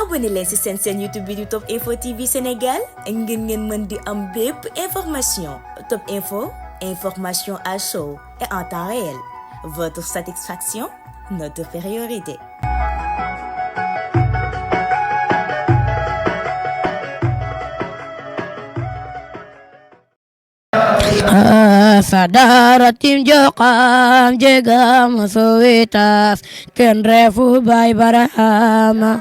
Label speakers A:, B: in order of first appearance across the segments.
A: abonné leen ci seen YouTube bi di Top Info TV Sénégal ngeen mën di am bépp information. Top Info, information à chaud et en temps réel. Votre satisfaction, notre priorité.
B: Sadaratim jokam jegam sowitas ken refu bay barahama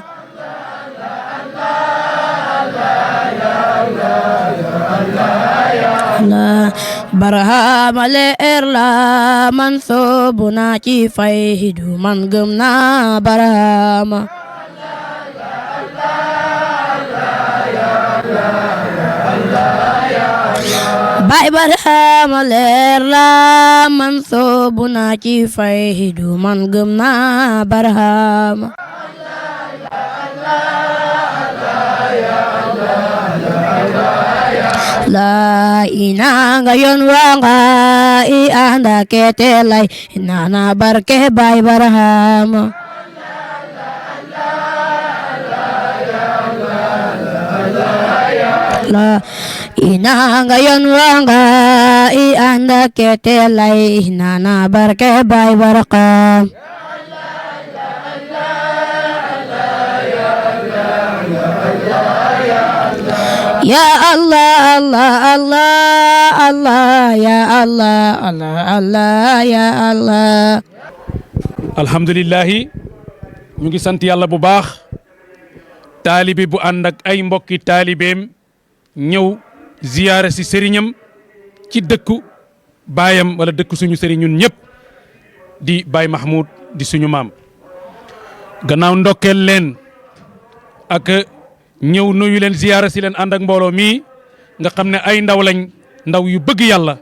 B: barahama le erla man sobuna ci fay hidu man gëm na barahama Baay Barhama leer la man soobu naa ci fay hidu man gëm naa Barhama la ina nga yon wanga I anda kete lay nana barke Baay Barhama la ina nga yon wanga I anda kete lay nana barke Baay Barhama ya Allah Allah Allah Allah ya Allah Allah Allah ya Allah
C: alhamdulillahi ñu ngi sant yàlla bu baax taalibe bu ànd ak ay mbokki taalibeem ñëw ziyaara si sëriñam ci dëkku baayam wala dëkku suñu sëriñ ñun ñëpp di Baay Mahmoud di suñu maam gannaaw ndokkeel leen ak ñëw nuyu leen ziyaara si leen ànd ak mbooloo mii nga xam ne ay ndaw lañ ndaw yu bëgg yàlla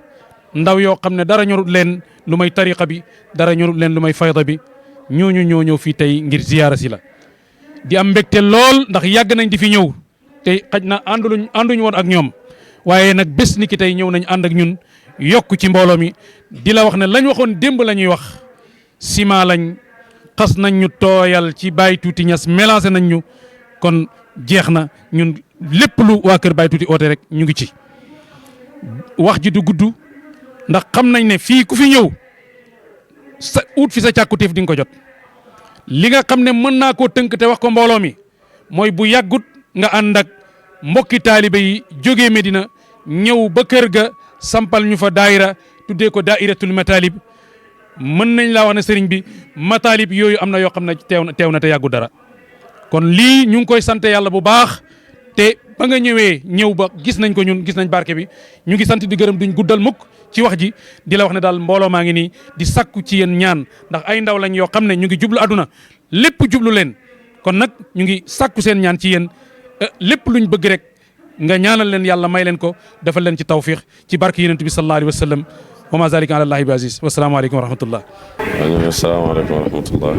C: ndaw yoo xam ne dara ñorut leen lu may tariqa bi dara ñorut leen lu may fayda bi ñooñu ñoo ñëw fii tey ngir ziyaara si la di am mbégte lool ndax yàgg nañ di fi ñëw te xaj na ànduñ woon ak ñoom waaye nag bés ni ki tey ñëw nañ ànd ak ñun yokk ci mbooloo mi di la wax ne lañ waxoon démb la ñuy wax ciment lañ xas nañ ñu tooyal ci Baay Tuuti Ñas mélangé nañ ñu kon jeex na ñun lépp lu waa kër Baay Tuuti oote rek ñu ngi ci wax ji du gudd ndax xam nañ ne fii ku fi ñëw sa ut fi sa càkkutéef di nga ko jot li nga xam ne mën naa koo tënk te wax ko mbooloo mi mooy bu yàggut nga ànd ak mbokki taalibe yi jógee Medina ñëw ba kër ga sampal ñu fa daayira tuddee ko daayiratul matalib mën nañ laa wax ne sëriñ bi matalib yooyu am na yoo xam ne teew na te yàggu dara kon lii ñu ngi koy sant yàlla bu baax te ba nga ñëw ba gis nañ ko ñun gis nañ barke bi ñu ngi sant di gërëm duñ guddal mukk ci wax ji di la wax ne daal mbooloo maa ngi nii di sakku ci yéen ñaan ndax ay ndaw lañ yoo xam ne ñu ngi jublu aduna lépp jublu leen kon nag ñu ngi sakku seen ñaan ci yéen lépp luñ bëgg rek nga ñaanal leen yàlla may leen ko defal leen ci tawfiq ci barke yonent bi sallallahu alayhi wa sallam wa ma zalika ala allahi bi aziz wa salaamu aleykum wa rahmatullah
D: assalaamu aleykum wa rahmatullah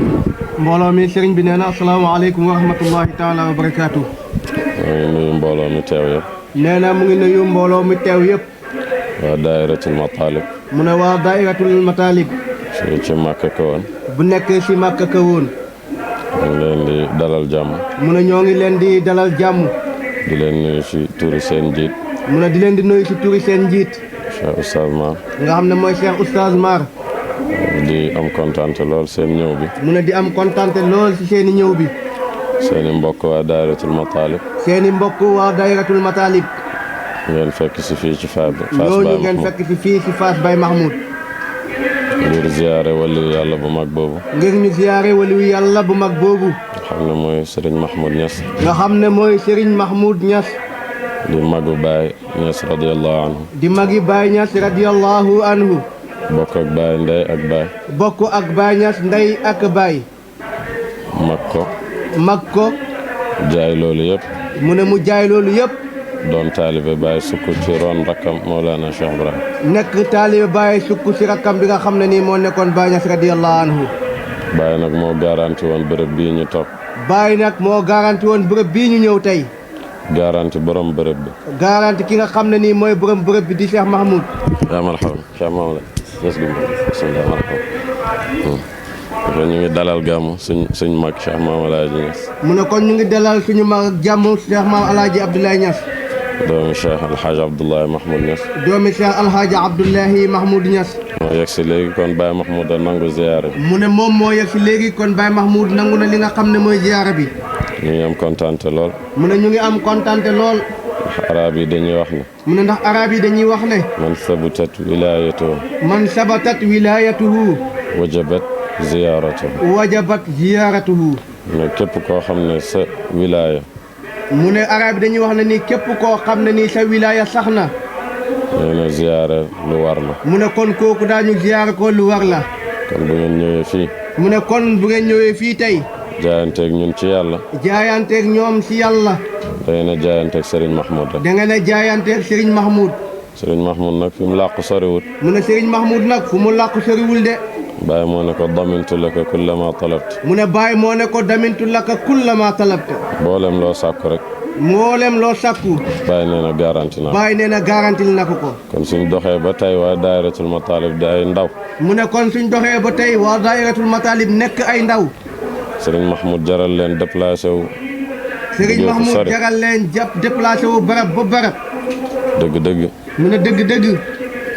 E: mbooloo mi sëriñ bi nee na assalaamu aleykum wa rahmatullahi taala wa barakaatu
D: mu ngi nuyu mbooloo mi teew yëpp
E: nee na mu ngi nuyu mbooloo mi teew yëpp
D: waa daayiratul matalib
E: mu ne waa daayiratul matalib
D: ci Màkka ka woon
E: bu nekk ci Màkka ka woon
D: ñu ngi leen di dalal jàmm
E: mu ne ñoo ngi leen di dalal jàmm
D: di leen nuyu ci turi seen njiit
E: mu ne di leen di nuyu ci turi seen njiit
D: Cheikh Oustaz Mar
E: nga xam ne mooy Cheikh Oustaz Mar
D: di am kontaante lool seen ñëw bi
E: mu ne di am kontaante lool ci seeni ñëw bi
D: seeni mbokk waa daayiratul matalib
E: seeni mbokk waa daayiratul matalib
D: ngeen fekk si fii ci Fass
E: ñooñu ngeen fekk si fii ci Fass Baye Mahmoud
D: ngir ziyaare waliyu yàlla bu mag boobu
E: ngir ñu ziyaare waliyu yàlla bu mag boobu
D: nga xam ne mooy Serigne Mahmoud Niass
E: nga xam ne mooy Serigne Mahmoud Niass
D: di magu Baye Niass radiyallahu anhu
E: di magi Baye Niass radiyallahu anhu
D: bokk ak Baye ndey ak Baye
E: bokk ak Baye Niass ndey ak Baye mag ko
D: jaay loolu yëpp
E: mu ne mu jaay loolu yëpp
D: doon taalibe Baye sukk ci ron rakkam Mawlana Cheikh Ibrahim
E: nekk taalibe Baye sukk ci rakkam bi nga xam ne nii moo nekkoon Baye Niass radiyallahu anhu
D: Baye nag moo garanti woon bërëb bii ñu toog
E: Baye nag moo garanti woon bërëb bii ñu ñëw tey
D: garanti borom bërëb bi
E: garanti ki nga xam ne nii mooy borom bërëb bi di Cheikh Mahmoud
D: yaa marhaban Cheikh Mahmoud bismillah marhaban kon ñu ngi dalal gàmm suñ mag Cheikh Maam Alaaji Niass.
E: mu ne kon ñu ngi dalal suñu mag ak jàmm Cheikh Maam Alaaji Abdoulaye Niass.
D: doomi Cheikh Alhaji Abdoulaye Mahmoud Niass.
E: doomi Cheikh Alhaji Abdoulaye Mahmoud Niass.
D: moo yegg si léegi kon Baye Mahmoud a nangu ziyaara bi.
E: mu ne moom moo yegg si léegi kon Baye Mahmoud nangu na li nga xam ne mooy ziyaara bi.
D: ñu ngi am kontaante lool.
E: mu ne ñu ngi am kontaante lool.
D: ndax arab yi dañuy wax ne.
E: mu ne ndax arab yi dañuy wax ne.
D: man sabatat wilaayatuhu.
E: man sabatat wilaayatuhu.
D: wajabat ziyaaratuhu.
E: wajabat ziyaaratuhu.
D: ne képp koo xam ne sa wilaaya.
E: mu ne arab yi dañuy wax ne ni képp koo xam ne ni sa wilaaya sax na.
D: nee na ziyaara lu war la.
E: mu ne kon kooku daañu ziyaara ko lu war la.
D: kon bu ngeen ñëwee fii.
E: mu ne kon bu ngeen ñëwee fii tey.
D: jaayanteeg ñun ci yàlla.
E: jaayanteeg ñoom si yàlla.
D: da ngeen a jaayanteeg Serigne Mahmoud rek.
E: da ngeen a jaayanteeg Serigne Mahmoud.
D: Serigne Mahmoud nag fi mu làqu soriwut.
E: mu ne Serigne Mahmoud nag fu mu làqu soriwul de.
D: Baye moo ne ko damintu laka kullama talabt.
E: mu ne Baye moo ne ko damintu laka kullama talabt.
D: mboolem loo sàkku rek.
E: mboolem loo sàkku.
D: Baye nee na garanti naa.
E: Baye nee na garantil na ko.
D: kon suñ doxee ba tey waa daayiratul matalib di ay ndaw.
E: mu ne kon suñ doxee ba tey waa daayiratul matalib nekk ay ndaw.
D: Serigne Mahmoud jaral leen déplacé wu.
E: Serigne Mahmoud jaral leen déplacé wu barab ba barab.
D: dëgg-dëgg.
E: mu ne dëgg-dëgg.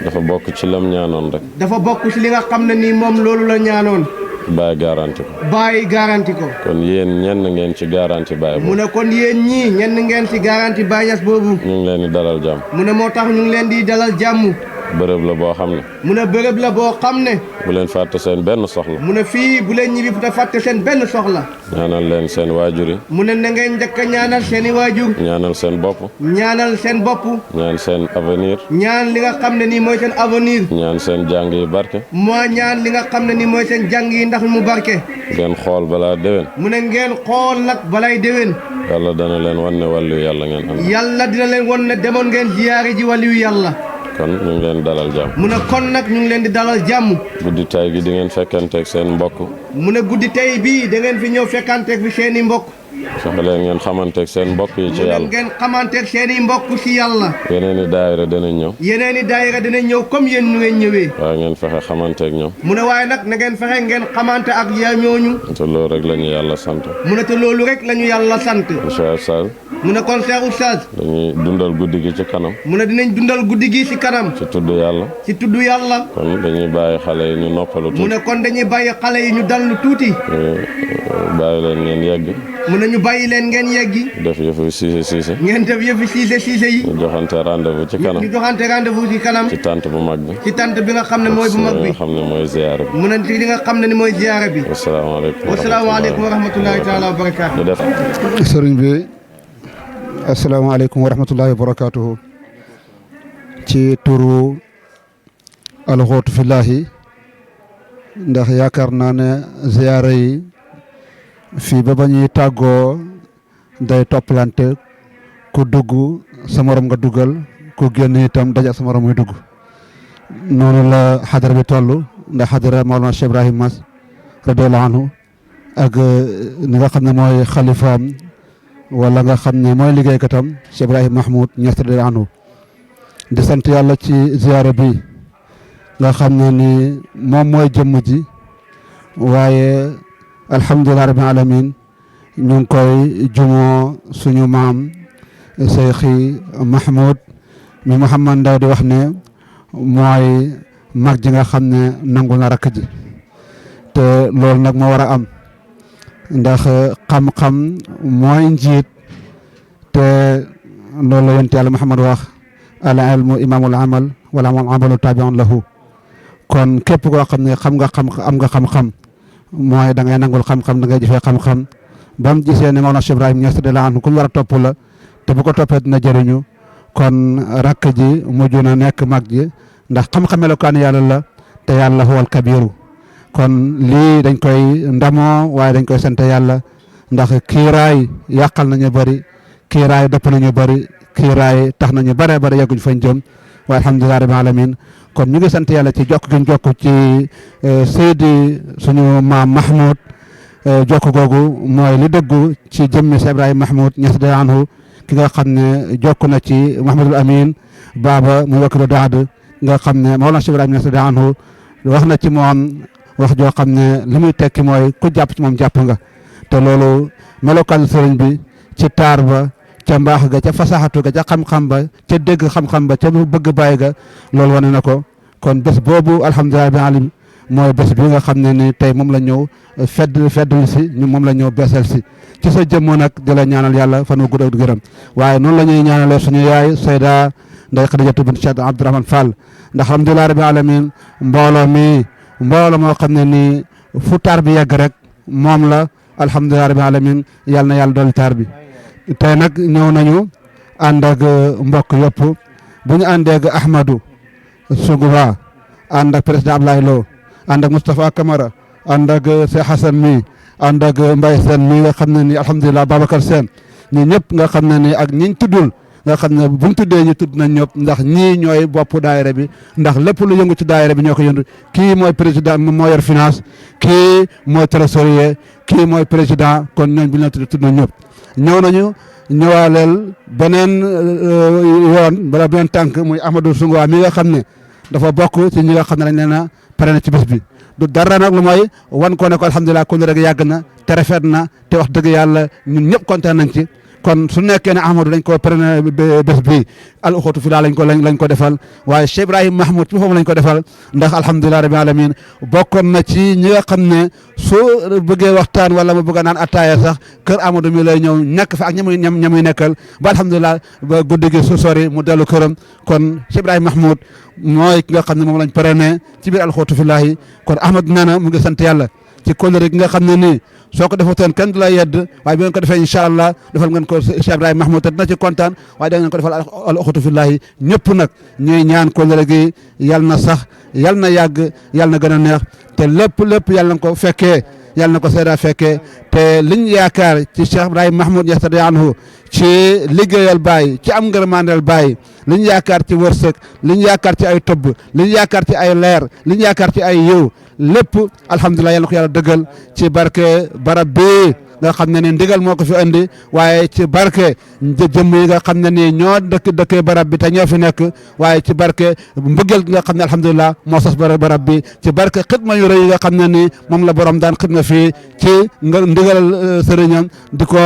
D: dafa bokk ci lam ñaanoon rek.
E: dafa bokk ci li nga xam ne nii moom loolu la ñaanoon.
D: Baye garanti ko.
E: Baye garanti ko.
D: kon yéen ñenn ngeen ci garanti Baye boobu.
E: mu ne kon yéen ñii ñenn ngeen ci garanti Baye Niass boobu.
D: ñu ngi leen di dalal jàmm.
E: mu ne moo tax ñu ngi leen di dalal jàmm.
D: bërëb la boo xam ne.
E: mu ne bërëb la boo xam ne.
D: bu leen fàtte seen benn soxla.
E: mu ne fii bu leen ñibbi te fàtte seen benn soxla.
D: ñaanal leen seen waajur yi.
E: mu ne na ngeen njëkk a ñaanal seen i waajur.
D: ñaanal seen bopp.
E: ñaanal seen bopp.
D: ñaan seen avenir.
E: ñaan li nga xam ne nii mooy seen avenir.
D: ñaan seen jàng yi barke.
E: moo ñaan li nga xam ne nii mooy seen jàng yi ndax mu barke.
D: ngeen xool balaa déwén.
E: mu ne ngeen xool nag balay déwén.
D: yàlla dana leen wan ne wàllu yàlla ngeen am.
E: yàlla dina leen wan ne demoon ngeen ziyaare ji wàllu yàlla.
D: kon ñu ngi leen dalal jàmm.
E: mu ne kon nag ñu ngi leen di dalal jàmm.
D: guddi tay gi di ngeen fekkanteeg seen mbokk.
E: mu ne guddi tey bii da ngeen fi ñëw fekkanteeg fi seen i mbokk.
D: fexe leen ngeen xamanteeg seen mbokk yi ci
E: mu ne
D: yàlla.
E: ngeen xamanteeg seen i mbokk ci yàlla.
D: yeneen i daayira danañ ñëw.
E: yeneen i daayira dinañ ñëw comme yéen nu ngeen ñëwee.
D: waaye ngeen fexe xamanteeg ñoom.
E: mu ne waaye nag na ngeen fexe ngeen xamante ak yaa ñooñu.
D: te loolu rek la ñu yàlla sant.
E: mu ne te loolu rek la ñu yàlla sant.
D: incha allah.
E: mu ne kon Cheikh Oustaz.
D: dañuy dundal guddi gi ci kanam.
E: mu ne dinañ dundal guddi gi ci kanam.
D: ci tudd yàlla.
E: ci tudd yàlla.
D: kon dañuy bàyyi xale yi ñu noppalu tuuti.
E: mu ne kon dañuy bàyyi xale yi ñu dallu tuuti.
D: bàyyi leen ngeen yegg.
E: mu ne ñu bàyyi leen ngeen yeggi.
D: def yëfu siise.
E: ngeen def yëfi siise yi.
D: ñu joxante rendez-vous ci kanam.
E: ñu joxante rendez-vous ci kanam.
D: ci tànt bu mag bi.
E: ci tànt bi nga xam ne mooy bu mag bi.
D: nga xam ne mooy ziyaara bi.
E: mu ne ci li nga xam ne ni mooy ziyaara bi.
D: wasalaamaaleykum
E: wa rahmatullahi taala wa barakaatu.
D: ñu def.
F: sëriñ bi asalaamaaleykum wa rahmatullahi wa barakaatuhu. ci turu alxootu fillahi ndax yaakaar naa ne ziyaara yi fii ba ñuy tàggoo day toppalante ku dugg sa morom nga duggal ku génn itam daja sa morom muy dugg noonu la xadara bi toll ndax xadara Mawlana Cheikh Ibrahim Niass radiyallahu anhu ak ni nga xam ne mooy xalifaam wala nga xam ne mooy liggéeykatam Cheikh Ibrahim Mahmoud Niass radiyallahu anhu di sant yàlla ci ziyaara bi nga xam ne ni moom mooy jëmm ji waaye alhamdulilah rabbil alamin ñu ngi koy jumoo suñu maam Cheikhi Mahmoud mi Mouhamad Ndaw di wax ne mooy mag ji nga xam ne nangu na rakk ji te loolu nag moo war a am ndax xam-xam mooy njiit te loolu la yonent yàlla Muhammad wax al ilmu imaamul amal wala moom amalu tabi'un lahu kon képp koo xam ne am nga xam-xam mooy da ngay nangul xam-xam da ngay jëfee xam-xam ba mu gisee ne Mawlana Cheikh Ibrahim Niass radiyallahu anhu ku ñu war a topp la te bu ko toppee dina jëriñu kon rakk ji mujj na nekk mag ji ndax xam-xam melokaan yàlla la te yàlla huwal kabiru kon lii dañ koy ndamoo waaye dañ koy sant yàlla ndax kiiraay yàqal nañu bëri kiiraay dëpp nañu bëri kiiraay tax nañu bare bare yegguñ fañ jëm waaye alhamdulilah rabbil alamin kon ñu ngi sant yàlla ci jokk gi ñu jokk ci Seydi suñu maam Mahmoud jokk googu mooy li dëggu ci jëmmi Cheikh Ibrahim Mahmoud Niass radiyallahu anhu ki nga xam ne jokk na ci Mouhamadul Amin Baba muy wakkilu daad nga xam ne Mawlana Cheikh Ibrahim Niass radiyallahu anhu wax na ci moom wax joo xam ne li muy tekki mooy ku jàpp ci moom jàpp nga te loolu melokaan sëriñ bi ci taar ba ca mbaax ga ca fasaxatu ga ca xam-xam ba ca dégg xam-xam ba ca bëgg bàyyi ga loolu wane na ko kon bés boobu alhamdulilah bi alim mooy bés bi nga xam ne ni tey moom la ñëw feddul si ñu moom la ñëw beesal si ci sa jëmmoo nag di la ñaanal yàlla fan wu gudd ak gërëm waaye noonu la ñuy ñaanalee suñu yaay Sayda Ndeye Khadijatu bint Cheikh Abdourahmane Fall ndax alhamdulilah rabbi alamin mbooloo moo xam ne nii fu taar bi yegg rek moom la alhamdulilah rabbi alamin yàlla na yàlla dolli taar bi tey nag ñëw nañu ànd ak mbokk yëpp bu ñu àndee ak Ahmadou Sougouba ànd ak président Ablaye Lo ànd ak Moustapha Camara ànd ak Cheikh Hassan mi ànd ak Mbaye Sène mi nga xam ne ni alhamdulilah Babacar Sène ñi ñëpp nga xam ne ni ak ñiñ tuddul nga xam ne buñ tuddee ñu tudd nañ ñëpp ndax ñii ñooy bopp daayira bi ndax lépp lu yëngu ci daayira bi ñoo ko yëndu kii mooy président moo yor finance kii mooy trésorier kii mooy président kon ñooñ bu ñu la tudd nañ ñëpp ñëw nañu ñëwaaleel beneen yoon bala beneen tànk muy Ahmadou Sougouba mi nga xam ne dafa bokk ci ñi nga xam ne dañ leen a pare na ci bés bi du dara nag lu mooy wan ko ne ko alhamdulilah kon rek yàgg na te rafet na te wax dëgg yàlla ñun ñëpp kontaan nañ ci kon su nekkee ne Ahmadou dañ ko pare bés bi al uxutu fi laa lañ ko defal waaye Cheikh Ibrahim Mahmoud ci foofu lañ ko defal ndax alhamdulilah rabbil alamin bokkoon na ci ñi nga xam ne su bëggee waxtaan wala mu bëgg a naan attaaya sax kër Ahmadou mi lay ñëw ñàkk fa ak ñamuy nekkal ba alhamdulilah ba guddi gi su sori mu dellu këram kon Cheikh Ibrahim Mahmoud mooy ki nga xam ne moom lañ parrainé ci biir al uxutu fi laahi kon Ahmadou nee na mu ngi sant yàlla ci kóllëre gi nga xam ne nii soo ko defutoon kenn du la yedd waaye bi ngeen ko defee incha allah defal ngeen ko Cheikh Ibrahim Mahmoud te dina ci kontaan waaye da ngeen ko defal al uxutu fillahi ñëpp nag ñuy ñaan kóllëre gi yal na sax yal na yàgg yal na gën a neex te lépp yal na ko fekkee yal na ko Seyda fekkee te liñ yaakaar ci Cheikh Ibrahim Mahmoud Niass anhu ci liggéeyal Baay ci am ngërmandeel Baay liñ yaakaar ci wërsëg liñ yaakaar ci ay tobb liñ yaakaar ci ay leer liñ yaakaar ci ay yiw lépp alhamdulilah yal na ko yàlla dëggal ci barke barab bi nga xam ne ni ndigal moo ko fi andi waaye ci barke jëmm yi nga xam ne nii ñoo dëkkee barab bi te ñoo fi nekk waaye ci barke mbëggeel gi nga xam ne alhamdulilah moo sos barab bi ci barke xidma yu rëy yi nga xam ne nii moom la borom daan xidma fii ci nga ndigalal sëriñam di ko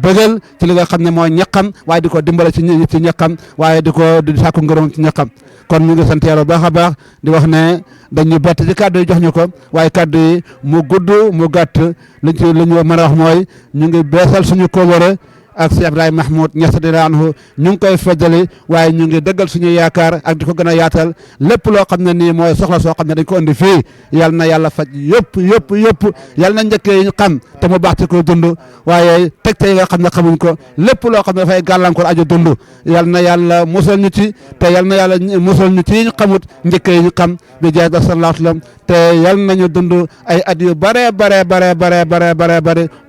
F: bëggal ci li nga xam ne mooy ñaqam waaye di ko dimbale ci ñaqam waaye di ko di sàkku ngërëm ci ñaqam kon ñu ngi sant yàlla bu baax a baax di wax ne dañu bett ci kàddu yi jox ñu ko waaye kàddu yi mu gudd mu gàtt li ñu mën a wax mooy ñu ngi beesal suñu kóllëre ak Cheikh Ibrahim Mahmoud Niass anhu ñu ngi koy feddali waaye ñu ngi dëggal suñu yaakaar ak di ko gën a yaatal lépp loo xam ne nii mooy soxla soo xam ne dañ ko indi fii yal na yàlla faj yëpp yal na njëkkee yi ñu xam te mu baax ci ko dund waaye tegte yi nga xam ne xamuñ ko lépp loo xam ne dafay gàllankoor aju dund yal na yàlla musal ñu ci te yal na yàlla musal ñu ci yi ñu xamut njëkkee yi ñu xam bi jaay sallallahu alayhi wa sallam te yal nañu dund ay at yu bare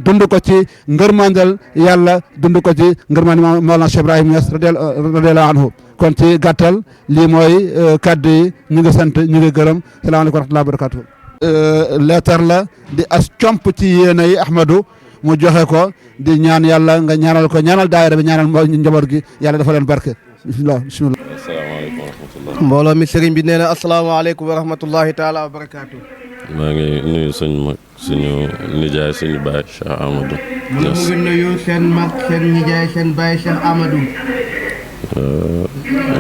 F: dund ko ci ngërmandal yàlla dund ko ci ngërmandi Mawlana Cheikh Ibrahim Niass radiyallahu anhu kon ci gàttal lii mooy kaddu yi ñu ngi sant ñu ngi gërëm salaamaaleykum wa rahmatullahi wa barakatuh leetar la di as comp ci yéene yi Ahmadou mu joxe ko di ñaan yàlla nga ñaanal ko ñaanal daayira bi ñaanal njaboot gi yàlla dafa leen barke bismillah
D: asalaamaaleykum wa rahmatullah
E: mbooloo mi sëriñ bi nee na asalaamaaleykum wa rahmatullahi taala wa barakaatu.
D: maa ngi nuyu suñu nijaay suñu baay Cheikh Amadou
E: mu ne mu ngi nuyu seen mag seen nijaay seen baay Cheikh Amadou.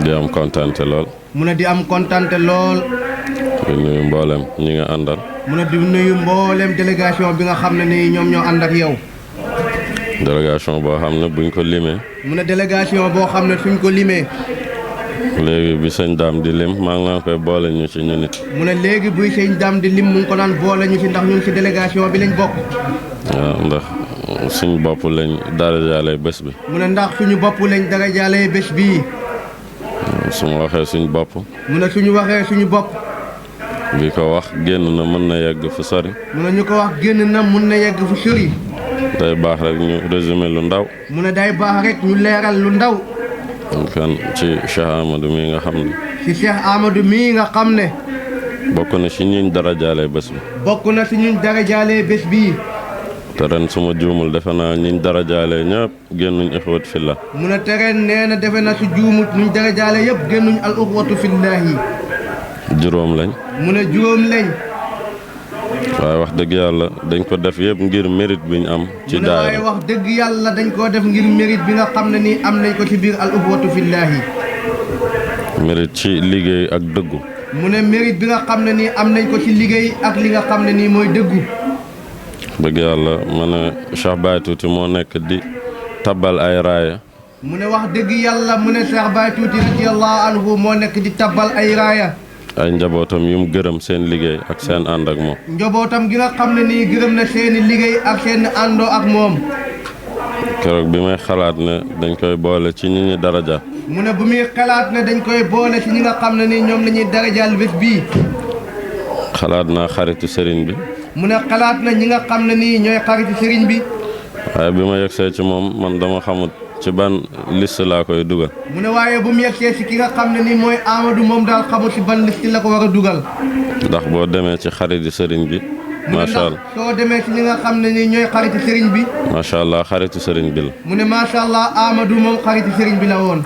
D: di am kontante lool.
E: mu ne di am kontante lool.
D: di nuyu mboolem ñi nga àndal.
E: mu ne di nuyu mboolem délégation bi nga xam ne nii ñoom ñoo ànd ak yow.
D: délégation boo xam ne buñ ko limee.
E: mu ne délégation boo xam ne suñ ko limee.
D: léegi bi sëñ daam di lim maa ngi laan koy boole ñu ci ñu nit.
E: mu ne léegi buy sëñ daam di lim mu ngi ko naan boole ñu ci ndax ñun ci délégation bi lañ bokk.
D: waaw ndax suñu bopp lañ darajaale bés bi.
E: mu ne ndax suñu bopp lañ darajaale bés bii.
D: su ma waxee suñu bopp.
E: mu ne suñu waxee suñu bopp.
D: bi ko wax génn na mën na yegg fu sori.
E: mu ne ñu ko wax génn na mën na yegg fu sori.
D: day baax rek ñu résumé lu ndaw.
E: mu ne day baax rek ñu leeral lu ndaw.
D: kan ci Cheikh Amadou mii nga xam ne.
E: ci Cheikh Amadou mii nga xam ne.
D: bokk na ci ñiñ darajaale bés bi.
E: bokk na ci ñiñ darajaale bés bii.
D: te ren suma juumul defe naa ñiñ darajaale ñëpp génnuñ ixwat fillah.
E: mu ne te ren nee na defe na su juumut ñuñ darajaale yëpp génnuñ al uxwatu fillahi.
D: juróom lañ.
E: mu ne juróom lañ.
D: waaye wax dëgg yàlla dañ ko def yëpp ngir mérite bi ñu am ci
E: mu ne waaye
D: daayira
E: wax dëgg yàlla dañ koo def ngir mérite bi nga xam ne nii am nañ ko ci biir al uxwatu fillaahi.
D: mérite ci liggéey ak dëggu
E: mu ne mérite bi nga xam ne nii am nañ ko ci liggéey ak li nga xam ne nii mooy dëggu.
D: dëgg yàlla ma ne Cheikh Baye Tuuti moo nekk di tabbal ay raaya
E: mu ne wax dëgg yàlla mu ne Cheikh Baye Tuuti radiyallahu anhu moo nekk di tabbal ay raaya.
D: ay njabootam yu mu gërëm seen liggéey ak seen ànd ak moom
E: njabootam gi nga xam ne nii gërëm na seeni liggéey ak seen àndoo ak moom.
D: keroog bi may xalaat ne dañ koy boole ci ñi ñi daraja
E: mu ne bu muy xalaat ne dañ koy boole ci ñi nga xam ne nii ñoom la ñuy darajaal bés bii.
D: xalaat naa xaritu sëriñ bi
E: mu ne xalaat na ñi nga xam ne nii ñooy xaritu sëriñ bi.
D: waaye bi ma yegsee ci moom man dama xamut ci ban liste laa koy dugal
E: mu ne waaye bu mu yegsee si ki nga xam ne nii mooy Amadou moom daal xamul si ban liste la ko war a dugal.
D: ndax boo demee ci xaritu sëriñ bi macha allah
E: soo demee si ñi nga xam ne nii ñooy xaritu sëriñ bi.
D: macha allah xaritu sëriñ bi la
E: mu ne macha allah Amadou moom xaritu sëriñ bi la woon.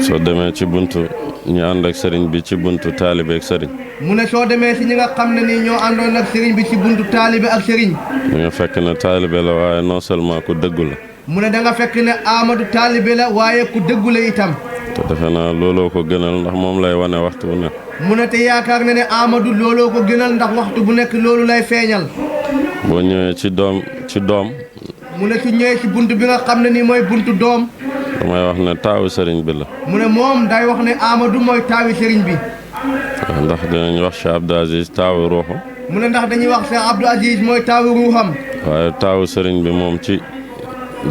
D: soo demee ci buntu ñi ànd ak sëriñ bi ci buntu taalibe ak sëriñ
E: mu ne soo demee si ñi nga xam ne nii ñoo àndoon ak sëriñ bi si buntu taalibe ak sëriñ.
D: di nga fekk ne taalibe la waaye non seulement ku dëggu la
E: mu ne da nga fekk ne Amadou taalibe la waaye ku dëggu la itam.
D: te defe naa looloo ko gënal ndax moom lay wane waxtu bu nekk
E: mu ne te yaakaar na ne Amadou looloo ko gënal ndax waxtu bu nekk loolu lay feeñal.
D: boo ñëwee ci doom
E: mu ne su ñëwee si buntu bi nga xam ne nii mooy buntu doom.
D: damay wax ne taawu sëriñ bi la
E: mu ne moom day wax ne Amadou mooy taawi sëriñ bi.
D: ndax dinañ wax Cheikh Abdou Aziz taawu ruuxu
E: mu ne ndax dañuy wax Cheikh Abdou Aziz mooy taawi ruuxam.
D: waaye taawu sëriñ bi moom ci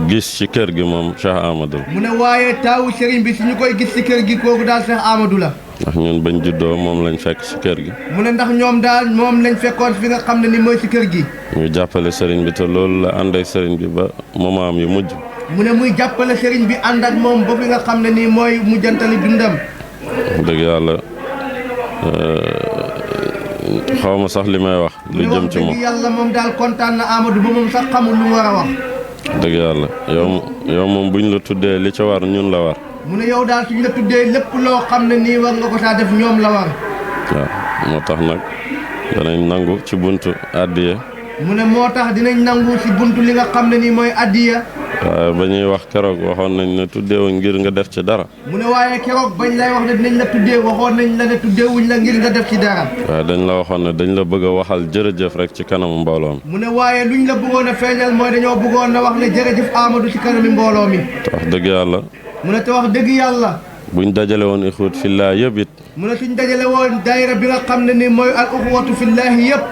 D: gis ci kër gi moom Cheikh Amadou la
E: mu ne waaye taawu sëriñ bi si ñu koy gis si kër gi kooku daal Cheikh Amadou la.
D: ndax ñun bañ juddoo moom lañ fekk ci kër gi
E: mu ne ndax ñoom daal moom lañ fekkoon fi nga xam ne ni mooy si kër gi.
D: ñu jàppale sëriñ bi te loolu la ànd ak sëriñ bi ba moment yu mujj
E: mu ne muy jàppale sëriñ bi ànd ak moom ba fi nga xam ne nii mooy mujjantali dundam.
D: dëgg yàlla xaw ma sax li may wax lu jëm ci moom
E: dëgg yàlla moom daal kontaan na Amadou ba moom sax xamul lu mu war a wax.
D: dëgg yàlla yow moom buñ la tuddee li ca war ñun la war
E: mu ne yow daal suñ la tuddee lépp loo xam ne nii war nga ko saa def ñoom la war.
D: waaw moo tax nag danañ nangu ci buntu addiya
E: mu ne moo tax dinañ nangu si buntu li nga xam ne nii mooy addiya.
D: waaye ba ñuy wax keroog waxoon nañ ne tuddeewuñ ngir nga def ci dara
E: mu ne waaye keroog bañ lay wax ne dinañ la tuddee waxoon nañ la ne tuddeewuñ la ngir nga def ci dara.
D: waaye dañ la waxoon ne dañ la bëgg a waxal jërëjëf rek ci kanamu mbooloo mi
E: mu ne waaye luñ la bëggoon a feeñal mooy dañoo bëggoon a wax ne jërëjëf Amadou ci kanami mbooloo mi.
D: te wax dëgg yàlla
E: mu ne te wax dëgg yàlla.
D: buñ dajale woon ixwat fillah yëpp it
E: mu ne suñ dajale woon daayira bi nga xam ne ni mooy al uxwatu fillaahi yëpp.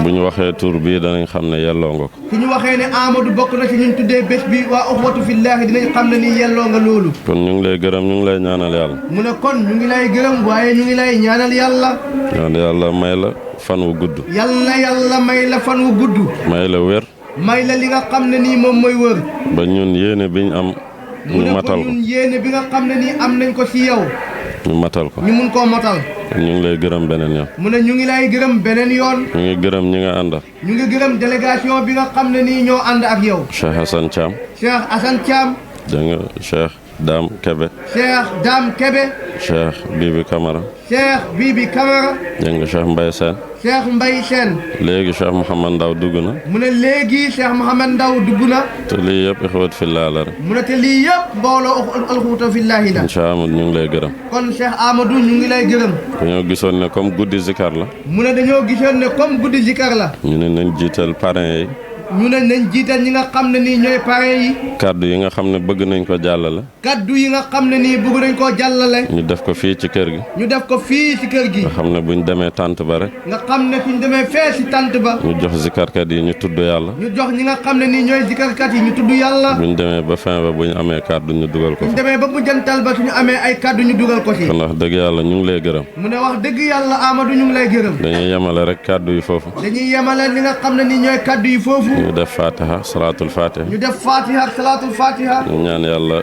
D: bu ñu waxee tur bii danañ xam ne yelloo nga ko
E: su ñu waxee ne Amadou bokk na ci ñun tuddee bés bi waa uxwatu fillaahi dinañ xam ne nii yelloo nga loolu.
D: kon ñu ngi lay gërëm ñu ngi lay ñaanal yàlla
E: mu ne kon ñu ngi lay gërëm waaye ñu ngi lay ñaanal yàlla.
D: ñaan yàlla may la fan wu gudd
E: yàlla may la fan wu gudd.
D: may la wér
E: may la li nga xam ne nii moom mooy wër.
D: ba ñun yéene biñ am ñu matal ko
E: ñun yéene bi nga xam ne nii am nañ ko ci yow.
D: ñu matal ko
E: ñu mun koo motal.
D: ñu ngi lay gërëm beneen yoon
E: mu ne ñu ngi lay gërëm beneen yoon.
D: ñu ngi gërëm ñi nga àndal
E: ñu ngi gërëm délégation bi nga xam ne nii ñoo ànd ak yow.
D: Cheikh Hassan Thiam
E: Cheikh Hassan Thiam.
D: dégg nga Cheikh Dame Kebe
E: Cheikh Dame Kebe.
D: Cheikh Bibi Camara
E: Cheikh Bibi Camara.
D: dégg nga Cheikh Mbaye Sène
E: Cheikh Mbaye Sène.
D: léegi Cheikh Mouhamad Ndaw dugg na
E: mu ne léegi Cheikh Mouhamad Ndaw dugg na.
D: te lii yëpp ixwat fillah la rek
E: mu ne te lii yëpp mbooloo alxuuta fillaahi la.
D: incha allah ñu ngi lay gërëm
E: kon Cheikh Amadou ñu ngi lay gërëm.
D: dañoo gisoon ne comme guddi zikar la
E: mu ne dañoo gisoon ne comme guddi zikar la.
D: ñu ne nañ jiital parrain yi
E: ñu ne nañ jiital ñi nga xam ne nii ñooy parrain yi.
D: kàddu yi nga xam ne bëgg nañ ko jàllale
E: kaddu yi nga xam ne nii bëgg nañ koo jàllale.
D: ñu def ko fii ci kër gi
E: ñu def ko fii ci kër gi.
D: nga xam ne buñ demee tànt ba rek
E: nga xam ne suñ demee fee ci tant ba.
D: ñu jox zikarkat yi ñu tudd yàlla
E: ñu jox ñi nga xam ne nii ñooy zikarkat yi ñu tudd yàlla.
D: buñ demee ba fin ba buñ amee kàddu ñu dugal ko
E: suñ
D: fa
E: demee ba mu jantal ba suñu amee ay kaddu ñu dugal ko ci.
D: kon wax dëgg yàlla ñu ngi lay gërëm
E: mu ne wax dëgg yàlla Amadou ñu ngi lay gërëm.
D: dañuy yemale rek kàddu yi foofu
E: dañuy yemale li nga xam ne nii ñooy kaddu yi foofu.
D: ñu def fatiha salaatul fatiha
E: ñu def fatiha ak salaatul fatiha.
D: ñu ñaan yàlla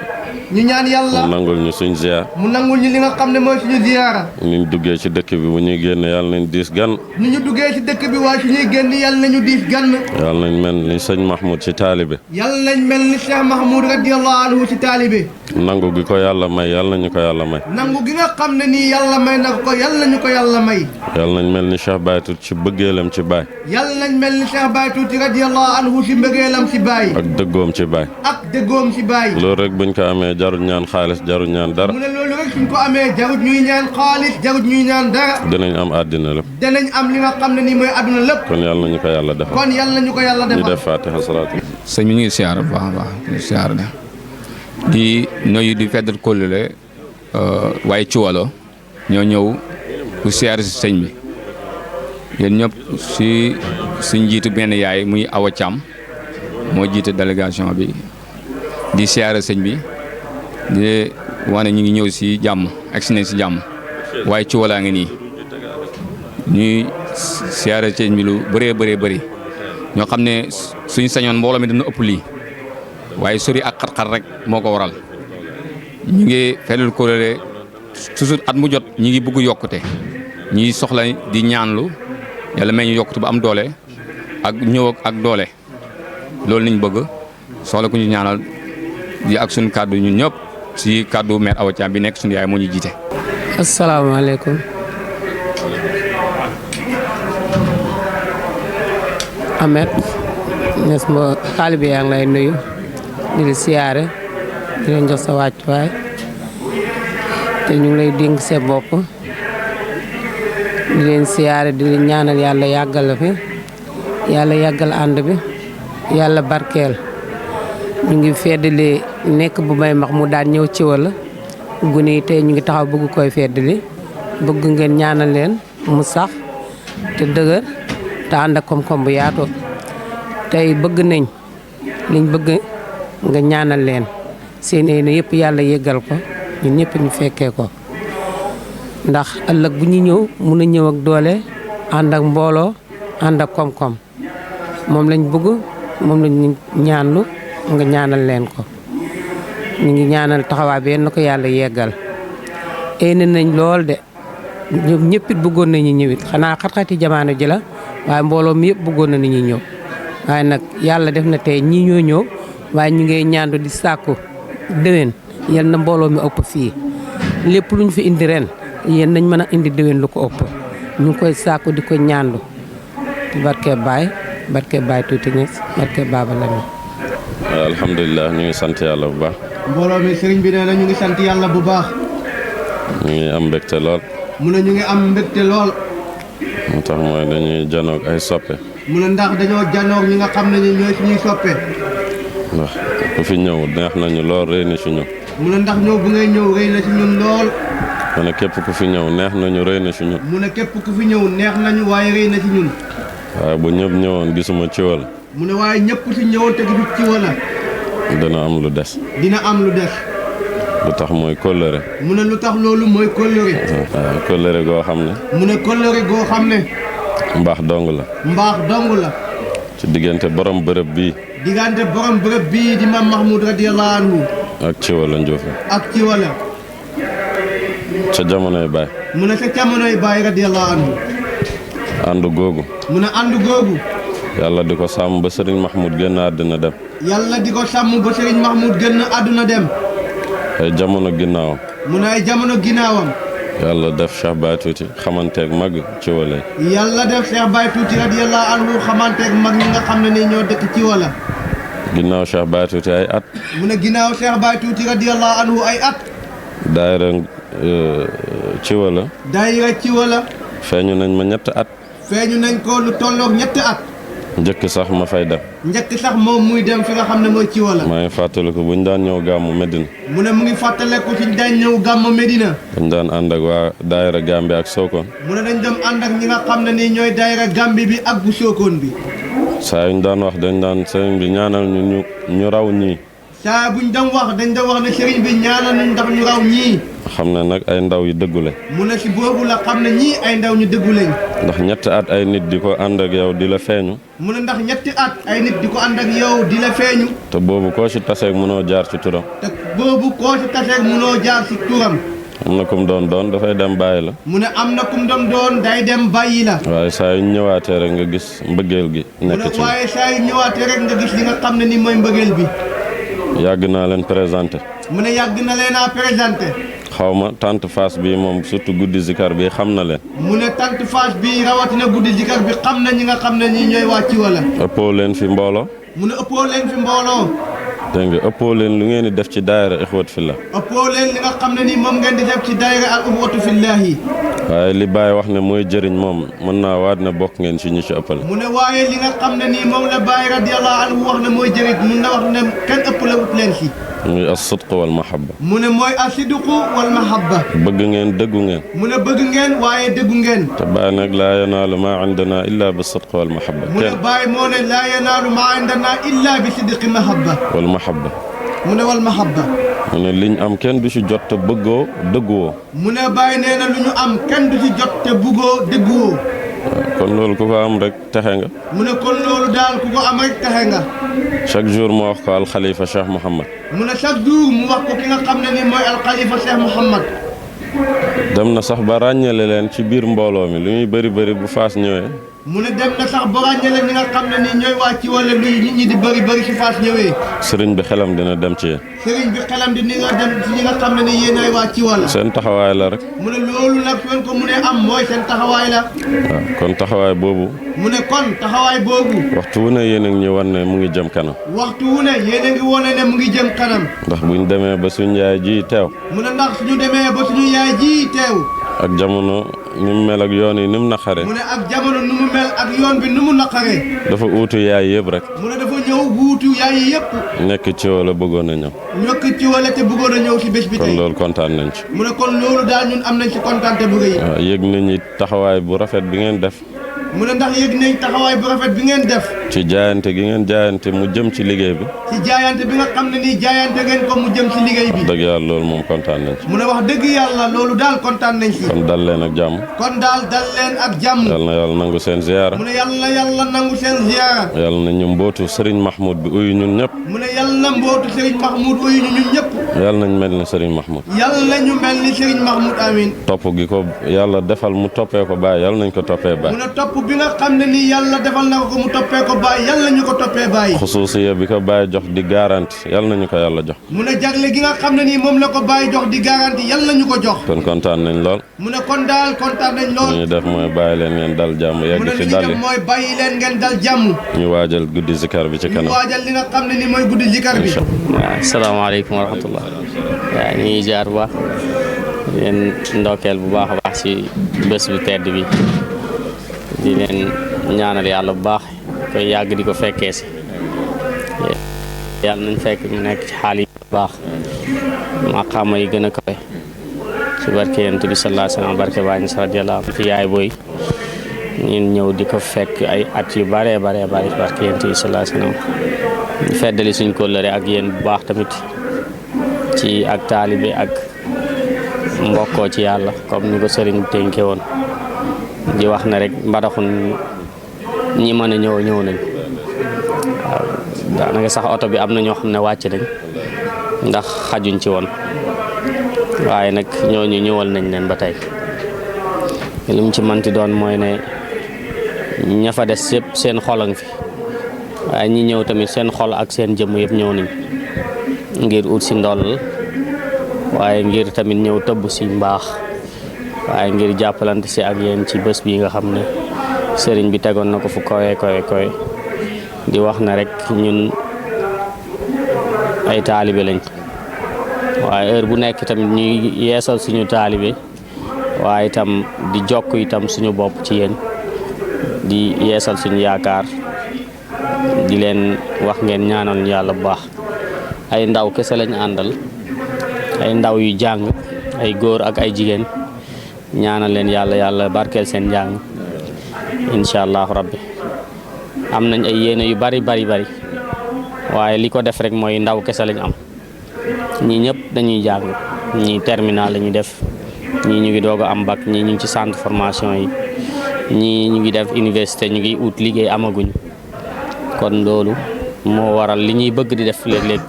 E: ñu ñaan yàlla.
D: mu nangul ñu suñ ziar
E: mu nangul ñu li nga xam ne mooy suñu ziyaara.
D: niñ duggee ci dëkk bi bu ñuy génn yàlla nañ diis gan
E: ni ñu duggee ci dëkk bi waaye suñuy génn yàlla nañu diis gann.
D: yàlla nañ mel ni sëñ Mahmoud ci taalibe
E: yàlla nañ mel ni Cheikh Mahmoud radiyallahu anhu ci taalibe.
D: nangu gi ko yàlla may yàlla nañu ko yàlla may.
E: nangu gi nga xam ne nii yàlla may na ko yàlla nañu ko yàlla may.
D: yàlla nañ mel ni Cheikh Baye Tuuti ci bëggeelam ci Baye.
E: yàlla nañ mel ni Cheikh Baye Tuuti radiyallahu anhu ci mbëggeelam ci Baye.
D: ak dëggoom ci Baye.
E: ak dëggoom ci Baye.
D: loolu rek buñ ko amee jarut ñaan xaalis jarut ñaan dara.
E: mu ne loolu rek suñ ko amee jarut ñuy ñaan xaalis jarut ñuy ñaan dara.
D: dinañ am àddina lépp.
E: danañ am li nga xam ne nii mooy àdduna lépp.
D: kon yàlla nañu ko yàlla defal.
E: kon yàlla nañu ko yàlla defal.
D: ñu def Fatiha salaatu.
G: sëñ bi ñu ngi siyaar bu baax a baax ñu siyaar ne di nuyu di feddal kóllëre waaye ci walo ñoo ñëw pour siyaar si sëñ bi yéen ñëpp si suñ jiitu benn yaay muy Awa Thiam moo jiite délégation bi di siyaare sëñ bi di wane ñu ngi ñëw si jàmm ak si nañ si jàmm waaye ci walaa ngi nii ñuy siyaare sëñ bi lu bëree bëri ñoo xam ne suñu sañoon mbooloo mi dina ëpp lii waaye sori ak xat-xat rek moo ko waral ñu ngi feddal kóllëre toujours at mu jot ñi ngi bëgg yokkute ñi soxla di ñaanlu yàlla may ñu yokkute ba am doole ak ñëw ak doole loolu niñ bëgg soxla ku ñu ñaanal di ak suñu kàddu ñun ñëpp si kàddu maire Awa Thiam bi nekk suñu yaay moo ñu jiite.
H: asalaamaaleykum. Ahmed nes ma taalibe yaa ngi lay nuyu di la siyaare di leen jox sa wàccuwaay te ñu ngi lay dénk sa bopp di leen siyaare di leen ñaanal yàlla yàggal la fi yàlla yàggal ànd bi yàlla barkeel ñu ngi feddali nekk bu may max mu daan ñëw ci wala gune yi tey ñu ngi taxaw bëgg koy feddali bëgg ngeen ñaanal leen mu sax te dëgër te ànd ak koom-koom bu yaatu tey bëgg nañ liñ bëgg nga ñaanal leen seen yéene yëpp yàlla yéggal ko ñun ñëpp ñu fekkee ko ndax ëllëg bu ñu ñëw mun a ñëw ak doole ànd ak mbooloo ànd ak koom-koom moom lañ bëgg moom lañ ñaanlu nga ñaanal leen ko ñu ngi ñaanal taxawaay bi na ko yàlla yeggal yéene nañ lool de ñoom ñëpp it bëggoon nañu ñëwit xanaa xat-xati jamono ji la waaye mbooloo mi yëpp bëggoon na ni ñuy ñëw waaye nag yàlla def na tey ñii ñoo ñëw waaye ñu ngay ñaandu di sàkku déwén yal na mbooloo mi ëpp fii lépp lu ñu fi indi ren yéen nañ mën a indi déwén lu ko ëpp ñu ngi koy sàkku di ko ñaandu barke Baye Tuuti Ñas barke Baba Lamin.
D: alhamdulilah ñu ngi sant yàlla bu baax.
E: mbooloo mi sëriñ bi nee na ñu ngi sant yàlla bu baax.
D: ñu ngi am mbégte lool.
E: mu ne ñu ngi am mbégte lool.
D: moo tax mooy dañuy janoog ay soppe.
E: mu ne ndax dañoo janoog ñi nga xam ne ñooy suñuy soppe.
D: ndax ku fi ñëw neex nañu lool rëy na ci ñun.
E: mu ne ndax ñëw bu ngay ñëw rëy na ci ñun lool.
D: mu ne képp ku fi ñëw neex nañu rëy na ci ñun.
E: mu ne képp ku fi ñëw neex nañu waaye rëy na ci ñun.
D: waaye bu ñëpp ñëwoon gisuma ci wala.
E: mu ne waaye ñëpp si ñëwoon te gisut ci wala.
D: dina am lu des.
E: dina am lu des.
D: lu tax mooy kóllëre.
E: mu ne lu tax loolu mooy kóllëre.
D: waaw kóllëre goo xam ne.
E: mu ne kóllëre goo xam ne.
D: mbaax dong la.
E: mbaax dong la.
D: ci diggante borom bërëb bii.
E: diggante borom bërëb bii di Maam Mahmoud radiyallahu anhu.
D: ak ci wala Njuufe.
E: ak ci wala.
D: ca jamonoy baay.
E: mu ne ca jamonoy baay radiyallahu anhu.
D: ànd googu.
E: mu ne ànd googu.
D: yàlla di ko sàmm ba Serigne Mahmoud génn àddina dem.
E: yàlla di ko sàmm ba Serigne Mahmoud génn àdduna dem.
D: ay jamono ginnaawam.
E: mu ne ay jamono ginnaawam.
D: yàlla def Cheikh Baye Tuuti xamanteeg mag ci wala.
E: yàlla def Cheikh Baye Tuuti radiyallahu anhu xamanteeg mag ñi nga xam ne ni ñoo dëkk ci wala.
D: ginnaaw Cheikh Baye Tuuti ay at.
E: mu ne ginnaaw Cheikh Baye Tuuti radiyallahu anhu ay at.
D: daayira ci wala.
E: daayira ci wala.
D: feeñu nañ ma ñetti at.
E: feeñu nañ ko lu tolloog ñetti at.
D: njëkk sax ma fay dem.
E: njëkk sax moom muy dem fi nga xam ne mooy ci wala.
D: maa ngi fàttaliku bu ñu daan ñëw gàmmu Medina.
E: mu ne mu ngi fàttaliku ci daañ ñëw gàmmu Medina.
D: dañ daan ànd ak waa daayira Gambie ak Sokone.
E: mu ne dañ dem ànd ak ñi nga xam ne nii ñooy daayira Gambie bi ak bu Sokone bi.
D: saa yu ñu daan wax dañ daan sëriñ bi ñaanal ñu raw ñii.
E: saa buñ dem wax dañ dem wax ne sëriñ bi ñaanal ñu ndax ñu raw ñii.
D: xam ne nag ay ndaw yu dëggu lañ.
E: mu ne si boobu la xam ne ñii ay ndaw ñu dëggu lañ.
D: ndax ñetti at ay nit di ko ànd ak yow di la feeñu.
E: mu ne ndax ñetti at ay nit di ko ànd ak yow di la feeñu.
D: te boobu koo ci taseeg mënoo jaar ci turam.
E: te boobu koo ci taseeg mënoo jaar ci turam.
D: am na kum doon dafay dem bàyyi la.
E: mu ne am na kum doon day dem bàyyi la.
D: waaye saa yu ñëwaatee rek nga gis mbëggeel gi. nekk ci
E: waaye saa yu ñëwaatee rek nga gis li nga xam ne ni mooy mbëggeel bi.
D: yàgg naa leen présenté.
E: mu ne yàgg na leen a présenté.
D: xaw ma tante Fass bi moom surtout guddi zikar bi xam na leen.
E: mu ne tante Fass bi rawatina guddi zikar bi xam na ñi nga xam ne ñi ñooy waa Ciwala.
D: ëppoo leen fi mbooloo.
E: mu ne ëppoo leen fi mbooloo.
D: dégg nga ëppoo leen lu ngeen di def ci daayira Ixwat Fillah.
E: ëppoo leen li nga xam ne nii moom ngeen di def ci daayira al Ixwatu Fillahi.
D: waaye li Baye wax ne mooy jëriñ moom mën naa waat ne bokk ngeen ci ñi ci ëppale.
E: mu ne waaye li nga xam ne nii moom la Baye radiyallahu anhu wax ne mooy jëriñ mun na wax ne kenn ëppale wut leen ci.
D: muy as-sidq wal mahabba.
E: mu ne mooy as-sidq wal mahabba.
D: bëgg ngeen dëggu ngeen.
E: mu ne bëgg ngeen waaye dëggu ngeen.
D: te Baye nag laa yanaalu maa indana illa bi sidq wal mahabba.
E: mu ne Baye moo ne laa yanaalu maa indana illa bi sidqi mahabba.
D: wal mahabba.
E: mu ne wal mahabba.
D: mu ne liñ am kenn du ci jot te bëggoo dëgguwoo.
E: mu ne Baye nee na lu ñu am kenn du ci jot te bëggoo dëgguwoo.
D: kon loolu ku ko am rek texe nga.
E: mu ne kon loolu daal ku ko am rek texe nga.
D: chaque jour mu wax ko alxalifa Cheikh Mouhamad.
E: mu ne chaque jour mu wax ko ki nga xam ne ni mooy alxalifa Cheikh Mouhamad.
D: dem na sax ba ràññale leen ci biir mbooloo mi lu ñuy bëri bëri bu Fass ñëwee.
E: mu ne dem na sax ba ràññale ñi nga xam ne ni ñooy waa ci wala luy nit ñi di bëri bëri si Fass ñëwee.
D: sëriñ bi xelam dina dem ci yéen.
E: sëriñ bi xelam di ni nga dem ci ñi nga xam ne ni yéen ay waa ci wala.
D: seen taxawaay la rek.
E: mu ne loolu nag fen ko mu ne am mooy seen taxawaay la.
D: waaw kon taxawaay boobu.
E: mu ne kon taxawaay boobu.
D: waxtu wu ne yéen a ngi ñu wan ne mu ngi jëm kanam.
E: waxtu wu ne yéen a ngi wone ne mu ngi jëm kanam.
D: ndax buñ demee ba suñ yaay ji teew.
E: mu ne ndax suñu demee ba suñu yaay ji teew.
D: ak jamono ni mu mel ak yoon yi ni mu naqare.
E: mu ne ak jamono nu mu mel ak yoon bi nu mu naqare.
D: dafa uutu yaay yëpp rek.
E: mu ne dafa ñëw wuutu yaay yi yëpp.
D: nekk ci wala bëggoon a ñëw.
E: ñokk ci wala te bëggoon a ñëw si bés bi tey.
D: kon loolu kontaan nañ ci.
E: mu ne kon loolu daal ñun am nañ ci kontaante bu rëy.
D: waaw yëg nañu taxawaay bu rafet bi ngeen def.
E: mu ne ndax yëg nañ taxawaay bu rafet bi ngeen def.
D: ci jaayante gi ngeen jaayante mu jëm ci liggéey bi.
E: ci jaayante bi nga xam ne nii jaayante ngeen ko mu jëm ci liggéey bi.
D: dëgg yàlla loolu moom kontaan nañ ci.
E: mu ne wax dëgg yàlla loolu daal kontaan nañ ci.
D: kon dal leen ak jàmm.
E: kon daal dal leen ak jàmm.
D: yal na yàlla nangu seen ziyaara.
E: mu ne yàlla nangu seen ziyaara.
D: yal na ñu mbootu Serigne Mahmoud bi uyu ñun ñëpp.
E: mu ne yàlla mbootu Serigne Mahmoud uyu ñun ñëpp.
D: yal nañ mel ni Serigne Mahmoud.
E: yàlla ñu mel ni Serigne Mahmoud amiin.
D: topp gi ko yàlla defal mu toppee ko Baye yal nañ ko toppee Baye.
E: mu ne topp bi nga xam ne nii yàlla defal na ko mu toppee ko Baye yàlla ñu ko toppee Baye.
D: xusuusiya bi ko Baye jox di garanti yal nañu ko yàlla jox.
E: mu ne jagle gi nga xam ne nii moom la ko Baye jox di garanti yàlla ñu ko jox.
D: kon kontaan nañ lool.
E: mu ne kon daal kontaan nañ lool.
D: li ñu def mooy bàyyi leen ngeen dal jàmm yegg ci dal yi.
E: mooy bàyyi leen ngeen dal jàmm.
D: ñu waajal guddi zikar bi ci kanam.
E: ñu waajal li nga xam ne ni mooy guddi zikar bi.
I: waaw asalaamaaleykum wa rahmatullah. waaw ñu ngi jaar bu baax leen ndokkeel bu baax a baax ci bés bu tedd bi di leen ñaanal yàlla bu baax koy yàgg di ko fekkee si yàlla nañ fekk ñu nekk ci xaal yi bu baax maqaama yi gën a kawe ci barke yonent bi sallallahu alayhi wa sallam barke Baay Ñas radiyallahu anhu fi yaay booy ñun ñëw di ko fekk ay at yu bare bare bare ci barke yonent bi sallallahu alayhi wa sallam ñu feddali suñ kóllëre ak yéen bu baax tamit ci ak taalibe ak mbokkoo ci yàlla comme ni ko sëriñ dénke woon di wax ne rek mbadaxun ñi mën a ñëw nañ waaw daanaka sax oto bi am na ñoo xam ne wàcc nañ ndax xajuñ ci woon waaye nag ñooñu ñëwal nañ leen ba tey li mu ci manti doon mooy ne ña fa des yëpp seen xol a ngi fi waaye ñi ñëw tamit seen xol ak seen jëmm yëpp ñëw nañ ngir ut si ndoll waaye ngir tamit ñëw tëbb si mbaax waaye ngir jàppalante si ak yéen ci bés bi nga xam ne sëriñ bi tegoon na ko fu kowe di wax na rek ñun ay taalibe lañ waaye heure bu nekk tamit ñuy yeesal suñu taalibe waaye itam di jokk itam suñu bopp ci yéen di yeesal suñu yaakaar di leen wax ngeen ñaanal ñu yàlla bu baax ay ndaw kese lañ àndal ay ndaw yu jàng ay góor ak ay jigéen ñaanal leen yàlla barkeel seen njàng incha allahu rabbi am nañ ay yéene yu bari waaye li ko def rek mooy ndaw kese lañ am ñii ñëpp dañuy jàng ñii terminal la ñuy def ñii ñu ngi doog a am bac ñii ñu ngi ci centre formation yi ñii ñu ngi def université ñu ngi ut liggéey amaguñ kon loolu moo waral li ñuy bëgg di def léeg-léeg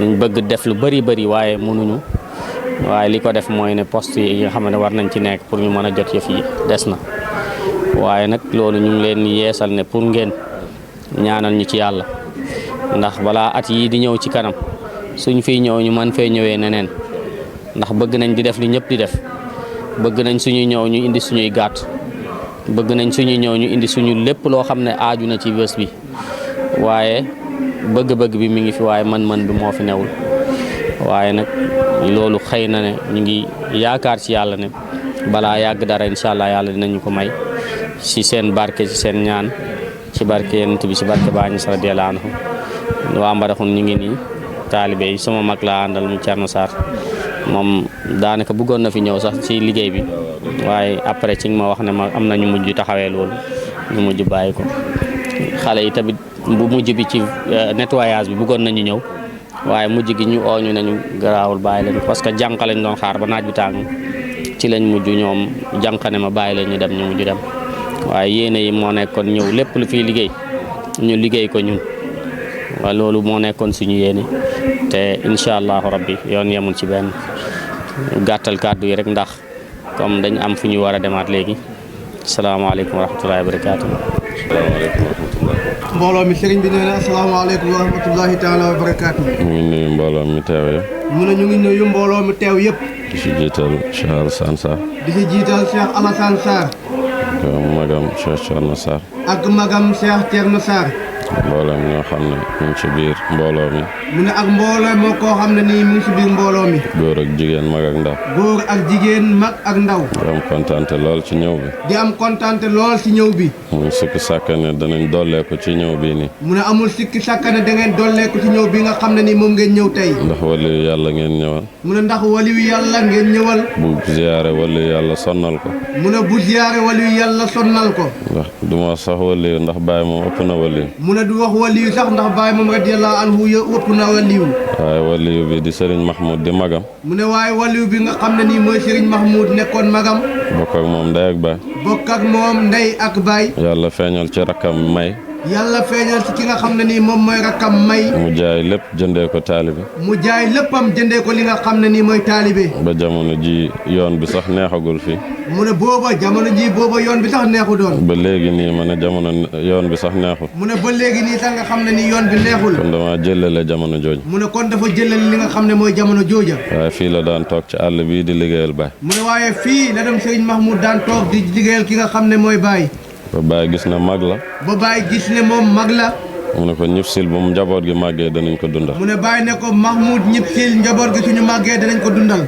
I: ñu bëgg def lu bari waaye mënuñu waaye li ko def mooy ne poste yi nga xam ne war nañ ci nekk pour ñu mën a jot yëf yi des na waaye nag loolu ñu ngi leen yeesal ne pour ngeen ñaanal ñu ci yàlla ndax balaa at yii di ñëw ci kanam suñ fiy ñëw ñu mën fee ñëwee neneen ndax bëgg nañ di def li ñëpp di def bëgg nañ suñuy ñëw ñu indi suñuy gàtt bëgg nañ suñuy ñëw ñu indi suñu lépp loo xam ne aaju na ci bés bi waaye bëgg-bëgg bi mi ngi fi waaye man-man bi moo fi newul waaye nag loolu xëy na ne ñu ngi yaakaar ci yàlla ne balaa yàgg dara incha allah yàlla dinañu ko may ci seen barke ci seen ñaan ci barke Yonent bi ci barke Baay Ñas radiyallaahu anhu waa Mbadakhoune ñu ngi nii taalibe yi sama mag laa àndal mu Thierno Sarr moom daanaka bëggoon na fi ñëw sax ci liggéey bi waaye après ci ma wax ne ma am na ñu mujj taxawee loolu ñu mujj bàyyi ko xale yi tamit bu mujj bi ci nettoyage bi bëggoon nañu ñëw waaye mujj gi ñu ooñu nañu garaawul bàyyi leen parce que jànq lañ doon xaar ba naaj bi tàng ci lañ mujj ñoom jànq ne ma bàyyi leen ñu dem ñu mujj dem waaye yéene yi moo nekkoon ñëw lépp lu fiy liggéey ñu liggéey ko ñun waaye loolu moo nekkoon suñu yéene te incha allahu rabbi yoon yemul ci benn gàttal kàddu yi rek ndax comme dañ am fu ñu war a demaat léegi salaamaaleykum wa rahmatullahi wa barakaatu.
D: salaamaaleykum wa rahmatulah.
E: mbooloo mi sëriñ bi nee na asalaamaaleykum wa rahmatullahi taala wa barakaatu.
D: mu ngi nuyu mbooloo mi teew yëpp.
E: mu ne ñu ngi nuyu mbooloo mi teew yëpp.
D: di si jiital Cheikh Alassane Sarr.
E: di si jiital Cheikh Alassane Sarr.
D: ak magam Cheikh Thierno Sarr.
E: ak magam Cheikh Thierno Sarr.
D: mbooloo mi ñoo xam ne ñu ngi ci biir mbooloo mi.
E: mu ne ak mbooloo moo koo xam ne nii mu ngi ci biir mbooloo mi.
D: góor ak jigéen mag ak ndaw.
E: góor ak jigéen mag ak ndaw.
D: di am kontaante lool ci ñëw bi.
E: di am kontaante lool ci ñëw bi.
D: muy sikki sàkk ne danañ dolleeku ci ñëw bii nii.
E: mu ne amul sikki sàkk ne da ngeen dolleeku ci ñëw bi nga xam ne nii moom ngeen ñëw tey.
D: ndax waliyu yàlla ngeen ñëwal.
E: mu ne ndax waliyu yàlla ngeen ñëwal.
D: bu ziyaare waliyu yàlla sonnal ko.
E: mu ne bu ziyaare waliyu yàlla sonnal ko.
D: ndax du ma sax waliyu ndax Baay moom ëpp na waliyu.
E: mu ne du wax waliyu sax ndax Baay moom radiyallaahu anhu ëpp na waliyu.
D: waaye waliyu bi di Serigne Mahmoud di magam.
E: mu ne waaye waliyu bi nga xam ne nii mooy Serigne Mahmoud nekkoon magam.
D: bokk ak moom ndey ak baay.
E: bokk ak moom ndey ak baay.
D: yàlla feeñal ci rakkam may.
E: yàlla feeñal ci ki nga xam ne nii moom mooy rakkam may.
D: mu jaay lépp jëndee ko taalibe.
E: mu jaay léppam jëndee ko li nga xam ne nii mooy taalibe.
D: ba jamono ji yoon bi sax neexagul fii.
E: mu ne booba jamono ji booba yoon bi sax neexu doon.
D: ba léegi nii ma ne jamono yoon bi sax neexul.
E: mu ne ba léegi nii sax nga xam ne nii yoon bi neexul.
D: kon dama jëlale jamono jooju.
E: mu ne kon dafa jëlale li nga xam ne mooy jamono jooja.
D: waaye fii la daan toog ci àll bii di liggéeyal baay.
E: mu ne waaye fii la dem Serigne Mahmoud daan toog di liggéeyal ki nga xam ne mooy baay.
D: ba baay gis na mag la.
E: ba baay gis ne moom mag la.
D: mu ne ko ñib sil bu mu njaboot gi màggee danañ ko dundal.
E: mu ne baay ne ko Mahmoud ñib sil njaboot gi suñu màggee danañ ko dundal.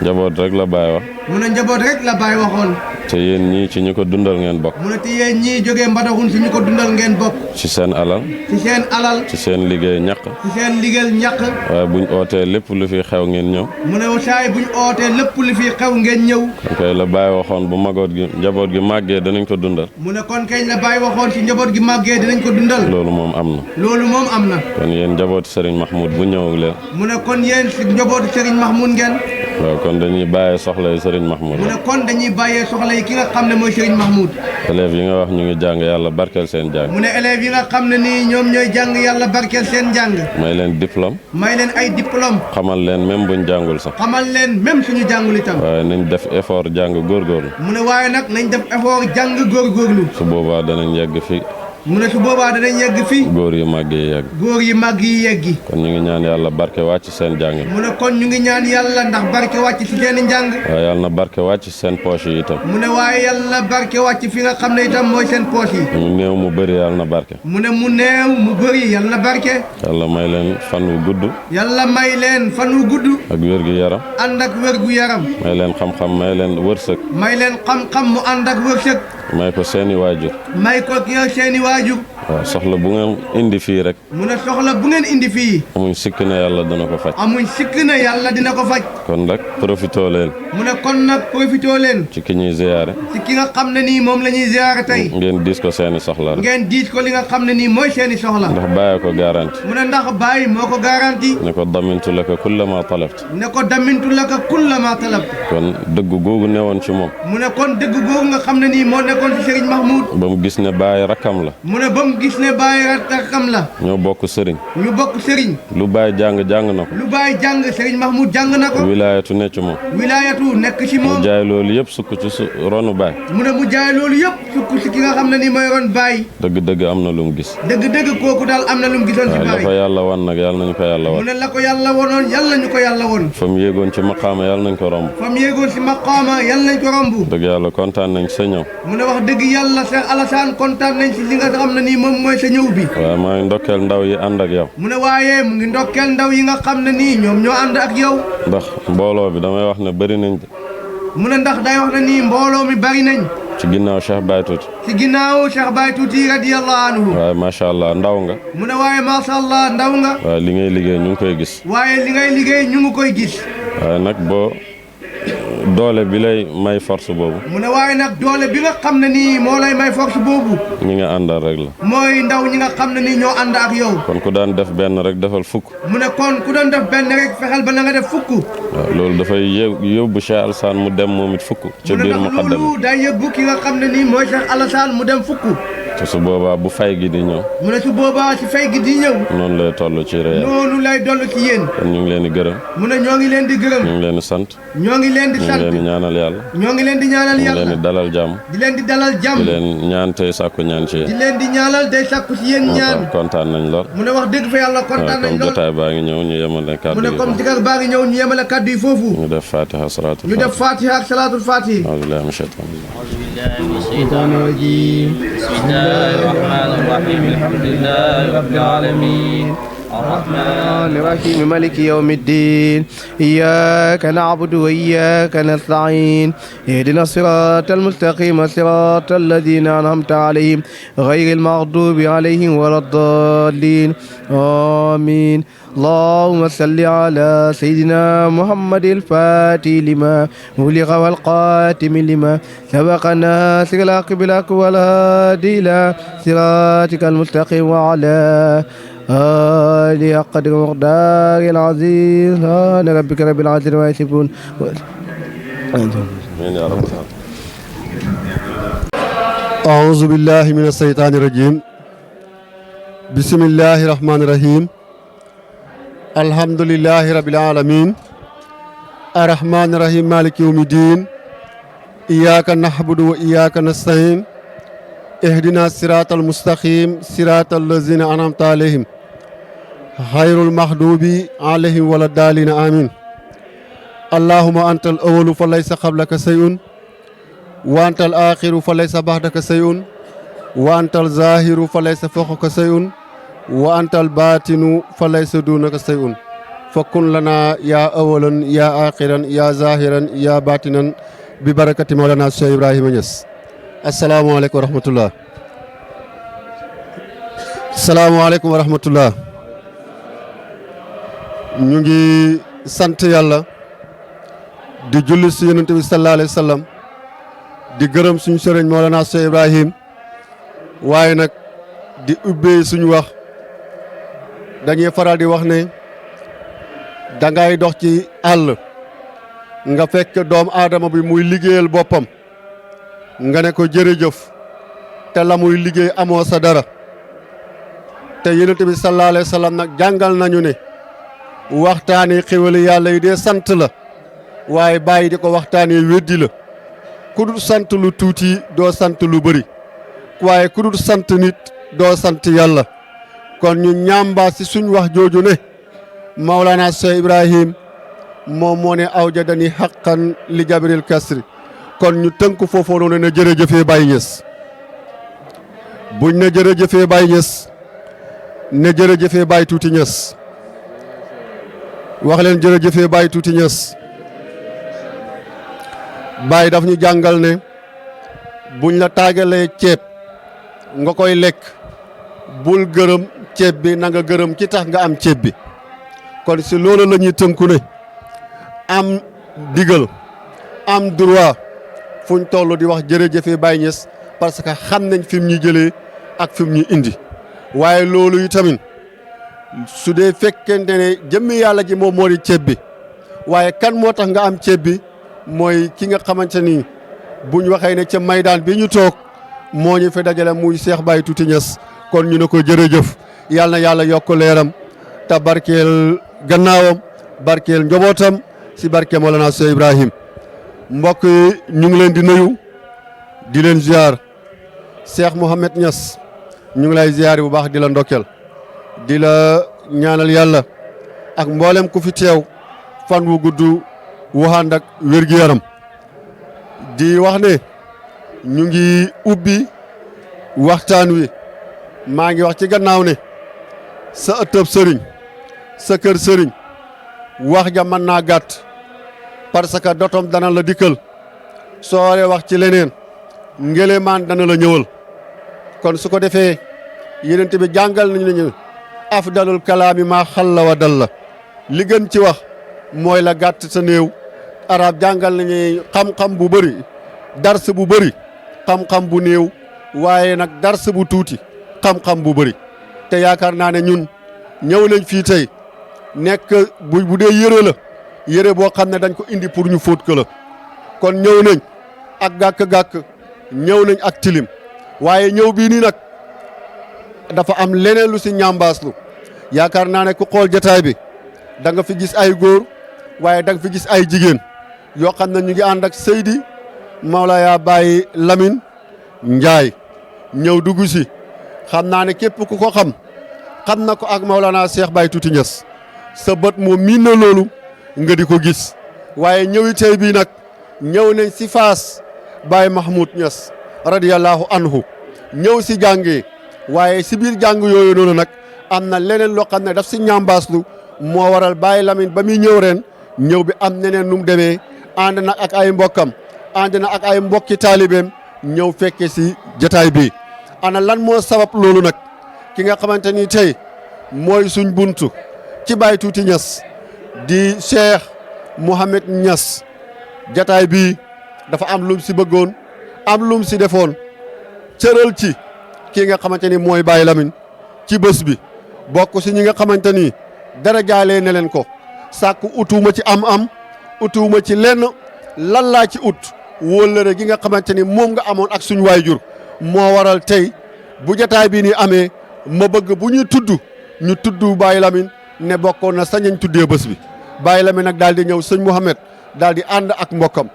D: njaboot rek la baay wax.
E: mu ne njaboot rek la baay waxoon.
D: te yéen ñii ci ñu ko dundal ngeen bokk.
E: mu ne te yéen ñii jógee Mbadakhoune si ñu ko dundal ngeen bokk.
D: ci seen alal.
E: ci seen alal.
D: ci seen liggéey ñaq.
E: ci seen liggéey ñaq.
D: waaye buñ ootee lépp lu fi xew ngeen ñëw.
E: mu ne saay buñ ootee lépp lu fi xew ngeen ñëw.
D: kon kay la baay waxoon bu magoot gi njaboot gi màggee danañ ko dundal.
E: mu ne kon kañ la baay waxoon si njaboot gi màggee danañ ko dundal.
D: loolu moom am na.
E: loolu moom am na.
D: kon yéen njabooti Serigne Mahmoud bu ñëw leen.
E: mu ne kon yéen si njabooti Serigne Mahmoud ngeen.
D: waaw kon dañuy bàyyee soxla yi Serigne Mahmoud.
E: mu ne kon dañuy bàyyee soxla yi ki nga xam ne mooy Serigne Mahmoud.
D: élèves yi nga wax ñu ngi jàng yàlla barkeel seen jàng.
E: mu ne élèves yi nga xam ne nii ñoom ñooy jàng yàlla barkeel seen jàng.
D: may leen diplôme.
E: may leen ay diplôme.
D: xamal leen même buñ jàngul sax.
E: xamal leen même suñu jàngul itam.
D: waaye nañ def effort jàng góorgóorlu.
E: mu ne waaye nag nañ def effort jàng góorgóorlu.
D: su boobaa danañ yegg fi.
E: mu ne su boobaa danañ yegg fii.
D: góor yu màgg yi yegg.
E: góor yi màgg yi yeggi.
D: kon ñu ngi ñaan yàlla barke wàcc seen jàng.
E: mu ne kon ñu ngi ñaan yàlla ndax barke wàcc ci seen njàng.
D: waaye yàlla na barke wàcc seen poche yi itam.
E: mu ne waaye yàlla barke wàcc fi nga xam ne itam mooy seen poche yi.
D: mu néew mu bëri yàlla na barke.
E: mu ne mu néew mu bëri yàlla na barke.
D: yàlla may leen fan wu gudd.
E: yàlla may leen fan wu gudd.
D: ak wér gu yaram.
E: ànd ak wér gu yaram.
D: may leen xam-xam may leen wërsëg.
E: may leen xam-xam mu ànd ak wërsëg.
D: may ko seeni waajur.
E: may ko seeni waajur.
D: waaw soxla bu ngeen indi fii rek.
E: mu ne soxla bu ngeen indi fii.
D: amuñ sikk ne yàlla dana ko faj.
E: amuñ sikk ne yàlla dina ko faj.
D: kon nag profitoo leen.
E: mu ne kon nag profitoo leen.
D: ci ki ñuy ziyaare.
E: ci ki nga xam ne nii moom la ñuy ziyaare tey.
D: ngeen diis ko seeni soxla rek.
E: ngeen diis ko li nga xam ne nii mooy seeni soxla.
D: ndax bàyyi ko garanti.
E: mu ne ndax bàyyi moo ko garanti.
D: ne ko damintu laka kulla ma talabt.
E: ne ko damintu laka kulla ma talabt.
D: kon dëgg googu newoon ci moom.
E: mu ne kon dëgg googu nga xam ne nii moo nekkoon ci Serigne Mahmoud.
D: ba mu gis ne Baye rakkam la.
E: mu ne ba mu gis ne Baye rakkam la.
D: ñoo bokk sëriñ.
E: ñu bokk sëriñ.
D: lu Baye jàng na ko.
E: lu Baye jàng Serigne Mahmoud jàng na ko.
D: wilaayatu ne ci moom.
E: wilaayatu nekk ci moom.
D: mu jaay loolu yëpp sukk ci ronu Baye.
E: mu ne mu jaay loolu yëpp sukk ci ki nga xam ne nii mooy ron Baye.
D: dëgg-dëgg am na lu mu gis.
E: dëgg-dëgg kooku daal am na lu mu gisoon ci Baye.
D: la ko yàlla wan nag yàlla nañu ko yàlla wan.
E: mu ne la ko yàlla wonoon yàlla ñu ko yàlla won.
D: fa mu yéegoon ci maqaama yàlla nañ ko romb.
E: fa mu yéegoon ci maqaama yàlla nañ ko romb.
D: dëgg yàlla kontaan nañ sa ñëw.
E: mu ne wax dëgg yàlla Cheikh Alassane kontaan nañ ci li nga xam ne nii moom mooy sa ñëw bi.
D: waaw maa ngi ndokkeel ndaw yi ànd ak yow.
E: mu ne waaye mu ngi ndokkeel ndaw yi nga xam ne nii ñoom ñoo ànd ak yow.
D: ndax mbooloo bi damay wax ne bëri nañ.
E: mu ne ndax day wax ne nii mbooloo mi bari nañ.
D: ci ginnaaw Cheikh Baye Tuuti.
E: ci ginnaaw Cheikh Baye Tuuti radiyallahu anhu.
D: waaye macha allah ndaw nga.
E: mu ne waaye macha allah ndaw nga.
D: waaye li ngay liggéey ñu ngi koy gis.
E: waaye li ngay liggéey ñu ngi koy gis.
D: waaye nag boo doole bi lay may force boobu.
E: mu ne waaye nag doole bi nga xam ne nii moo lay may force boobu.
D: ñi nga àndal rek la.
E: mooy ndaw ñi nga xam ne nii ñoo ànd ak yow.
D: kon ku daan def benn rek defal fukk.
E: mu ne kon ku doon def benn rek fexeel ba na nga def fukk.
D: waaw loolu dafay yóbbu Cheikh Alassane mu dem moom it fukk. ca biir muqaddam
E: loolu day yóbbu ki nga xam ne nii mooy Cheikh Alassane mu dem fukk.
D: te su boobaa bu fay gi di ñëw.
E: mu ne su boobaa si fay gi di ñëw.
D: noonu lay toll ci réew.
E: noonu lay toll ci yéen.
D: kon ñu ngi leen di gërëm.
E: mu ne ñoo ngi leen di gërëm.
D: ñu ngi leen di sant.
E: ñoo ngi leen di sant.
D: ñu ngi leen di ñaanal yàlla.
E: ñoo ngi leen di ñaanal yàlla.
D: ñu leen di dalal jàmm.
E: di leen di dalal jàmm.
D: di leen ñaan tey sàkku ñaan ci yéen.
E: di leen di ñaanal day sàkku ci yéen ñaan.
D: kontaan nañ lool.
E: mu ne wax dëgg fa yàlla kontaan nañ
D: comme
E: lool.
D: jotaay baa ngi ñëw ñu yemale kàddu
E: mu
D: yi.
E: ne comme jikar baa ngi ñëw ñu yemale kàddu yi foofu.
D: ñu def Fatiha salaatul
E: ñu def Fatiha ak salaatul Fatiha.
D: أعوذ بالله من
J: الشيطان الرجيم بسم الله الرحمن الرحيم الحمد لله رب العالمين الرحمن الرحيم مالك يوم الدين إياك نعبد وإياك نستعين اهدنا الصراط المستقيم صراط الذين أنعمت عليهم غير المغضوب عليهم ولا الضالين آمين اللهم صل على سيدنا محمد الفاتح لما أغلق والقاتم لما سبق الناصر الحق بالحق والهادي إلى صراطك المستقيم وعلى آله قدر مقدار العزيز سبحان ربك رب العزة عما يصفون.
F: أعوذ بالله من الشيطان الرجيم بسم الله الرحمن الرحيم الحمد لله رب العالمين الرحمن الرحيم مالك يوم الدين إياك نعبد وإياك نستعين اهدنا الصراط المستقيم صراط الذين أنعمت عليهم غير المغضوب عليهم ولا الضالين آمين اللهم أنت الأول فليس قبلك شيء وأنت الآخر فليس بعدك شيء وأنت الظاهر فليس فوقك شيء وأنت الباطن فليس دونك شيء فكن لنا يا أولا يا آخرا يا ظاهرا يا باطنا ببركة مولانا الشيخ إبراهيم نياس. السلام عليكم ورحمة الله. السلام عليكم ورحمة الله. ñu ngi sant yàlla di julli si yonent bi sallallahu alayhi wa sallam di gërëm suñu sëriñ Mawlana Cheikh Ibrahim waaye nag di ubbee suñu wax dañuy faral di wax ne dangay dox ci àll nga fekk doomu aadama bi muy liggéeyal boppam nga ne ko jërëjëf te la muy liggéey amoo sa dara te yonent bi sallallahu alayhi wa sallam nag jàngal nañu ne waxtaanee xéwali yàlla yi dee sant la waaye bàyyi di ko waxtaanee weddi la ku dul sant lu tuuti doo sant lu bëri waaye ku dul sant nit doo sant yàlla kon ñu ñaambaa si suñ wax jooju ne Mawlana Cheikh Ibrahim moom moo ne aw jadani xaqan li jabril kasri kon ñu tënk foofu noonu ne jërëjëfee Baye Niass buñ ne jërëjëfee Baye Niass ne jërëjëfee Baye Tuuti Niass wax leen jërëjëfee Baye Tuuti Niass Baye daf ñu jàngal ne buñ la taagalee ceeb nga koy lekk bul gërëm ceeb bi na nga gërëm ci tax nga am ceeb bi kon si loolu la ñuy tënku ne am digal am droit fuñ toll di wax jërëjëfee Baye Niass parce que xam nañ fi mu ñu jëlee ak fi mu ñu indi waaye loolu yi tamit su dee fekkente ne jëmmi yàlla ji moom moo di ceeb bi waaye kan moo tax nga am ceeb bi mooy ki nga xamante ni buñ waxee ne ca maydaan bi ñu toog
K: moo ñu fi dajale muy Cheikh Baye Tuuti Niass kon ñu ne ko jërëjëf yal na yàlla yokk leeram te barkeel gannaawam barkeel njobootam si barke Mawlana Cheikh Ibrahim mbokk yi ñu ngi leen di nuyu di leen ziar Cheikh Mouhamed Niass ñu ngi lay ziar bu baax di la ndokkel di la ñaanal yàlla ak mboolem ku fi teew fan wu gudd wu ànd ak wér-gu-yaram di wax ne ñu ngi ubbi waxtaan wi maa ngi wax ci gannaaw ne sa ëttëb sëriñ sa kër sëriñ wax ja mën naa gàtt parce que dotom dana la dikkal soo waree wax ci leneen ngelemaan dana la ñëwal kon su ko defee yenent bi jàngal nañu ne afdalul kalaami maa xalla wa dalla li gën ci wax mooy la gàtt sa néew arab jàngal nañu xam-xam bu bëri dars bu bëri xam-xam bu néew waaye nag dars bu tuuti xam-xam bu bëri te yaakaar naa ne ñun ñëw nañ fii tey nekk bu dee yëre la yëre boo xam ne dañ ko indi pour ñu fóot ko la kon ñëw nañ ak gàkk-gàkk ñëw nañ ak tilim waaye ñëw bii nii nag dafa am leneen lu si ñambaaslu yaakaar naa ne ku xool jataay bi da nga fi gis ay góor waaye da nga fi gis ay jigéen yoo xam ne ñu ngi ànd ak Seydi Mawlaya Baye Lamine Ndiaye ñëw dugg si xam naa ne képp ku ko xam na ko ak Mawlana Cheikh Baye Tuuti Niass sa bët moom miin na loolu nga di ko gis waaye ñëwi tey bii nag ñëw nañ si Faas Baye Mahmoud Niass radiyallahu anhu ñëw si jàngee waaye si biir jàng yooyu noonu nag am na leneen loo xam ne daf si ñambaaslu moo waral Baye Lamine ba muy ñëw ren ñëw bi am neneen nu mu demee ànd na ak ay mbokkam ànd na ak ay mbokki taalibeem ñëw fekke si jataay bi ana lan moo sabab loolu nag ki nga xamante ni tey mooy suñ buntu ci Baye Tuuti Niass di Cheikh Mouhamed Niass jataay bi dafa am lum si bëggoon am lum si defoon cëral ci kii nga xamante ni mooy Baye Lamine ci bés bi bokk si ñi nga xamante ni dara jaalee ne leen ko sàkku utuuma ci am utuuma ci lenn lan laa ci ut wóllëre gi nga xamante ni moom nga amoon ak suñu waayjur moo waral tey bu jataay bi ni amee ma bëgg bu ñuy tudd ñu tudd Baye Lamine ne bokkoon na sañañ tuddee bés bi Baye Lamine nag daal di ñëw sëñ Mouhamed daal di ànd ak mbokkam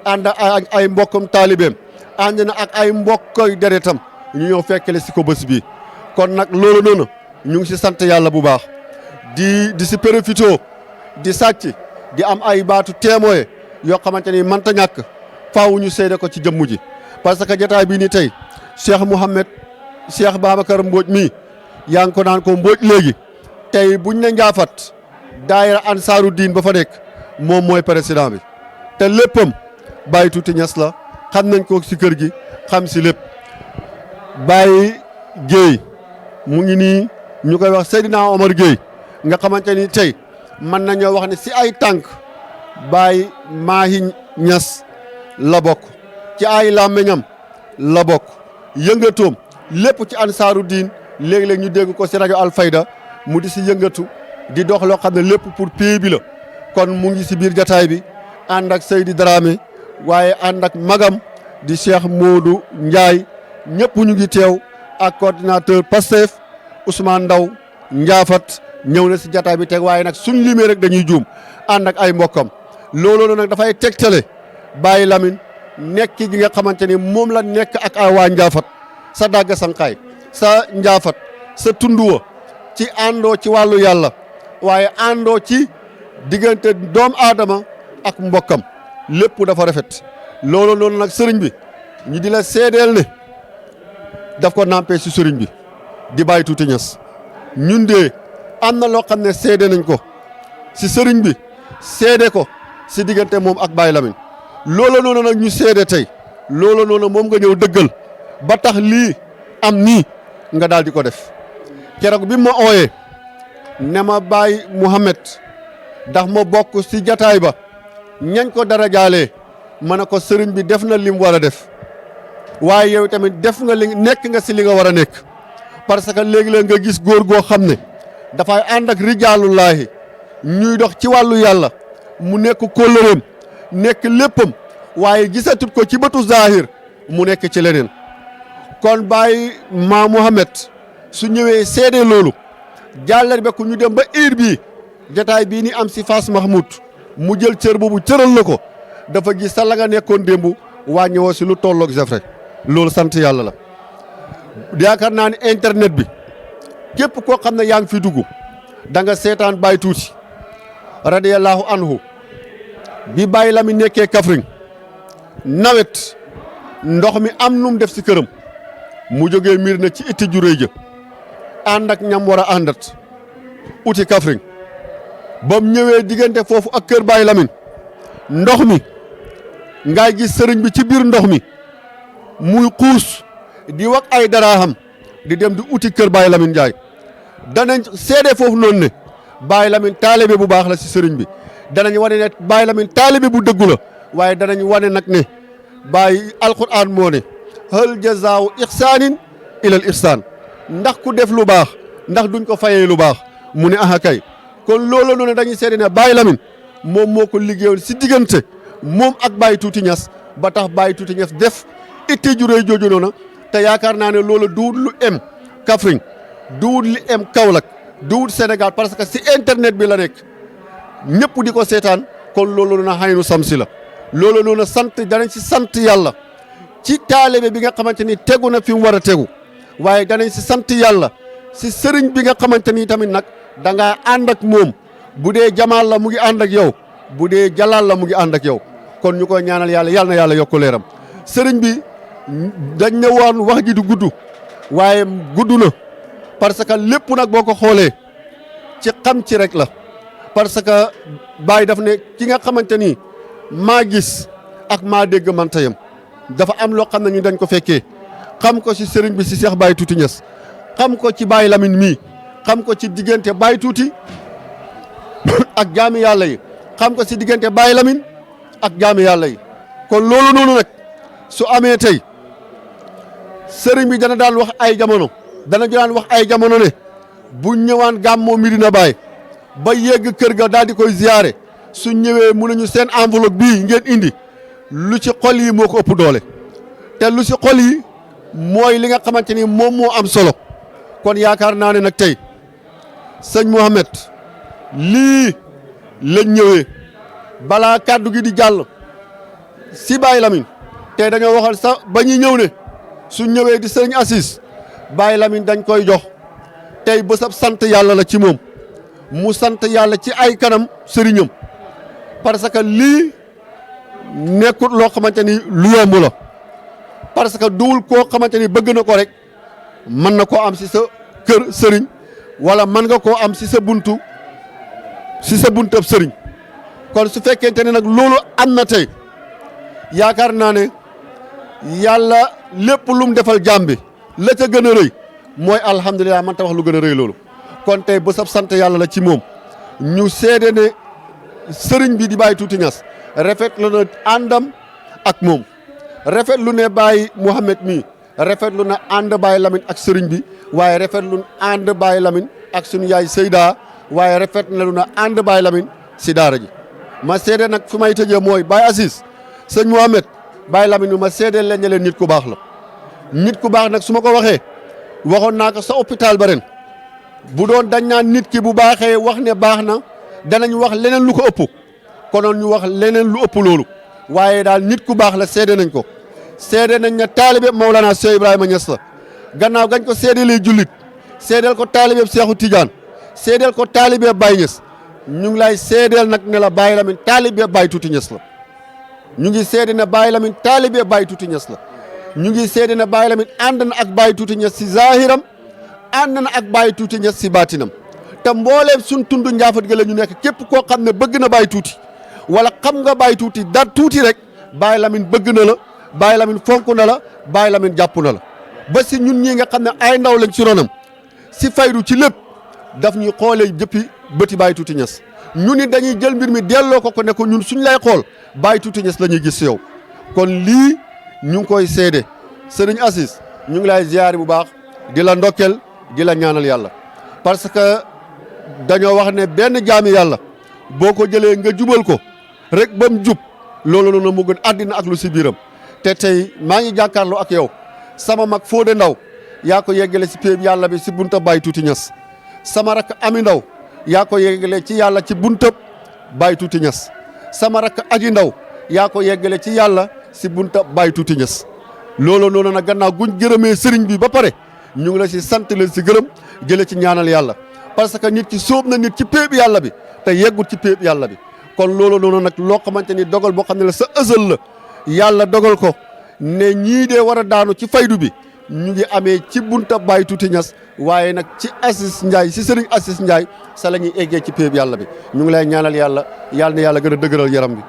K: ànd ak ay mbokkam taalibeem ànd na ak ay mbokkoy deretam ñu ñëw fekkale si ko bés bi kon nag loolu noonu ñu ngi si sant yàlla bu baax di si profité di sàcc di am ay baatu témoin yoo xamante ni mënta ñàkk faaw ñu seede ko ci jëmm ji parce que jotaay bii ni tey Cheikh Mouhamed Cheikh Babacar Mbodj mii yaa ngi ko naan ko Mbodj léegi tey buñ ne Njaafat daayira Ansaaru Diin ba fa nekk moom mooy président bi te léppam Baye Tuuti Niass la xam nañ ko si kër gi xam si lépp Baye Guèye mu ngi nii ñu koy wax Seydina Omar Guèye nga xamante ni tey mën nañoo wax ne si ay tànk Baye Mahi Niass la bokk ci ay làmmiñam la bokk yëngatoom lépp ci Ansaaru Diin léeg-léeg ñu dégg ko si rajo Alfayda mu di si yëngatu di dox loo xam ne lépp pour pays bi la kon mu ngi si biir jataay bi ànd ak Seydi Dramé waaye ànd ak magam di Cheikh Modou Ndiaye ñëpp ñu ngi teew ak coordinateur Pastef Ousmane Ndaw Njaafat ñëw na si jataay bi teg waaye nag suñ limee rek dañuy juum ànd ak ay mbokkam looloo nag dafay tegtale Baye Lamine nekk gi nga xamante ni moom la nekk ak ay waa Njaafat sa dàgg sankaay sa Njaafat sa tunduwa ci àndoo ci wàllu yàlla waaye àndoo ci diggante doom aadama ak mbokkam lépp dafa rafet loolu noonu nag sëriñ bi ñu di la seedeel ne daf ko nampé si sëriñ bi di Baye Tuuti Niass ñun de am na loo xam ne seede nañ ko si sëriñ bi seede ko si diggante moom ak Baye Lamine loolu noonu nag ñu seede tey loolu noonu moom nga ñëw dëggal ba tax lii am nii nga daal di ko def keroog bi ma ooyee ne ma Baye Mouhamed ndax ma bokk si jataay ba ñañ ko dara jaalee ma ne ko sëriñ bi def na lim war a def waaye yow tamit def nga li nekk nga si li nga war a nekk parce que léegi-léeg nga gis góor goo xam ne dafay ànd ak rijaalullaahi ñuy dox ci wàllu yàlla mu nekk kóllëreem nekk léppam waaye gisatut ko ci bëtu zahir mu nekk ci leneen kon Baye Ma Mouhamed su ñëwee seede loolu jàllar be ku ñu dem ba heure bii jataay bii ni am si Fass Mahmoud mu jël cër boobu cëral la ko dafa gis sa la nga nekkoon démb wàññiwoo si lu tolloog jëf rek loolu sant yàlla la. yaakaar naa ne internet bi képp koo xam ne yaa ngi fi dugg da nga seetaan Baye Tuuti radiyallahu anhu bi Baye Lamine nekkee Kaffrine nawet ndox mi am num def si këram mu jógee miir na ci itti ju rëy ja ànd ak ñam war a àndat uti Kaffrine ba mu ñëwee diggante foofu ak kër Baye Lamine ndox mi ngay gis sëriñ bi ci biir ndox mi muy xuus di wax ay daraaham di dem di uti kër Baye Lamine Ndiaye danañ seede foofu noonu ne Baye Lamine taalibe bu baax la si sëriñ bi danañ wane ne Baye Lamine taalibe bu dëggu la waaye danañ wane nag ne Baye alquran moo ne hal jazaawu ixsaanin ilal ixsaan ndax ku def lu baax ndax duñ ko fayee lu baax mu ne aha kay kon loolu noonu dañuy seede ne Baye Lamine moom moo ko liggéeyoon si diggante moom ak Baye Tuuti Ñas ba tax Baye Tuuti Ñas def itti ju rëy jooju noonu te yaakaar naa ne loolu duwut lu em Kaffrine duwut li em Kaolack duwut Sénégal parce que si internet bi la nekk ñëpp di ko seetaan kon loolu noonu xaynu samsi la loolu noonu sant danañ si sant yàlla ci taalibe bi nga xamante ni tegu na fi mu war a tegu waaye danañ si sant yàlla si sëriñ bi nga xamante ni tamit nag da ngaa ànd ak moom bu dee jamaal la mu ngi ànd ak yow bu dee jalaal la mu ngi ànd ak yow kon ñu koy ñaanal yàlla yàlla na yàlla yokk leeram sëriñ bi dañ ne woon wax ji du gudd waaye gudd na parce que lépp nag boo ko xoolee ci xam ci rek la parce que Baye daf ne ki nga xamante ni maa gis ak maa dégg man tayam dafa am loo xam ne ñu dañ ko fekkee xam ko ci sëriñ bi ci Cheikh Baye Tuuti Ñas xam ko ci Baye Lamine mii xam ko ci diggante Baye Tuuti ak jaami yàlla yi xam ko ci diggante Baye Lamine ak jaami yàlla yi kon loolu noonu nag su amee tey sëriñ bi dana daan wax ay jamono ne bu ñëwaan gàmmoo Medina Baye ba yegg kër ga daal di koy ziyaare su ñëwee mu nañu seen enveloppe bii ngeen indi lu ci xol yi moo ko ëpp doole te lu ci xol yi mooy li nga xamante ni moom moo am solo kon yaakaar naa ne nag tey sëñ Mouhamed lii lañ ñëwee balaa kàddu gi di jàll si Baye Lamine tey dañoo waxal sax ba ñuy ñëw ne su ñëwee di sëñ Assis Baye Lamine dañ koy jox tey bésab sant yàlla la ci moom mu sant yàlla ci ay kanam sëriñam parce que lii nekkut loo xamante ni lu yomb la parce que duwul koo xamante ni bëgg na ko rek mën na koo am si sa kër sëriñ wala mën nga koo am si sa buntu ab sëriñ kon su fekkente ne nag loolu am na tey yaakaar naa ne yàlla lépp lu mu defal jaam bi la ca gën a rëy mooy alhamdulilah man ta wax lu gën a rëy loolu kon tey bésab sant yàlla la ci moom ñu seede ne sëriñ bi di Baye Tuuti Ñas rafet lu na àndam ak moom rafet lu ne Baye Mouhamed mii rafet lu na ànd Baye Lamine ak sëriñ bi waaye rafet lu ànd Baye Lamine ak suñu yaay Seyda waaye rafet na lu na ànd Baye Lamine si daara ji ma seede nag fi may tëjee mooy Baye Assis sëñ Mouhamed Baye Lamine ma seede leen ne leen nit ku baax la nit ku baax nag su ma ko waxee waxoon naa ko sa hôpital ba ren bu doon dañ naan nit ki bu baaxee wax ne baax na danañ wax leneen lu ko ëpp konoon ñu wax leneen lu ëpp loolu waaye daal nit ku baax la seede nañ ko seede nañ ne taalibe Mawlana Cheikh Ibrahima Niass la gannaaw gañ ko seedelee jullit seedeel ko taalibe Seexu Tijaan seedeel ko taalibe Baye Niass ñu ngi lay seedeel nag ne la Baye Lamine taalibe Baye Tuuti Niass la ñu ngi seede ne Baye Lamine taalibe Baye Tuuti Niass la ñu ngi seede ne Baye Lamine ànd na ak Baye Tuuti Niass si zahiram ànd na ak Baye Tuuti Niass si baatinam te mbooleem suñ tund njaafat ga la ñu nekk képp koo xam ne bëgg na Baye Tuuti wala xam nga Baye Tuuti da tuuti rek Baye Lamine bëgg na la Baye Lamine fonk na la Baye Lamine jàpp na la ba si ñun ñii nga xam ne ay ndaw lañ si ronam si faydu ci lépp daf ñuy xoolee jëppi bëti Baye Tuuti Niass ñu ni dañuy jël mbir mi delloo ko ne ko ñun suñ lay xool Baye Tuuti Niass la ñuy gis si yow kon lii ñu ngi koy seede sëriñ Assis ñu ngi lay ziyaari bu baax di la ndokkel di la ñaanal yàlla parce que dañoo wax ne benn jaami yàlla boo ko jëlee nga jubal ko rek ba mu jub loolu noonu mu gën àddina ak lu si biiram te tey maa ngi jàkkaarloo ak yow sama mag Fodé Ndaw yaa ko yeggale si péeb yàlla bi si bunta Baye Tuuti Ñas sama rakk Ami Ndaw yaa ko yeggale ci yàlla ci bunta Baye Tuuti Ñas sama rakk Aji Ndaw yaa ko yeggale ci yàlla si bunta Baye Tuuti Ñas loolu noonu nag gannaaw guñ gërëmee sëriñ bi ba pare ñu ngi la si sant leen si gërëm jële ci ñaanal yàlla parce que nit ki sóob na nit ci péeb yàlla bi te yeggut ci péeb yàlla bi kon loolu noonu nag loo xamante ni dogal boo xam ne la sa ësal la yàlla dogal ko ne ñii dee war a daanu ci faydu bi ñu ngi amee ci bunta Baye Tuuti Ñas waaye nag ci Assis Ndiaye si sëriñ Assis Ndiaye sa la ñuy eggee ci péeb yàlla bi ñu ngi lay ñaanal yàlla yàlla na yàlla gën a dëgëral yaram bi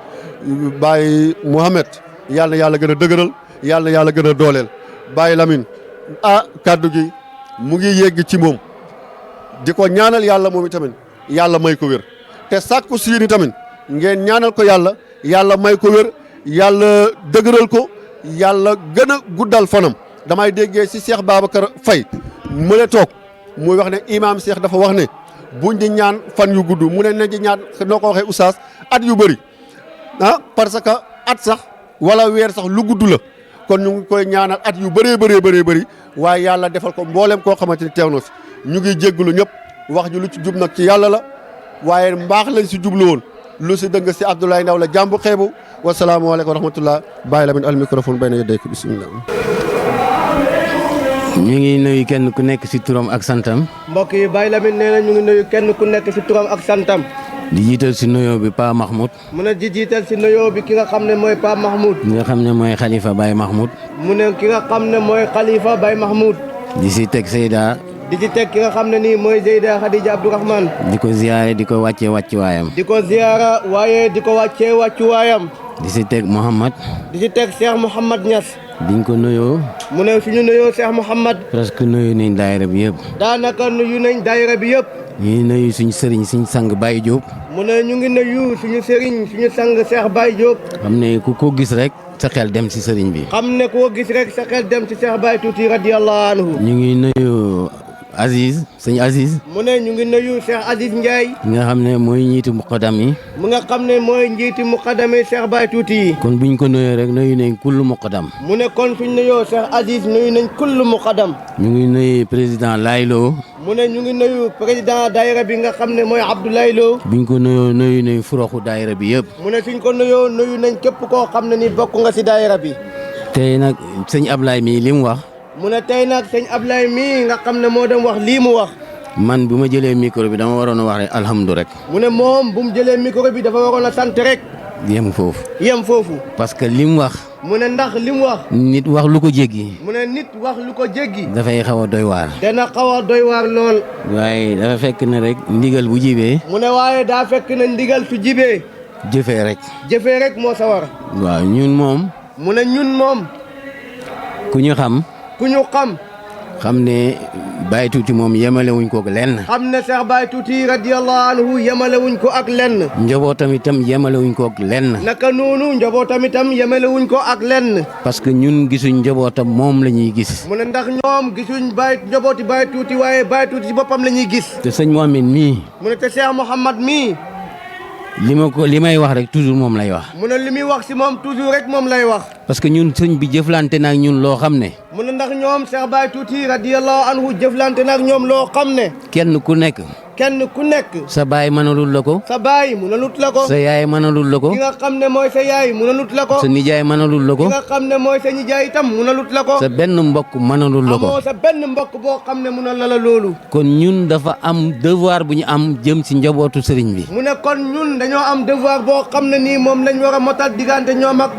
K: Baye Mouhamed yàlla na yàlla gën a dëgëral yàlla na yàlla gën a dooleel Baye Lamine kaddu gi mu ngi yegg ci moom di ko ñaanal yàlla moom itamit yàlla may ko wér te sàkku si yéen itamit ngeen ñaanal ko yàlla may ko wér yàlla dëgëral ko yàlla gën a guddal fanam damay déggee si Cheikh Babacar Faye mu ne toog muy wax ne imaam Cheikh dafa wax ne buñ di ñaan fan yu gudd mu ne nañ di ñaan noo ko waxee oustaz at yu bëri parce que at sax wala weer sax lu gudd la kon ñu ngi koy ñaanal at yu bëree bëri waaye yàlla defal ko mboolem koo xamante ni teew na fi ñu ngi jégglu ñëpp wax ji lu ci jub nag ci yàlla la waaye mbaax lañ si jublu woon lu si dëng si Abdoulaye Ndaw la jàmbu xeebu wasalaamaaleykum wa rahmatullah bàyyi la min al microphone bay na yëddeyk bisimilah.
L: ñu ngi nuyu kenn ku nekk si turam ak santam.
J: mbokk yi Baye Lamine nee na ñu ngi nuyu kenn ku nekk si turam ak santam.
L: di jiital si nuyoo bi Pa Mahmoud.
J: mu ne di jiital si nuyoo bi ki nga xam ne mooy Pa Mahmoud.
L: ki nga xam ne mooy xalifa Baye Mahmoud.
J: mu ne ki nga xam ne mooy xalifa Baye Mahmoud.
L: di si teg Seyda.
J: di ci teg ki nga xam ne nii mooy Seyda Khadija Abdourahmane.
L: di ko ziyaare di ko wàccee wàccuwaayam.
J: di ko ziyaara waaye di ko wàccee wàccuwaayam.
L: di si teg Mouhamad.
J: di ci teg Cheikh Mouhamad Niass.
L: biñ ko nuyoo.
J: mu ne suñu nuyoo Cheikh Mouhamad.
L: presque nuyu nañ daayira bi yëpp.
J: daanaka nuyu nañ daayira bi yëpp.
L: ñu ngi nuyu suñu sëriñ suñu sang Baye Diop.
J: mu ne ñu ngi nuyu suñu sëriñ suñu sang Cheikh Baye Diop.
L: xam ne ku ko gis rek sa xel dem si sëriñ bi.
J: xam ne koo gis rek sa xel dem si Cheikh Baye Tuuti radiyallahu anhu.
L: ñu ngi nuyu Aziz sëñ Aziz.
J: mu ne ñu ngi nuyu Cheikh Aziz Ndiaye.
L: nga xam ne mooy njiitu muqaddam yi.
J: mu nga xam ne mooy njiitu muqaddam yi Cheikh Baye Tuuti yi.
L: kon buñ ko nuyoo rek nuyu nañ kullu muqaddam.
J: mu ne kon suñ nuyoo Cheikh Aziz nuyu nañ kullu muqaddam.
L: ñu ngi nuyu président Laylo.
J: mu ne ñu ngi nuyu président daayira bi nga xam ne mooy Abdoulaye Lo.
L: biñ ko nuyoo nuyu nañ furoxu daayira bi yëpp.
J: mu ne suñ ko nuyoo nuyu nañ képp koo xam ne ni bokk nga si daayira bi.
L: tey nag sëñ Ablaye mii li mu wax.
J: mu ne tey nag sëñ Ablaye mii nga xam ne moo dem wax lii mu wax.
L: man bu ma jëlee micro bi dama waroon a wax rek alhamdu rek.
J: mu ne moom bu mu jëlee micro bi dafa waroon a sant rek.
L: yem foofu.
J: yem foofu.
L: parce que li mu wax.
J: mu ne ndax li mu wax.
L: nit wax lu ko jéggi.
J: mu ne nit wax lu ko jéggi.
L: dafay xaw a doy waar.
J: dana xaw a doy waar lool.
L: waaye dafa fekk ne rek ndigal bu jibee.
J: mu ne waaye daa fekk ne ndigal su jibee.
L: jëfee rek.
J: jëfee rek moo sawar.
L: waaw ñun moom.
J: mu ne ñun moom.
L: ku ñu xam.
J: ku ñu xam.
L: xam ne Baye Tuuti moom yemale wuñ ko ak lenn.
J: xam ne Cheikh Baye Tuuti radiyallahu anhu yemale wuñ ko ak lenn.
L: njabootam itam yemale wuñ ko ak lenn.
J: naka noonu njabootam itam yemale wuñ ko ak lenn.
L: parce que ñun gisuñ njabootam moom la ñuy gis.
J: mu ne ndax ñoom gisuñ njabooti Baye Tuuti waaye Baye Tuuti si boppam la ñuy gis.
L: te sëñ Mohamed mii.
J: mu ne te Cheikh Mouhamad mii.
L: li may wax rek toujours moom lay wax.
J: mu ne li muy wax si moom toujours rek moom lay wax.
L: parce que ñun sëñ bi jëflante na ak ñun loo xam ne.
J: mu ne ndax ñoom Cheikh Baye Tuuti radiyallahu anhu jëflante na ak ñoom loo xam ne.
L: kenn ku nekk.
J: kenn ku nekk.
L: sa baay mënalul la ko.
J: sa baay mënalut la ko.
L: sa yaay mënalul la ko.
J: ki nga xam ne mooy sa yaay mënalut la ko.
L: sa nijaay mënalul la ko.
J: ki nga xam ne mooy sa nijaay itam mënalut la ko.
L: sa benn mbokk mënalul la ko.
J: amoo sa benn mbokk boo xam ne mënal la loolu.
L: kon ñun dafa am devoir bu ñu am jëm si njabootu sëriñ bi.
J: mu ne kon ñun dañoo am devoir boo xam ne nii moom lañ war a motal diggante ñoom ak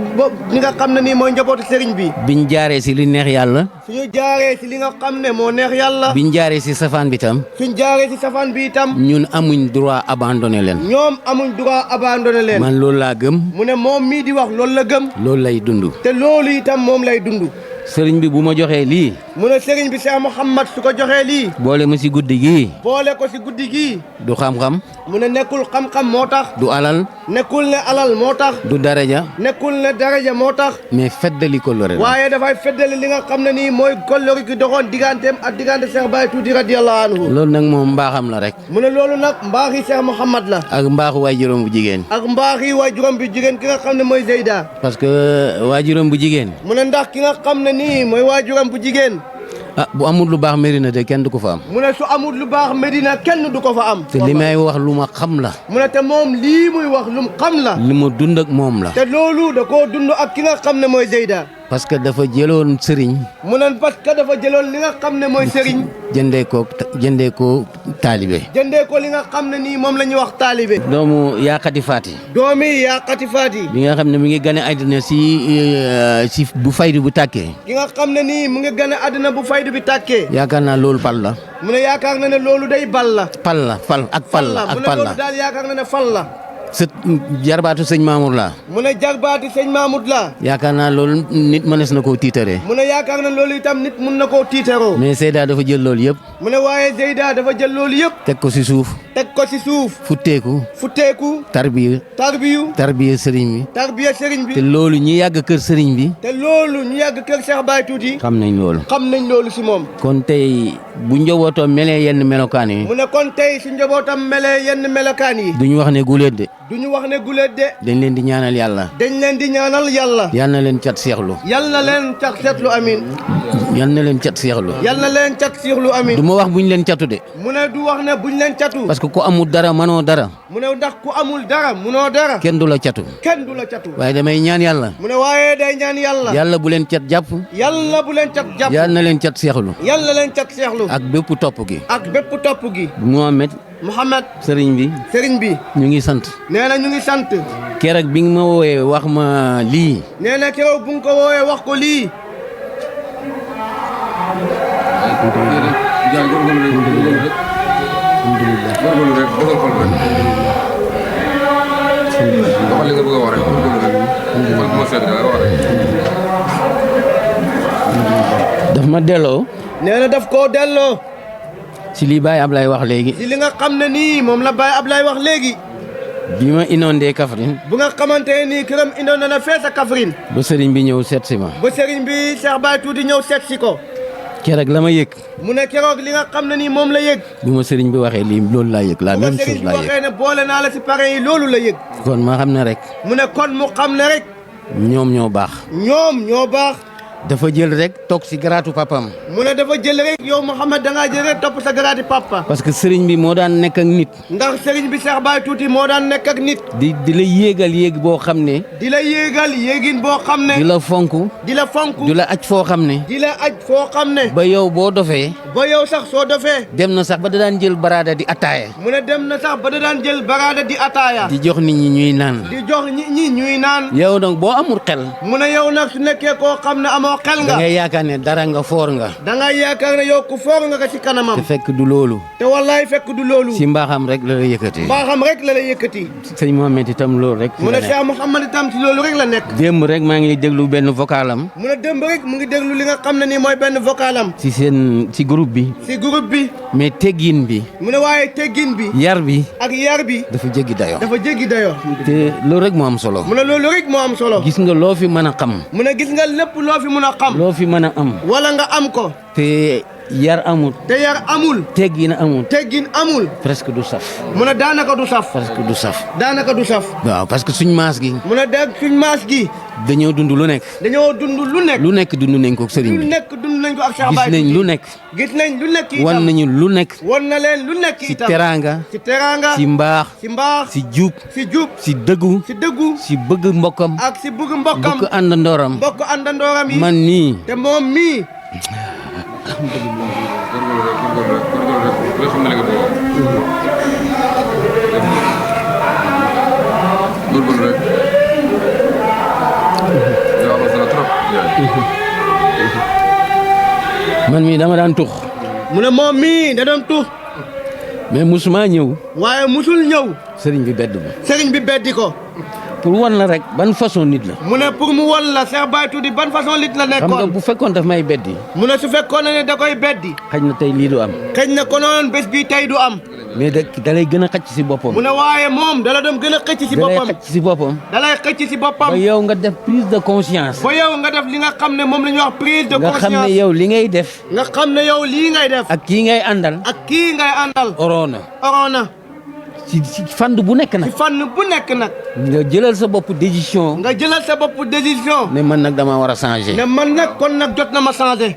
J: ñi nga xam ne nii mooy njabootu sëriñ bi.
L: biñ jaaree si li neex yàlla.
J: suñu jaaree si li nga xam ne moo neex yàlla.
L: biñ jaaree si safaan bi tam.
J: suñ jaaree si safaan bi itam.
L: ñun amuñ droit abandonné leen.
J: ñoom amuñ droit abandonné leen.
L: man loolu laa gëm.
J: mu ne moom mii di wax loolu la gëm.
L: loolu lay dund.
J: te loolu itam moom lay dund.
L: sëriñ bi bu ma joxee lii.
J: mu ne sëriñ bi Cheikh Mouhamad su ko joxee lii.
L: boole ma si guddi gii.
J: boole ko si guddi gii.
L: du xam-xam.
J: mu ne nekkul xam-xam moo tax.
L: du alal.
J: nekkul ne alal moo tax.
L: du daraja.
J: nekkul ne daraja moo tax.
L: mais feddali kóllëre la.
J: waaye dafay feddali li nga xam ne nii mooy kóllëre gi doxoon digganteem ak diggante Cheikh Baye Tuuti radiyallahu anhu.
L: loolu nag moom mbaaxam la rek.
J: mu ne loolu nag mbaaxi Cheikh Mouhamad la.
L: ak mbaaxu waajuram bu jigéen.
J: ak mbaaxi waajuram bu jigéen ki nga xam ne mooy Zeyda.
L: parce que waajuram bu jigéen.
J: mu ne ndax ki nga xam ne nii mooy waajuram bu jigéen.
L: ah bu amul lu baax Medina de kenn du ko fa am.
J: mu ne su amul lu baax Medina kenn du ko fa am.
L: te li may wax lu ma xam la.
J: mu ne te moom lii muy wax lu mu xam la.
L: li ma dund ak moom la.
J: te loolu da koo dund ak ki nga xam ne mooy Zeyda.
L: parce que dafa jëloon sëriñ.
J: mu ne parce que dafa jëloon li nga xam ne mooy sëriñ.
L: jëndee ko taalibe.
J: jëndee ko li nga xam ne nii moom la ñuy wax taalibe.
L: doomu yaakati faati.
J: doomi yaakati faati.
L: bi nga xam ne mi ngi gane àddina si bu faydu bu tàkkee.
J: ki nga xam ne nii mu ngi gane àddina bu faydu bi tàkkee.
L: yaakaar naa loolu pal la.
J: mu ne yaakaar na ne loolu day bal la.
L: pal la
J: mu ne loolu daal yaakaar na ne fal la.
L: sët jarbaatu sëñ Mamour la.
J: mu ne jarbaatu sëñ Mamour la.
L: yaakaar naa loolu nit mënees na koo tiitaree.
J: mu ne yaakaar na loolu itam nit mun na koo tiitaroo.
L: mais Seyda dafa jël loolu yëpp.
J: mu ne waaye Zeyda dafa jël loolu yëpp.
L: teg ko si suuf. futteeku. tarbiya sëriñ bi. te loolu ñi yàgg kër sëriñ bi.
J: te loolu ñu yàgg kër Cheikh Baye Tuuti.
L: xam nañ
J: loolu si moom.
L: kon tey bu njabootam melee yenn melokaan yi.
J: mu ne kon tey su njabootam melee yenn melokaan yi.
L: duñu wax ne guléet de.
J: duñu wax ne guléet de.
L: dañ leen di ñaanal yàlla.
J: yal
L: na leen cat seexlu.
J: yal na leen cat seexlu amin.
L: yal na leen cat seexlu.
J: yal na leen cat seexlu amin.
L: du ma wax buñ leen catu de.
J: mu ne du wax ne buñ leen catu.
L: parce que ku amul dara mënoo dara.
J: mu ne ndax ku amul dara mënoo dara.
L: kenn du la catu. waaye damay ñaan yàlla.
J: mu ne waaye day ñaan yàlla.
L: yàlla bu leen cat jàpp.
J: yàlla bu leen cat jàpp.
L: yal na leen cat seexlu.
J: yal na leen cat seexlu.
L: ak bépp topp gi.
J: Mouhamed.
L: sëriñ bi. ñu ngi sant.
J: nee na ñu ngi sant.
L: keroog bi nga ma woowee wax ma lii.
J: nee na keroog bu nga ko woowee wax ko lii.
L: daf ma delloo.
J: nee na daf koo delloo.
L: si lii Baye Ablaye wax léegi.
J: si li nga xam ne nii moom la Baye Ablaye wax léegi.
L: bi ma inondé Kaffrine.
J: bu nga xamante ne nii këram inondé na fees a Kaffrine.
L: ba sëriñ bi ñëw seet si ma.
J: ba sëriñ bi Cheikh Baye Tuuti ñëw seet si ko.
L: keroog la ma yëg.
J: mu ne keroog li nga xam ne nii moom la yëg.
L: bi ma sëriñ bi waxee lii loolu laa yëg. la même chose laa yëg
J: bu ma sëriñ bi waxee ne boole naa la si pare yi loolu la yëg.
L: kon ma xam ne rek.
J: mu ne kon mu xam ne rek.
L: ñoom ñoo baax.
B: dafa jël rek toog si garaatu papam
J: mu ne dafa jël rek yow Mouhamed da ngaa jël rek topp sa garaati papa.
B: parce que sëriñ bi moo daan nekk ak nit.
J: ndax sëriñ bi Cheikh Baye Tuuti moo daan nekk ak nit.
B: di la yéegal yéeg boo xam ne.
J: di la yéegal yéegin boo xam ne.
B: di la fonk.
J: di la fonk.
B: di la aj foo xam ne.
J: di la aj foo xam ne.
B: ba yow boo dofee.
J: ba yow sax soo dofee.
B: dem na sax ba da daan jël baraada di ataaya.
J: mu ne dem na sax ba da daan jël baraada di ataaya.
B: di jox nit ñi ñuy naan.
J: di jox nit ñi ñuy naan.
B: yow nag boo amul xel.
J: mu ne yow nag su nekkee koo xam ne amoo xel nga.
B: da ngay yaakaar ne dara nga foor nga.
J: da ngay yaakaar ne yow ku foor nga ko ci kanamam.
B: te fekk du loolu.
J: te wallaay fekk du loolu.
B: si mbaaxam rek la la yëkkati.
J: mbaaxam rek la la yëkkati.
B: sëñ Mohamed itam loolu rek.
J: mu ne Cheikh Mouhamed itam ci loolu rek la nekk.
B: démb rek maa ngi déglu benn vocalam.
J: mu ne démb rek mu ngi déglu li nga xam ne nii mooy benn vocalam.
B: ci groupe bi.
J: ci groupe bi.
B: mais teggin bi.
J: mu ne waaye teggin bi.
B: yar bi.
J: ak yar bi.
B: dafa jéggi dayoo.
J: dafa jéggi dayoo.
B: te loolu rek moo am solo.
J: mu ne loolu rek moo am solo.
B: gis nga loo fi mën a xam.
J: mu ne gis nga lépp loo fi mën a xam.
B: loo fi mën a am.
J: wala nga am ko.
B: te yar amul.
J: te yar amul.
B: teggin amul.
J: teggin amul.
B: presque du saf.
J: mu ne daanaka du saf.
B: presque du saf.
J: daanaka du saf.
B: waaw parce que suñ maas gi.
J: mu ne dégg suñ maas gi.
B: dañoo dund lu nekk.
J: dañoo dund lu nekk.
B: lu nekk dund nañ ko ak sëriñ bi.
J: lu nekk dund nañ ko ak Cheikh Baye.
B: gis nañ lu nekk.
J: gis nañ lu nekk itam.
B: wan nañu lu nekk.
J: wan na leen lu nekk
B: ci
J: itam.
B: teraanga.
J: ci teraanga.
B: ci mbaax.
J: ci mbaax.
B: ci jub.
J: ci jub.
B: ci dëggu.
J: ci dëggu.
B: ci bëgg mbokkam.
J: ak ci bëgg mbokkam.
B: bëgg àndandooram.
J: bokk àndandooram yi.
B: man nii.
J: te moom mii.
B: man mii dama daan tux.
J: mu ne moom mii da doon tux.
B: mais musuma ñëw.
J: waaye musul ñëw.
B: sëriñ bi bedd ma.
J: sëriñ bi beddi ko.
B: pour wan la rek ban façon nit la.
J: mu ne pour mu wan la Cheikh Baye Tuuti ban façon nit la nekkoon.
B: xam nga bu fekkoon daf may beddi.
J: mu ne su fekkoon ne da koy beddi.
B: xëy na tey lii du am.
J: xëy na konoon bés bi tey du am.
B: mais da lay gën a xëcc si boppam.
J: mu ne waaye moom dala doon gën a xëcc si boppam.
B: da lay xëcc si boppam.
J: da lay xëcc si boppam.
B: ba yow nga def prise de conscience.
J: ba yow nga def li nga xam ne moom la ñuy wax prise de conscience.
B: nga xam ne yow li ngay def.
J: nga xam ne yow lii ngay def.
B: ak kii ngay àndal.
J: ak kii ngay àndal.
B: oroona.
J: oroona.
L: ci fànn bu nekk nag.
J: ci fànn bu nekk nag.
L: nga jëlal sa bopp décision.
J: nga jëlal sa bopp décision.
L: ne man nag damaa war a changer.
J: ne man nag kon nag jot na ma changer.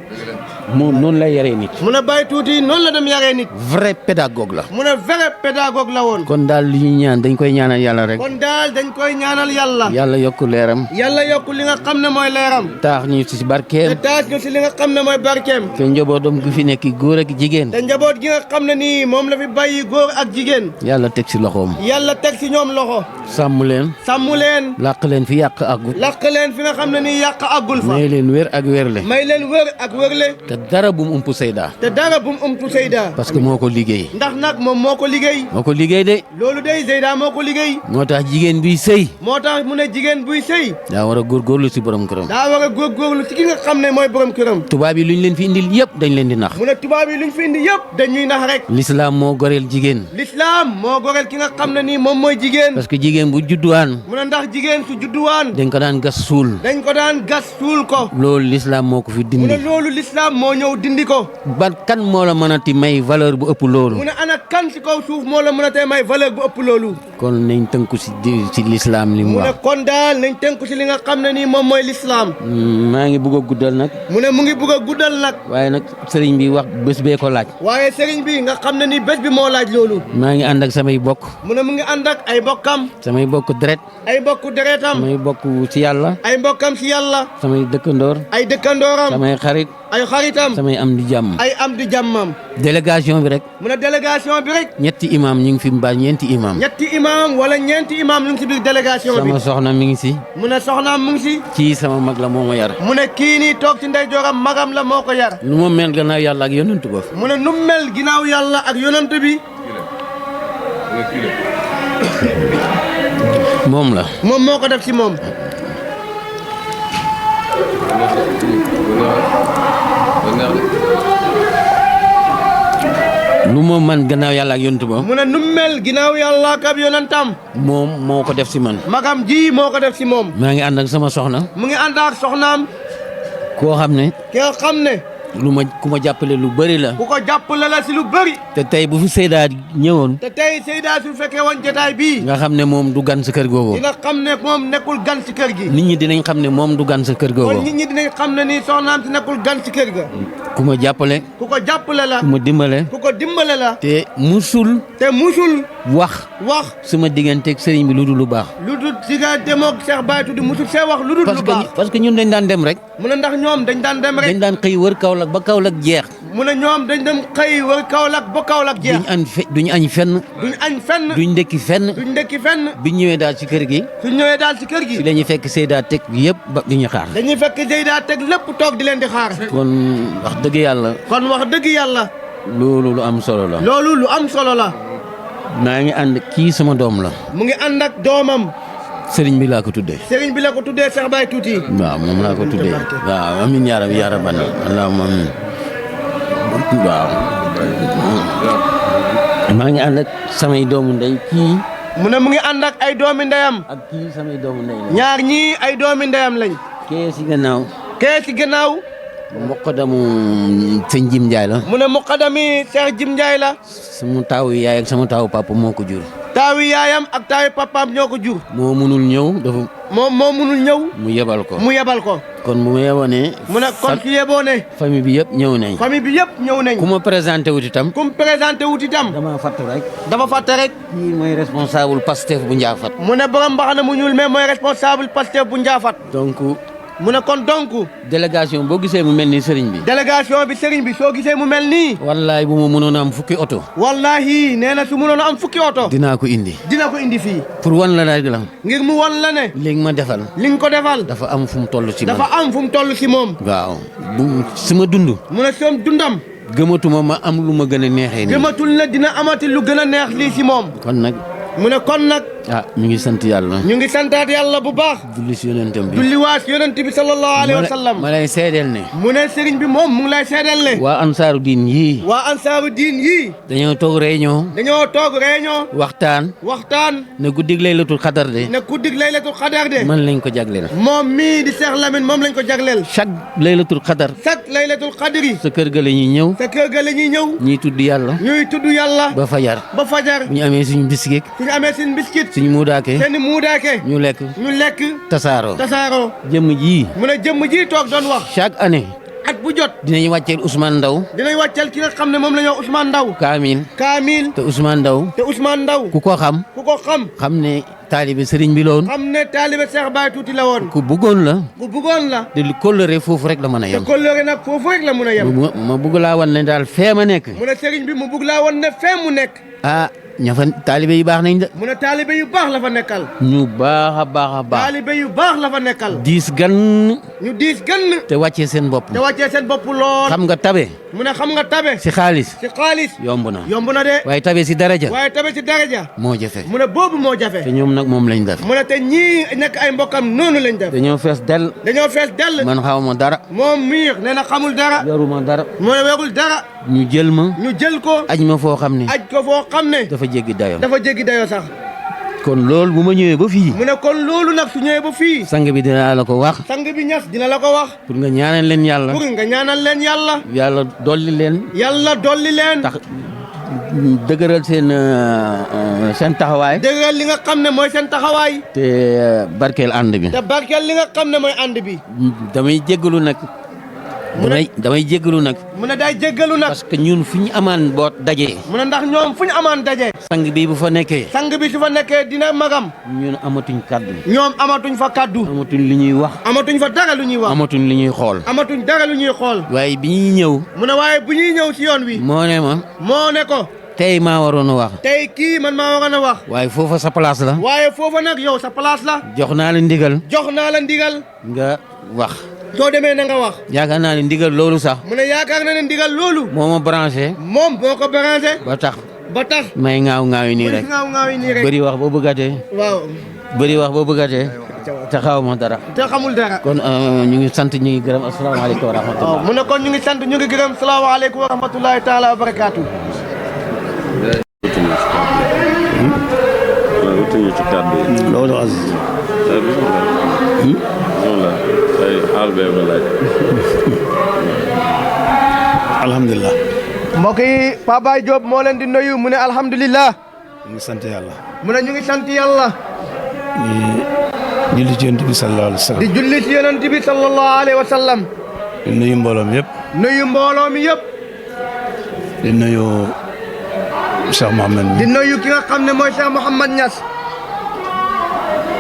L: moom noonu lay yaree nit.
J: mu ne Baye Tuuti noonu la dem yaree nit.
L: vrai pédagogue la.
J: mu ne vrai pédagogue la woon.
L: kon daal li ñu ñaan dañ koy ñaanal yàlla rek.
J: kon daal dañ koy ñaanal yàlla.
L: yàlla yokk leeram.
J: yàlla yokk li nga xam ne mooy leeram.
L: taax ñu ci barkeem.
J: te taax ñu ci li nga xam ne mooy barkeem.
L: te njabootam gi fi nekk góor ak jigéen.
J: te njaboot gi nga xam ne nii moom la fi bàyyi góor ak jigéen.
L: yàlla teg ci loxoom.
J: yàlla teg ci ñoom loxo.
L: sàmm leen.
J: sàmm leen.
L: làq leen fi yàq àggul.
J: làq leen fi nga xam ne nii yàq àggul fa.
L: may leen wér ak wérle.
J: may leen wér ak wérle.
L: te dara bu mu ump Seyda.
J: te dara bu mu ump Seyda.
L: parce que moo ko liggéey.
J: ndax nag moom moo ko liggéey.
L: moo ko liggéey de.
J: loolu de Seyda moo ko liggéey.
L: moo tax jigéen buy sëy.
J: moo tax mu ne jigéen buy sëy.
L: daa war a góorgóorlu ci borom këram.
J: daa war a góorgóorlu ci ki nga xam ne mooy borom këram.
L: tubaab yi lu ñu leen fi indil yëpp dañ leen di nax.
J: mu ne tubaab yi lu ñu fi indi yëpp dañuy nax rek.
L: l'islam moo goreel jigéen.
J: l'islam moo goreel ki nga xam ne nii moom mooy jigéen.
L: parce que jigéen bu judduwaan.
J: mu ne ndax jigéen su judduwaan.
L: dañ ko daan gas suul.
J: dañ ko daan gas suul ko.
L: loolu l'islam moo ko fi dindi.
J: mu ne loolu l'islam moo ñëw dindi ko.
L: ban kan moo la mën a ti may valeur bu ëpp loolu.
J: mu ne ana kan si kaw suuf moo la mën a tey may valeur bu ëpp loolu.
L: kon nañ tënku ci l'islam li mu
J: mu ne
L: wax.
J: kon daal nañ tënku si li nga xam ne nii moom mooy l'islam.
L: maa ngi bëgg a guddal nag.
J: mu ne mu ngi bëgg a guddal nag.
L: waaye nag sëriñ bi wax bés bee ko laaj.
J: waaye sëriñ bi nga xam ne nii bés bi moo laaj loolu.
L: maa ngi ànd ak samay bokk.
J: mu ne mu ngi ànd ak ay bokkam.
L: samay bokk deret.
J: ay bokku deretam.
L: samay bokk ci yàlla.
J: ay mbokkam si yàlla.
L: samay dëkkandoor.
J: ay dëkkandooram.
L: samay xarit.
J: ay xaritam.
L: samay am di jàmm.
J: ay am di jàmmam.
L: délégation bi rek.
J: mu ne délégation bi rek.
L: ñetti imam ñu ngi fi mbaa ñeenti imam.
J: ñetti imam wala ñeenti imam ñu ngi si biir délégation bi.
L: sama soxna mi ngi si.
J: mu ne soxnaam mu ngi si.
L: kii sama mag la moo ma yar.
J: mu ne kii nii toog ci ndeyjooram magam la moo ko yar.
L: lu ma mel gannaaw yàlla ak yonent ba.
J: mu ne nu mel ginnaaw yàlla ak yonent bi.
L: moom la.
J: moom moo ko def ci moom.
L: lu ma man gannaaw yàlla ak yonent ba.
J: mu ne nu mel ginnaaw yàlla ak ab yonentam.
L: moom moo ko def si man.
J: magam ji moo ko def ci moom.
L: maa ngi ànd ak sama soxna.
J: mu ngi ànd ak soxnaam.
L: koo xam ne.
J: koo xam ne.
L: ku ma jàppale lu bëri la.
J: ku ko jàppale la si lu bëri.
L: te tey bu fi Seyda ñëwoon.
J: te tey Seyda su fekkee woon jotaay bii.
L: nga xam ne moom du gan sa kër googu.
J: dina xam ne moom nekkul gan si kër gi.
L: nit ñi dinañ xam ne moom du gan sa kër googu.
J: kon nit ñi dinañ xam ne nii soxnaam si nekkul gan si kër ga.
L: ku ma jàppale.
J: ku ko jàppale la.
L: ku ma dimbale.
J: ku ko dimbale la.
L: te musul. wax. sama digganteeg sëriñ bi lu dul lu baax.
J: lu dul diggante moog Cheikh Baye Tuuti musul see wax lu dul lu baax.
L: parce que ñun dañ daan dem rek.
J: mu ne ndax ñoom dañ daan dem rek.
L: dañ daan xëy wër Kaolack ba Kaolack jeex.
J: mu ne ñoom dañ dem xëy wër Kaolack ba Kaolack jeex.
L: duñ añ fenn. duñ ndekki fenn. biñ ñëwee daal ci kër gi.
J: ci
L: la ñuy fekk Seyda teg yëpp ba di ñu xaar.
J: dañuy fekk Seyda teg lépp toog di leen di xaar.
L: kon wax dëgg yàlla. loolu lu am solo la.
J: loolu lu am solo la.
L: maa ngi ànd kii sama doom la.
J: mu ngi ànd ak doomam.
L: sëriñ bi laa ko tuddee.
J: sëriñ bi la ko tuddee Cheikh Baye Tuuti.
L: waaw moom laa ko tuddee. waaw amiin yaa rabbi yaa rabbana allahumma amiin. waaw. maa ngi ànd ak samay doomu ndey kii.
J: mu ne mu ngi ànd ak ay doomi ndeyam.
L: ak kii samay doomu ndey la.
J: ñaar ñii ay doomi ndeyam lañ.
L: kee si gannaaw.
J: muqaddamu
L: sëñ Jim Ndiaye la.
J: mu ne muqaddami Cheikh Jim Ndiaye la.
L: sama taawu yaay ak sama taawu papa moo ko jur.
J: taawu yaayam ak taawu papaam ñoo ko jur.
L: moo munul ñëw dafa.
J: moo munul ñëw.
L: mu yebal ko.
J: kon
L: bu ma yeboonee.
J: mu ne kon su yeboonee.
L: famille bi yëpp ñëw nañ. ku ma présenté wut itam. dama fàtt rek.
J: dafa fàtt rek.
L: kii mooy responsable Pastef bu Ndiafat.
J: mu ne borom mbaxana mu ñuul mais mooy responsable Pastef bu Ndiafat.
L: donc.
J: mu ne kon donc.
L: délégation boo gisee mu mel nii sëriñ bi.
J: délégation bi sëriñ bi soo gisee mu mel nii.
L: wallahi bu ma mënoon a am fukki oto.
J: wallahi nee na su mënoon a am fukki oto.
L: dinaa ko indi.
J: fii.
L: pour wan la rek la.
J: ngir mu wan la ne.
L: li nga ma defal.
J: li nga ko defal.
L: dafa am fu mu toll ci man.
J: dafa am fu mu toll ci moom.
L: waaw bu sama dund.
J: mu ne soom dundam.
L: gëmatuma ma am lu ma gën a neexee nii.
J: gëmatul na dina amati lu gën a neex lii ci moom.
L: kon nag.
J: mu ne kon nag.
L: ah ñu ngi sant yàlla.
J: ñu ngi santaat yàlla bu baax.
L: julli si yonentam bi.
J: julli waat yonent bi sallallahu alayhi wa sallam.
L: ma lay seedeel ne.
J: mu ne sëriñ bi moom mu ngi lay seedeel ne.
L: waa ansaaru diin yii.
J: waa ansaaru diin yii.
L: dañoo toog réunion. waxtaan. ne guddig laylatul xadar de. man lañ ko jagleel.
J: moom mii di Cheikh Lamine moom lañ ko jagleel.
L: chaque laylatul xadar. sa kër ga la ñuy ñëw. ñuy tudd yàlla. ba fajar. bu ñu amee suñu biskit. suñu muudaake. ñu lekk. tasaaroo. jëmm ji.
J: mu ne jëmm ji toog doon wax.
L: chaque année.
J: at bu jot.
L: dinañ wàcceel Ousmane Ndaw.
J: dinañ wàcceel ki nga xam ne moom la ñu wax Ousmane Ndaw. Kaamil.
L: te Ousmane Ndaw. ku ko xam. xam ne taalibe sëriñ bi la woon.
J: xam ne taalibe Cheikh Baye Tuuti la woon.
L: ku bëggoon la.
J: te
L: lu kóllëre foofu rek la mën a yem.
J: te kóllëre nag foofu rek la mën a yem.
L: ma bëgg laa wan ne daal fee ma nekk.
J: mu ne sëriñ bi mu bëgg laa wan ne fee mu nekk.
L: ah ña fa taalibe yu baax nañ de.
J: mu ne taalibe yu baax la fa nekkal.
L: ñu baax a baax.
J: taalibe yu baax la fa nekkal.
L: diis gan.
J: ñu diis gan.
L: te wàccee seen bopp.
J: lool.
L: xam nga tabe.
J: mu ne xam nga tabe.
L: si xaalis. yomb na de. waaye tabe si daraja. moo jafe.
J: mu ne boobu moo jafe.
L: te ñoom nag moom lañ def.
J: mu ne te ñii nekk ay mbokkam noonu lañ def.
L: dañoo fees dell. man xawma dara.
J: moom mii nee na xamul dara.
L: yoruma dara.
J: mu ne yorul dara.
L: ñu jël ko. aj ma foo xam ne. dafa jéggi dayoo sax. kon loolu bu ma ñëwee ba fii.
J: mu ne kon loolu nag su ñëwee ba fii.
L: sang bi dina la ko wax.
J: sang bi ñas dina la ko wax.
L: pour nga ñaanal leen yàlla. yàlla dolli leen. tax dëgëral seen taxawaay.
J: dëgëral li nga xam ne mooy seen taxawaay.
L: te barkeel ànd bi.
J: li nga xam ne mooy ànd bi.
L: damay jéggalu nag. damay jéggalu nag.
J: mu ne day jéggalu nag.
L: parce que ñun fu ñu amaan boot dajee.
J: mu ne ndax ñoom fu ñu amaan dajee.
L: sang bi bu fa nekkee.
J: dina magam.
L: ñun amatuñ kaddu.
J: ñoom amatuñ fa kaddu.
L: amatuñ li ñuy wax.
J: amatuñ fa dara lu ñuy wax.
L: amatuñ li ñuy xool.
J: amatuñ dara lu ñuy xool.
L: waaye bi ñuy ñëw.
J: mu ne waaye bu ñuy ñëw ci yoon wi.
L: moo ne ko. tey maa waroon a wax.
J: tey kii man maa waroon a wax.
L: waaye foofa sa place la.
J: waaye foofa nag yow sa place la.
L: jox naa la ndigal. nga wax.
J: soo demee na nga wax.
L: yaakaar naa ne ndigal loolu sax.
J: mu ne yaakaar na ne ndigal loolu.
L: moo ma branché.
J: moom boo ko branché.
L: ba tax. may ŋaaw yi nii rek. bëri wax boo bëggatee.
J: waaw.
L: bëri wax boo bëggatee. te xaw ma dara.
J: te xamul dara.
L: kon ñu ngi sant ñu ngi gërëm asalaamaaleykum wa rahmatulah.
J: mu ne kon ñu ngi sant ñu ngi gërëm asalaamaaleykum wa rahmatulahi taala wa barakaatu.
M: loolu az. alhamdulilah.
J: mbokk yi Pape Baye Diop moo leen di nuyu mu ne alhamdulilah.
M: ñu ngi sant yàlla.
J: mu ne ñu ngi sant yàlla.
M: di julli ci yonent bi sallallahu alayhi wa sallam.
J: di julli ci yonent bi sallallahu alayhi wa sallam.
M: di nuyu mbooloo mi yëpp. di nuyu Cheikh Mouhamed.
J: di nuyu ki nga xam ne mooy Cheikh Mouhamed Niass.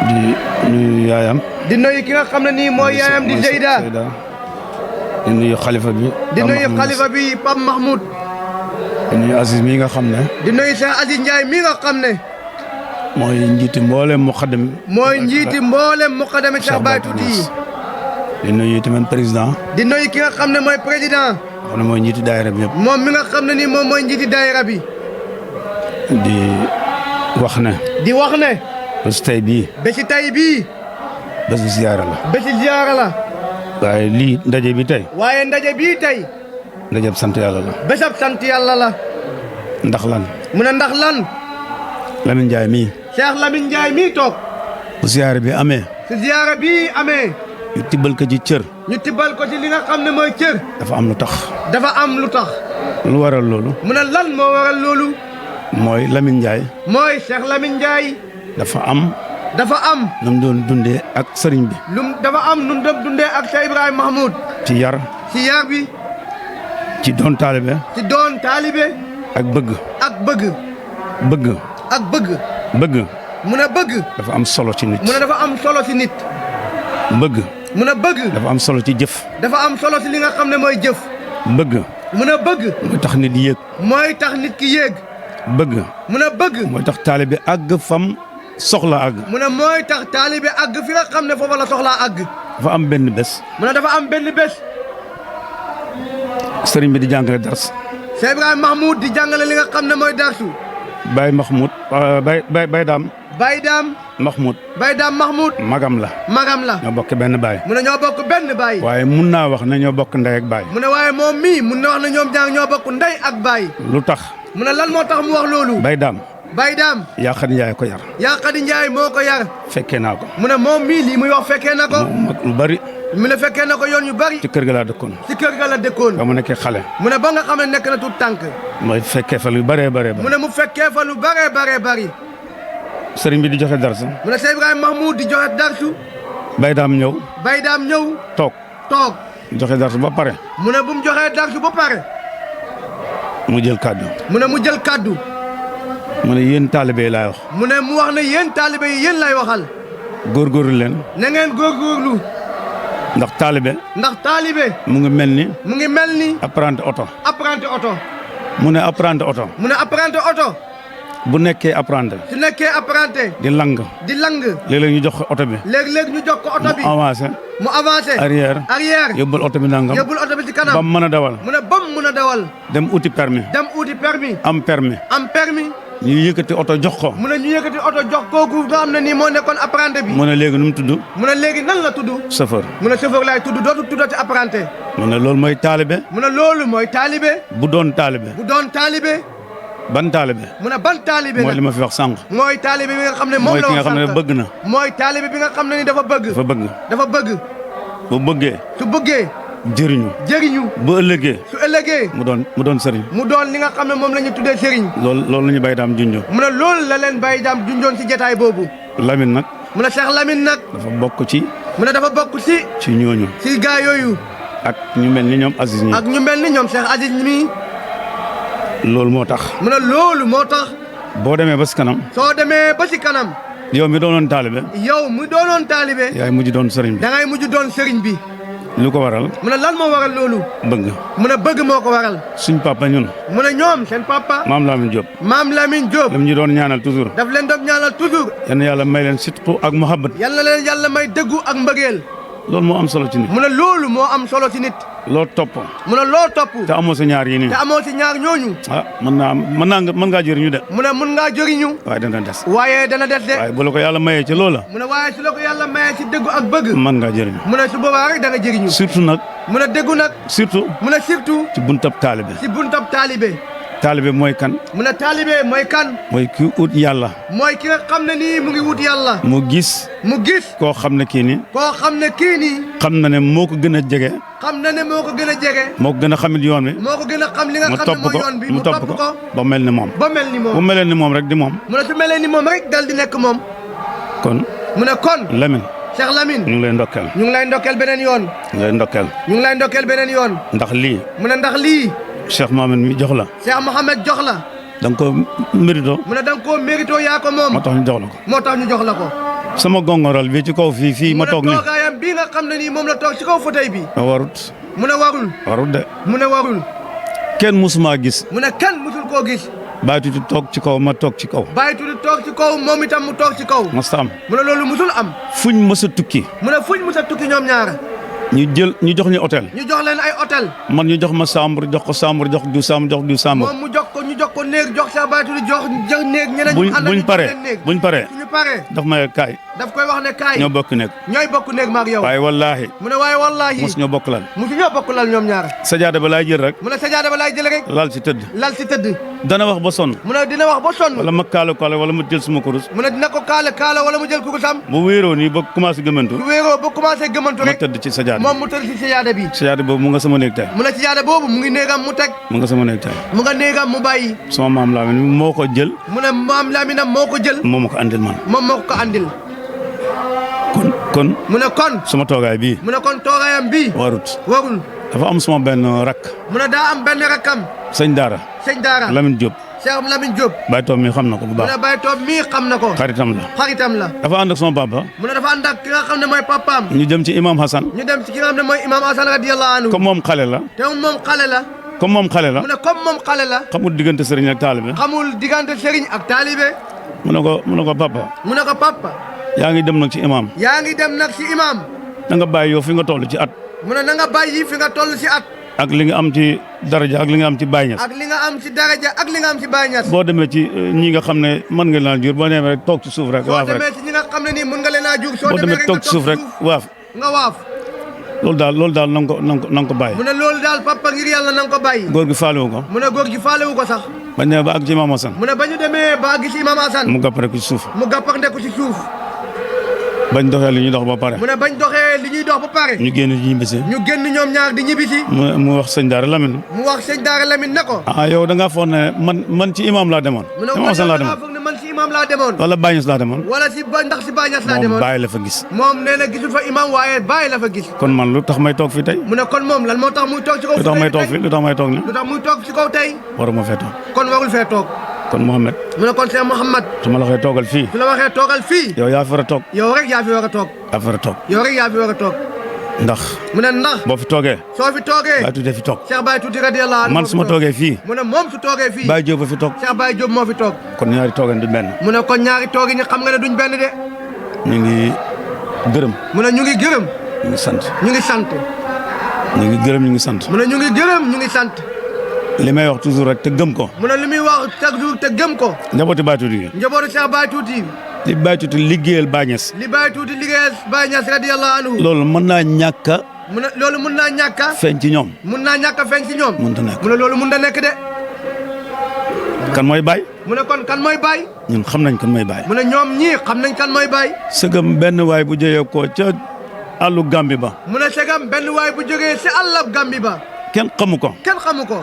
M: di nuyu yaayam.
J: di nuyu ki nga xam ne nii mooy yaayam di Zeyda.
M: di nuyu xalifa bi.
J: di nuyu xalifa bi Pape Mahmoud.
M: di nuyu Aziz mi nga xam ne.
J: di nuyu Cheikh Aziz Ndiaye mi nga xam ne.
M: mooy njiiti mboolem muqaddam.
J: Cheikh Baye Tuuti yi.
M: di nuyu tamit président.
J: di nuyu ki nga xam ne mooy président.
M: xam ne mooy njiiti daayira bi yëpp.
J: moom mi nga xam ne nii moom mooy njiiti daayira bi.
M: di wax ne. bési tey bii. bési ziyaara la. waaye lii ndaje bi tey. ndajeb sant yàlla la.
J: bésab sant yàlla la.
M: ndax lan.
J: mu ne ndax lan.
M: Lamine Ndiaye mii.
J: Cheikh Lamine Ndiaye mii toog.
M: bu ziyaara bi amee.
J: ñu
M: tibbal ko ci cër.
J: li nga xam ne mooy cër.
M: dafa am lu tax. lu waral loolu.
J: mu ne lan moo waral loolu.
M: mooy Lamine Ndiaye.
J: mooy Cheikh Lamine Ndiaye.
M: dafa am. nu mu doon dundee ak sëriñ bi.
J: dafa am nu mu doon dundee ak Cheikh Ibrahima Mahmoud.
M: ci yar
J: bi.
M: ci doon taalibe. ak bëgg.
J: mu ne bëgg.
M: dafa am solo ci nit. bëgg. dafa am solo ci jëf.
J: dafa am solo ci li nga xam ne mooy jëf.
M: bëgg.
J: mu ne bëgg.
M: mooy tax nit yéeg. bëgg.
J: mu ne bëgg.
M: mooy tax taalibe àgg fam soxla àgg.
J: mu ne mooy tax taalibe àgg fi nga xam ne foofa la soxlaa àgg.
M: dafa am benn bés.
J: sëriñ
M: bi di jàngale dars.
J: Cheikh Ibrahima Mahmoud di jàngale li nga xam ne mooy darsu.
N: Baye Mahmoud Baye Dame.
J: Baye Dame.
N: Mahmoud.
J: Baye Dame Mahmoud.
N: magam la.
J: magam la.
N: ñoo bokk benn baay.
J: mu ne ñoo bokk benn baay.
N: waaye mun naa wax ne ñoo bokk ndey ak baay.
J: mu ne waaye moom mii mun na wax ne ñoom ñaar ñoo bokk ndey ak baay.
N: lu tax.
J: mu ne lan moo tax mu wax loolu.
N: Baye Dame.
J: Baye Dame.
N: yaa Xadi Njaay ko yar.
J: yaa Xadi Njaay moo ko yar.
N: fekkee naa ko.
J: mu ne moom mii lii muy wax fekkee na ko.
N: lu bari.
J: mu ne fekkee na ko yoon yu bari.
N: ci kër ga laa dëkkoon.
J: ci kër ga la dëkkoon.
N: ba mu nekkee xale.
J: mu ne ba nga xam ne nekk na tuut tànk.
N: mooy fekkee fa lu bëree bëree.
J: mu ne mu fekkee fa lu bëree bëri.
N: sëriñ bi di joxe darsu.
J: mu ne Cheikh Ibrahima Mahmoud di joxe darsu.
N: Baye Dame ñëw.
J: Baye Dame ñëw.
N: toog. joxe darsu ba pare.
J: mu ne bu mu joxee darsu ba pare.
N: mu jël kàddu.
J: mu ne mu jël kàddu.
N: mu ne yéen taalibe yi laay wax.
J: mu ne mu wax ne yéen taalibe yi yéen lay waxal.
N: góorgóorlu leen.
J: na ngeen góorgóorlu.
N: ndax taalibe.
J: ndax taalibe.
N: mu ngi mel ni.
J: mu ngi mel ni.
N: apprenti oto.
J: apprenti oto.
N: mu ne apprenti oto.
J: mu ne apprenti oto.
N: bu nekkee apprenti.
J: su nekkee apprenti.
N: di lang.
J: di lang.
N: léeg-léeg ñu jox ko oto bi.
J: léeg-léeg ñu jox ko oto bi.
N: mu avancé.
J: mu avancé.
N: arrière.
J: yóbbul
N: oto bi nangam.
J: yóbbul oto bi ci kanam.
N: ba mu mën a dawal.
J: mu ne ba mu mën a dawal.
N: dem uti permis. am permis. ñu yëkkati oto jox ko.
J: mu ne ñu yëkkati oto jox kooku nga xam ne nii moo nekkoon apprenti bi.
N: mu ne léegi nu mu tudd.
J: mu ne léegi nan la tudd.
N: chauffeur.
J: mu ne chauffeur laay tudd dootu tuddati apprenti.
N: mu ne loolu mooy taalibe.
J: mu ne loolu mooy taalibe.
N: bu doon taalibe. ban taalibe.
J: mu ne ban taalibe
N: mooy li ma fi wax sànq.
J: mooy taalibe bi nga xam ne moom la wax
N: mooy ki nga xam ne bëgg na.
J: mooy taalibe bi nga xam ne ni dafa bëgg. dafa bëgg.
N: bu bëggee.
J: su bëggee.
N: jëriñu. bu ëllëgee.
J: su ëllëgee.
N: mu doon sëriñ.
J: mu doon li nga xam ne moom la ñu tuddee sëriñ.
N: loolu la ñu Baye Dame junjoon.
J: mu ne loolu la leen Baye Dame junjoon ci jotaay boobu.
N: Lamine nag.
J: mu ne Cheikh Lamine nag.
N: dafa bokk ci.
J: mu ne dafa bokk ci.
N: ci ñooñu.
J: ci gaa yooyu.
N: ak ñu mel ni ñoom Aziz ñi.
J: ak ñu mel ni ñoom Cheikh Aziz mi.
N: loolu moo tax.
J: mu ne loolu moo tax.
N: boo demee ba si kanam.
J: soo demee ba si kanam.
N: yow mi doonoon taalibe.
J: yow mi doonoon taalibe.
N: yaay mujj doon sëriñ bi.
J: da ngay mujj doon sëriñ bi.
N: lu ko waral.
J: mu ne lan moo waral loolu.
N: bëgg.
J: mu ne bëgg moo ko waral.
N: suñ papa ñun.
J: mu ne ñoom seen papa.
N: maam Lamine Diop.
J: maam Lamine Diop.
N: daf ñu doon ñaanal toujours.
J: daf leen doon ñaanal toujours.
N: yal na yàlla may leen sidqu ak muhabbat.
J: yal na leen yàlla may dëggu ak mbëggeel.
N: loolu moo am solo ci nit.
J: mu ne loolu moo am solo ci nit.
N: loo topp.
J: mu ne loo topp.
N: te amoo si ñaar yi nii.
J: te amoo si ñaar ñooñu.
N: mën ngaa jëriñu de.
J: mu ne mën ngaa jëriñu.
N: waaye dana des.
J: waaye dana des de.
N: waaye bu la ko yàlla mayee ci loola.
J: mu ne waaye su la ko yàlla mayee ci dëggu ak bëgg.
N: mën ngaa jëriñu.
J: mu ne su boobaa rek da nga jëriñu.
N: surtout nag.
J: mu ne dëggu nag.
N: surtout.
J: mu ne surtout.
N: ci buntab taalibe.
J: ci buntab taalibe.
N: taalibe mooy kan.
J: mu ne taalibe mooy kan.
N: mooy ki ut yàlla.
J: mooy ki nga xam ne nii mu ngi wut yàlla.
N: mu gis.
J: koo
N: xam ne kii nii.
J: koo xam ne kii nii.
N: xam na ne moo ko gën a jege.
J: xam na ne moo ko gën a jege.
N: moo ko gën a xamit yoon wi.
J: moo ko gën a xam li nga xam ne mooy yoon bi
N: mu topp ko ba mel ni moom.
J: ba mel ni moom
N: bu melee ni moom rek di moom.
J: mu ne su melee ni moom rek dal di nekk moom.
N: kon.
J: mu ne kon.
N: Lamine.
J: Cheikh Lamine.
N: ñu ngi lay ndokkeel.
J: ñu ngi lay ndokkeel beneen yoon.
N: ñu ngi lay ndokkeel.
J: ñu ngi lay ndokkeel beneen yoon.
N: ndax lii.
J: mu ne ndax lii.
N: Cheikh Mohamed mi jox la.
J: Cheikh Mohamed jox la.
N: da nga koo mérito.
J: mu ne da nga koo mérito yaa ko moom.
N: moo tax ñu jox la ko.
J: moo tax ñu jox la ko.
N: sama gongoral bi ci kaw fii ma toog nii.
J: mu ne toogaayam bii nga xam ne nii moom la toog ci kaw fauteuil bi.
N: warut.
J: mu ne warul.
N: warut de.
J: mu ne warul.
N: kenn musuma gis.
J: mu ne kenn musul koo gis.
N: Baye Tuuti toog ci kaw ma toog ci kaw.
J: Baye Tuuti toog ci kaw moom itam mu toog ci kaw.
N: mosut am.
J: mu ne loolu musul am.
N: fuñ mës a tukki.
J: mu ne fuñ mës a tukki ñoom ñaar.
N: ñu jox ñu hôtel.
J: ñu jox leen ay hôtel.
N: man ñu jox ma chambre jox ko chambre jox du chambre jox du chambre.
J: moom mu jox ko ñu jox ko néeg jox sa Baye Tuuti jox néeg ñeneen ñu ànd
N: buñ paree
J: suñu paree
N: daf may kaay.
J: daf koy wax ne kaay.
N: ñoo bokk néeg.
J: ñooy bokk néeg maag yow.
N: waaye wallaahi.
J: mu ne waaye wallaahi.
N: mos ñoo bokk lal.
J: mosu ñoo bokk lal ñoom ñaar.
N: sajaada ba laay jël rek.
J: mu ne sajaada ba laay jël rek.
N: lal ci tëdd.
J: lal ci tëdd.
N: dana wax ba sonn.
J: mu ne dina wax ba sonn.
N: wala ma kaala wala ma jël suma kurus.
J: mu ne dina ko kaala wala mu jël kurusam.
N: bu wéeroo nii ba commencé gëmantu.
J: bu wéeroo ba commencé gëmantu rek.
N: ma tëdd ci sajaada.
J: moom mu tëdd ci sajaada bi.
N: sajaada boobu mu nga sama néeg tey.
J: mu ne sajaada boobu mu ngi néegam mu teg.
N: mu nga sama néeg tey.
J: mu nga néegam mu bàyyi.
N: sama maam Lamine moo ko jël.
J: mu ne maam Lamine moo ko jël.
N: moo ma ko andil man.
J: moom moo ko andil.
N: kon.
J: mu ne kon.
N: sama toogaay bii.
J: mu ne kon toogaayam bii.
N: warut. dafa am sama benn rakk.
J: mu ne daa am benn rakkam.
N: sëñ Daara.
J: sëñ Daara
N: Lamine Diop.
J: Cheikh Lamine Diop.
N: Baye Toom mi xam na ko bu baax.
J: mu ne Baye Toom mi xam na ko.
N: xaritam la.
J: xaritam la.
N: dafa ànd ak sama papa.
J: mu ne dafa ànd ak ki nga xam ne mooy papaam.
N: ñu dem ci imam Hassan.
J: ñu dem ci ki nga xam ne mooy imam Hassan radiyallahu anhu.
N: comme moom xale la.
J: te moom xale la.
N: comme moom xale la.
J: mu ne comme moom xale la.
N: xamul diggante sëriñ ak taalibe.
J: xamul diggante sëriñ ak taalibe.
N: mu ne ko papa.
J: mu ne ko papa.
N: yaa ngi dem nag ci imam.
J: yaa ngi dem nag ci imam.
N: na nga bàyyi yow fi nga toll ci at.
J: mu ne na nga bàyyi fi nga toll ci at.
N: ak li nga am ci daraja ak li nga am ci Baye Niass.
J: ak li nga am ci daraja ak li nga am ci Baye Niass.
N: boo demee ci ñi nga xam ne mën nga leen a jur boo demee rek toog ci suuf rek. waaf rek
J: boo demee ci ñi nga xam ne nii mën nga leen a jur. soo
N: boo demee toog ci suuf rek waaf.
J: nga waaf.
N: loolu daal na nga ko bàyyi.
J: mu ne loolu daal papa ngir yàlla na nga ko bàyyi.
N: góor gi faalewu ko.
J: mu ne góor gi faalewu ko sax.
N: bañ demee ba àgg ci Imam Hassan.
J: mu ne ba ñu demee ba àgg ci Imam Hassan.
N: mu gàpp rek ci suuf.
J: mu gàpp rek ci suuf.
N: bañ doxee li ñuy dox ba pare.
J: mu ne bañ doxee li ñuy dox ba pare.
N: ñu génn di ñibbisi.
J: ñu génn ñoom ñaar di ñibbisi.
N: mu wax sëñ Daara Lamine.
J: mu wax sëñ Daara Lamine ne ko.
N: yow da ngaa foog ne man ci imam laa demoon. Imam Hassan laa demoon.
J: mu ne ko man ci imam laa demoon.
N: wala Baye Niass laa demoon.
J: wala si ndax si Baye Niass laa demoon.
N: moom Baye la fa gis.
J: moom nee na gisul fa imam waaye Baye la fa gis.
N: kon man lu tax may toog fii tey.
J: mu ne kon moom lan moo tax muy toog ci kaw.
N: lu tax may toog fii lu tax may toog nii.
J: lu tax muy toog ci kaw tey.
N: waruma fee toog.
J: kon warul fee toog.
N: kon Mouhamed.
J: mu ne kon Cheikh Mouhamed.
N: su ma la waxee toogal fii.
J: su la waxee toogal fii.
N: yow yaa fi war a toog.
J: yow rek yaa fi war a toog.
N: yaa fi war a toog.
J: yow rek yaa fi war a toog.
N: ndax.
J: mu ne ndax.
N: boo fi toogee.
J: soo fi toogee.
N: Baye Tuuti fi toog.
J: Cheikh Baye Tuuti radiyallahu anhu.
N: man su ma toogee fii.
J: mu ne moom su toogee fii.
N: Baye Diop fi toog.
J: Cheikh Baye Diop moo fi toog.
N: kon ñaari toogeen duñ benn.
J: mu ne kon ñaari toogi ñi xam nga ne duñ benn de.
N: ñu ngi gërëm.
J: mu ne ñu ngi gërëm.
N: ñu ngi sant.
J: ñu ngi sant.
N: ñu ngi gërëm ñu ngi sant.
J: mu ne ñu ngi gërëm ñu ngi sant.
N: li may wax toujours rek te gëm ko.
J: mu ne li muy wax chaque jour te gëm ko.
N: njabooti Baye Tuuti gi.
J: njabootu Cheikh Baye Tuuti.
N: li Baye Tuuti liggéeyal Baye Niass.
J: li Baye Tuuti liggéeyal Baye Niass radiyallahu anhu.
N: loolu mën naa ñàkk a.
J: mu ne loolu mën naa ñàkk a.
N: feeñ ci ñoom.
J: mën naa ñàkk a feeñ ci ñoom.
N: mënut a nekk
J: mu ne loolu mën na nekk de.
N: kan mooy Baye.
J: mu ne kon kan mooy Baye.
N: ñun xam nañ kan mooy Baye.
J: mu ne ñoom ñii xam nañ kan mooy Baye.
N: sëgam benn waay bu jëyee ko ca àllu Gambi ba.
J: mu ne sëgam benn waay bu jógee si àllab Gambi ba.
N: kenn xamu ko.
J: kenn xamu ko.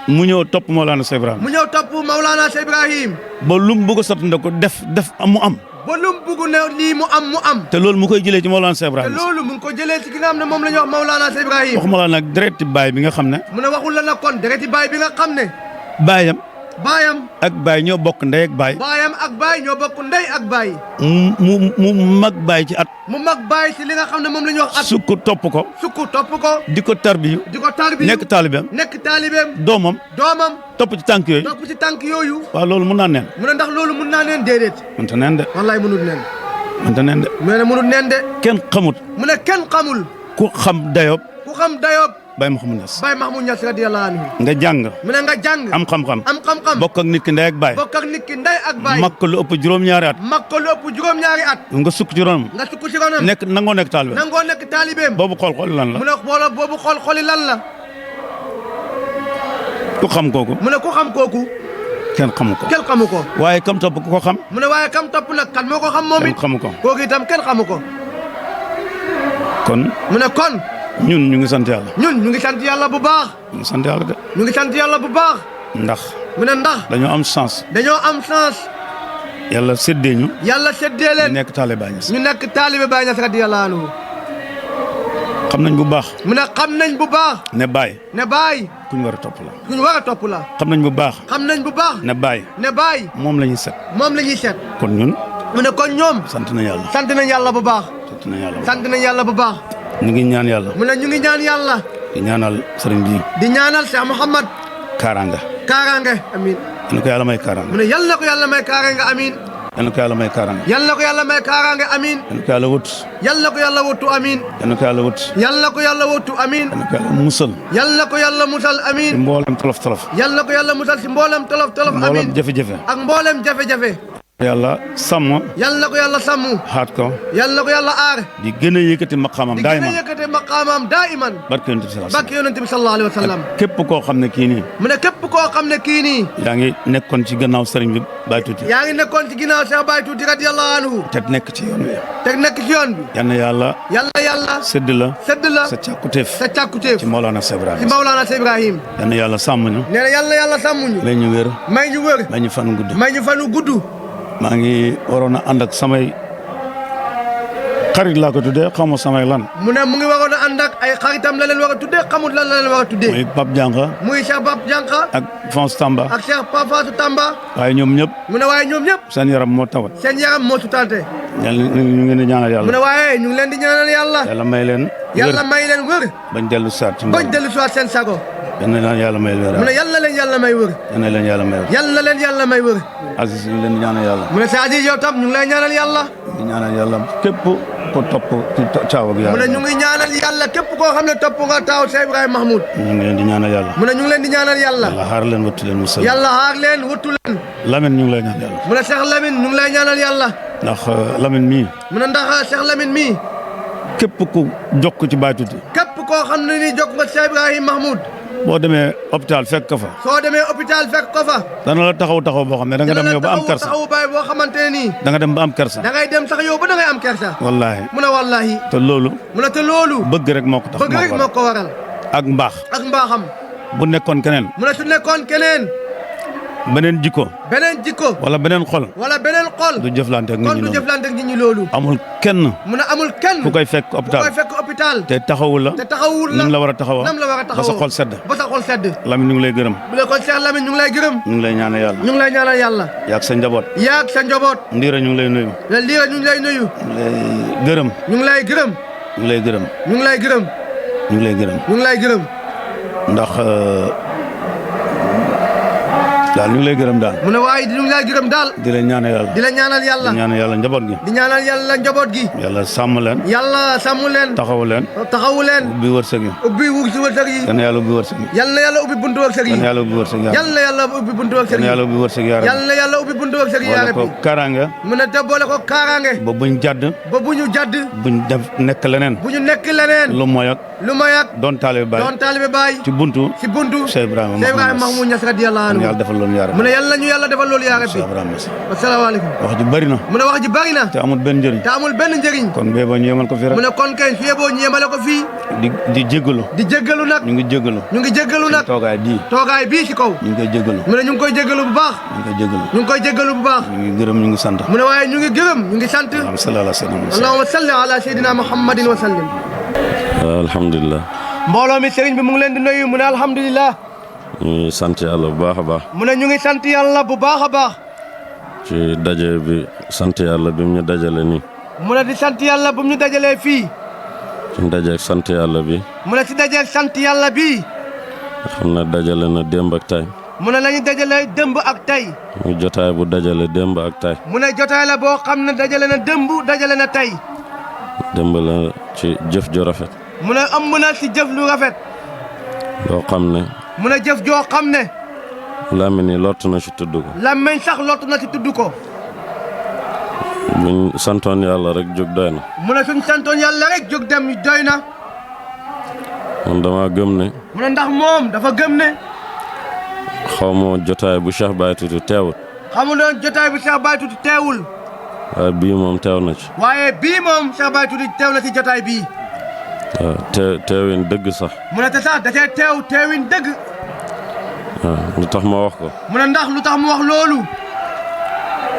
N: mu ñëw topp Maulana Cheikh Ibrahim.
J: mu ñëw topp Maulana Cheikh Ibrahim.
N: ba lu mu bëgg a sotti ko def mu am.
J: ba lu mu bëgg ne lii mu am.
N: te loolu mu koy jëlee ci Maulana Cheikh Ibrahim.
J: te loolu mu ngi ko jëlee ci ki nga xam ne moom la ñuy wax Maulana Cheikh Ibrahim.
N: waxuma la nag direct Baye bi nga xam ne.
J: mu ne waxul la nag kon direct Baye bi nga xam ne.
N: baayam
J: ak
N: Baye ñoo bokk ndey ak Baye.
J: baayam ak Baye ñoo bokk ndey ak Baye.
N: mu mag Baye ci at.
J: mu mag Baye ci li nga xam ne moom la ñuy wax at.
N: sukk topp ko. di ko tarbiyu. nekk taalibeem. doomam. topp ci tànk yooyu.
J: topp ci tànk yooyu.
N: waaw loolu mun naa neen.
J: mu ne ndax loolu mun naa neen déedéet.
N: mënta neen de.
J: wallaay mënul neen.
N: mënta neen de.
J: mu ne mënul neen de.
N: kenn xamut.
J: mu ne kenn xamul.
N: ku xam dayoob. Baye Mahmoud Niass.
J: Baye Mahmoud Niass radiyallahu anhu.
N: nga jàng.
J: mu ne nga jàng.
N: am xam-xam. bokk ak nit ki ndey ak Baye.
J: bokk ak nit ki ndey ak Baye.
N: mag ko lu ëpp juróom-ñaari at. nga sukk ci ronam. nangoo nekk taalibeem. boobu xool lan la.
J: mu ne boobu xool lan la.
N: ku xam kooku.
J: mu ne ku xam kooku.
N: kenn xamu ko. waaye kam topp ku ko xam.
J: mu ne waaye kam topp nag kan moo ko xam moom it.
N: kenn xamu ko.
J: kooku itam kenn xamu ko.
N: kon.
J: mu ne kon.
N: ñun ñu ngi sant yàlla.
J: ñu ngi sant yàlla bu baax.
N: ñu ngi sant yàlla de.
J: ñu ngi sant yàlla bu baax.
N: ndax.
J: mu ne ndax.
N: dañoo am chance. yàlla séddee ñu.
J: leen.
N: ñu nekk taalibe Baye Niass.
J: ñu nekk taalibe Baye Niass radiyallahu anhu.
N: xam nañ bu baax.
J: mu ne xam nañ bu baax.
N: ne Baye. ku ñu war a topp la. xam nañ bu baax. ne Baye. moom la ñuy set. kon ñun.
J: mu ne kon ñoom.
N: sant nañ yàlla.
J: sant nañ yàlla bu baax. sant nañ yàlla bu baax.
N: ñu ngi ñaan yàlla.
J: mu ne ñu ngi ñaan yàlla.
N: di ñaanal sëriñ bi.
J: di ñaanal Cheikh Mouhamed.
N: kaaraanga.
J: amiin.
N: yal na ko yàlla may kaaraanga.
J: mu ne yal na ko yàlla may kaaraanga amiin.
N: yal na ko yàlla may kaaraanga.
J: yal na ko yàlla may kaaraanga amiin.
N: yal na ko yàlla wut.
J: yal na ko yàlla wuttu amiin.
N: yal na ko yàlla wut.
J: yal na ko yàlla wuttu amiin.
N: yal na ko yàlla musal.
J: yal na ko yàlla musal amiin.
N: ci mboolem tolof-tolof.
J: yal na ko yàlla musal ci mboolem tolof-tolof amiin.
N: mboolem jafe-jafe.
J: ak mboolem jafe-jafe.
N: yàlla sàmm.
J: yal na ko yàlla sàmm.
N: xaat ko.
J: yal na ko yàlla aar.
N: di gën a yëkkati maqaamam daayiman. barke
J: yonent bi sallallahu alayhi wa sallam.
N: képp koo xam ne kii nii.
J: mu ne képp koo xam ne kii nii.
N: yaa ngi nekkoon ci gannaaw sëriñ bi Baye Tuuti.
J: yaa ngi nekkoon ci ginnaaw Cheikh Baye Tuuti radiyallahu anhu.
N: te nekk ci yoon wi.
J: yal na yàlla. sëdd la. sa càkkutéef. ci Maulana Cheikh Ibrahim.
N: yal na yàlla sàmm ñu.
J: nee na yàlla sàmm ñu.
N: may ñu wér.
J: may ñu fanu gudd.
N: maa ngi waroon a ànd ak samay xarit laa ko tuddee xamu samay lan.
J: mu ne mu ngi waroon a ànd ak ay xaritam la leen war a tuddee xamut lan la leen war a tuddee.
N: muy Pape Dianka.
J: muy Cheikh Pape Dianka.
N: ak Fons Tamba.
J: ak Cheikh Pape Fatou Tamba.
N: waaye ñoom ñëpp.
J: mu ne waaye ñoom ñëpp.
N: seen yaram moo tawat.
J: sutalte.
N: ñu ngi leen di ñaanal yàlla.
J: mu ne waaye ñu ngi leen di ñaanal yàlla.
N: yàlla may leen.
J: wër.
N: bañ dellu saat ci
J: seen sago.
N: yal na leen yàlla may wër.
J: mu ne yal na leen yàlla may wër. yal na leen yàlla may wër.
N: Aziz ñu ngi leen di ñaanal yàlla.
J: mu ne sa Aziz yow tam ñu ngi lay ñaanal yàlla.
N: di ñaanal yàlla képp ku topp ci caaw ak
J: mu
N: yàlla.
J: ne ñu ngi ñaanal yàlla képp koo xam ne topp nga taaw Cheikh Ibrahima Mahmoud.
N: ñu ngi leen di ñaanal yàlla.
J: mu ne ñu ngi leen di ñaanal yàlla.
N: yàlla xaar leen wattu leen musal.
J: yàlla xaar leen wattu leen.
N: Lamine ñu ngi lay ñaan yàlla.
J: mu ne Cheikh Lamine ñu ngi lay ñaanal yàlla.
N: ndax Lamine mii.
J: mu ne ndax Cheikh Lamine mii.
N: képp ku jokk ci Baye Tuuti.
J: képp koo xam ne nii jokk nga Cheikh Ibrahima Mahmoud.
N: boo demee hôpital fekk ko fa.
J: soo demee hôpital fekk ko fa.
N: dana la taxaw boo xam ne da nga dem yow ba am kersa.
J: taxaw baay boo xamante ne nii.
N: da nga dem ba am kersa.
J: da ngay dem sax yow ba da ngay am kersa.
N: wallaahi.
J: mu ne wallaahi.
N: te loolu.
J: mu ne te loolu.
N: bëgg rek moo ko tax
J: bëgg rek moo ko waral.
N: ak mbaax.
J: ak mbaaxam.
N: bu nekkoon keneen.
J: mu ne su nekkoon keneen.
N: beneen jikko.
J: beneen jikko.
N: wala beneen xol.
J: wala beneen xol.
N: du jëflante ak nit ñi
J: kon du jëflante ak nit ñi loolu.
N: amul kenn.
J: mu ne amul kenn.
N: ku koy fekk hôpital.
J: ku koy fekk hôpital.
N: te taxawul la.
J: te taxawul la
N: nam la war a taxawoo.
J: nam la war a taxawoo
N: ba sa xol sedd.
J: ba sa xol sedd.
N: Lamine ñu ngi lay gërëm.
J: bu la kon Cheikh Lamine ñu ngi lay gërëm.
N: ñu ngi lay ñaanal yàlla.
J: ñu ngi lay ñaanal yàlla.
N: yaag sa njaboot.
J: yaag sa njaboot.
N: Ndiira ñu ngi lay nuyu.
J: Ndiira ñu ngi lay nuyu.
N: ñu ngi lay gërëm.
J: ñu ngi lay gërëm.
N: ñu ngi lay gërëm.
J: ñu ngi lay gërëm.
N: ñu ngi lay gërëm.
J: ñu ngi lay gërëm.
N: ndax daal ñu ngi lay gërëm daal.
J: mu ne waaye ñu ngi lay gërëm daal.
N: di la ñaanal yàlla.
J: di la ñaanal yàlla.
N: di ñaanal yàlla njaboot gi.
J: di ñaanal yàlla njaboot gi.
N: yàlla sàmm leen.
J: yàlla sàmm leen.
N: taxawu leen.
J: taxawu leen.
N: ubbi wërsëg yi.
J: ubbi wërsëg yi.
N: yal na yàlla ubbi wërsëg yi.
J: yal na yàlla ubbi buntu wërsëg yi.
N: yal na yàlla ubbi wërsëg yi.
J: yal na yàlla ubbi buntu wërsëg yi.
N: yal na yàlla ubbi wërsëg yi.
J: yal na yàlla ubbi buntu wërsëg yi.
N: boole ko kaaraange.
J: mu ne te boole ko kaaraange.
N: ba buñ jàdd.
J: ba bu ñu jàdd.
N: buñ def nekk leneen.
J: bu ñu nekk leneen.
N: lu moy ak.
J: lu moy ak.
N: doon taalibe Baay.
J: doon taalibe Baay.
N: ci buntu.
J: ci buntu.
N: Cheikh Ibrahima
J: Mahmoud Niass radiyallahu anhu.
N: yàlla defal loolu yaara.
J: mu ne yàlla ñu yàlla defal loolu yaa rabbi. asalaamaaleykum.
N: wax ji bëri na.
J: mu ne wax ji bëri na.
N: te amul benn njëriñ.
J: te amul benn njëriñ.
N: kon bee boo ñu yemal ko fii rek.
J: mu ne kon kay su yeboo ñu yemale ko fii.
N: di jéggalu.
J: di jéggalu nag.
N: ñu ngi jéggalu.
J: ñu ngi jéggalu nag.
N: toogaay bii.
J: toogaay bii ci kaw.
N: ñu ngi koy jéggalu.
J: mu ne ñu ngi koy jéggalu bu baax.
N: ñu ngi koy jéggalu.
J: ñu ngi koy jéggalu bu baax.
N: ñu ngi gërëm ñu ngi sant.
J: mu ne waaye ñu ngi gërëm ñu ngi sant.
N: allahumma
J: salli ala sayyidina Muhammadin wa sallim.
D: alhamdulilah.
J: mbooloo mi sëriñ bi mu ngi leen di nuyu mu ne alhamdulilah.
D: ñu ngi sant yàlla bu baax a baax.
J: mu ne ñu ngi sant yàlla bu baax a baax.
D: ci daje bi sant yàlla bi mu ñu dajale nii.
J: mu ne di sant yàlla bu mu ñu dajalee fii.
D: ci dajeeg sant yàlla bi.
J: mu ne si dajeeg sant yàlla bii.
D: xam ne dajale na démb ak tay.
J: mu ne la ñu dajalee démb ak tay.
D: mu jotaay bu dajale démb ak tay.
J: mu ne jotaay la boo xam ne dajale na démb dajale na tay.
D: démb la ci jëf ju rafet.
J: mu ne ëmb na si jëf lu rafet.
D: loo xam ne.
J: mu ne jëf joo xam ne.
D: làmmiñ yi lott na ci tudd ko.
J: làmmiñ sax lott na ci tudd ko.
D: buñ santoon yàlla rek jóg doy na.
J: mu ne suñ santoon yàlla rek jóg dem doy na.
D: man dama gëm ne.
J: mu ne ndax moom dafa gëm ne.
D: xaw ma jotaay bu Cheikh Baye Tuuti teewut.
J: xamu doon jotaay bu Cheikh Baye Tuuti teewul.
D: waaye bii moom teew na ci.
J: waaye bii moom Cheikh Baye Tuuti teew na ci jotaay bii.
D: waaw teewin dëgg sax.
J: mu ne te sax da cee teewin dëgg.
D: waaw lu tax ma wax ko.
J: mu ne ndax lu tax mu wax loolu.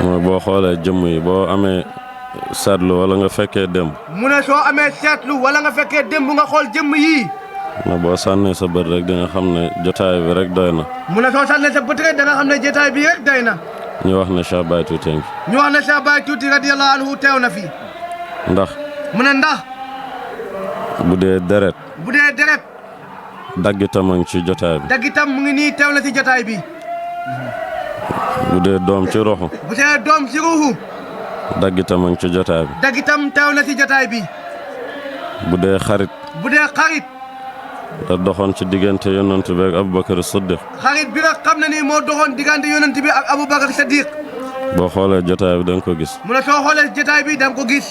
D: mooy boo xoolee jëmm yi boo amee seetlu wala nga fekkee démb.
J: mu ne soo amee seetlu wala nga fekkee démb nga xool jëmm yii.
D: ne boo sànnee sa bët rek di nga xam ne jotaay bi rek doy na.
J: mu ne soo sànnee sa bët rek da nga xam ne jotaay bi rek doy na.
D: ñu wax ne Cheikh Baye Tuuti ngi.
J: ñu wax ne Cheikh Baye Tuuti radiyallahu anhu teew na fi.
D: ndax.
J: mu ne ndax.
D: bu dee deret.
J: bu dee deret.
D: daggitam a ngi ci jotaay bi.
J: daggitam mu ngi nii teew na ci jotaay bi.
D: bu dee doom ci ruuxu.
J: bu dee doom ci ruuxu.
D: daggitam a ngi ci jotaay bi.
J: daggitam teew na ci jotaay bi.
D: bu dee xarit.
J: bu dee xarit.
D: da doxoon ci diggante yonent bi ak Aboubacar Siddiq.
J: xarit bi nga xam ne nii moo doxoon diggante yonent bi ak Aboubacar Siddiq.
D: boo xoolee jotaay bi da nga ko gis.
J: mu ne soo xoolee jotaay bi da nga ko gis.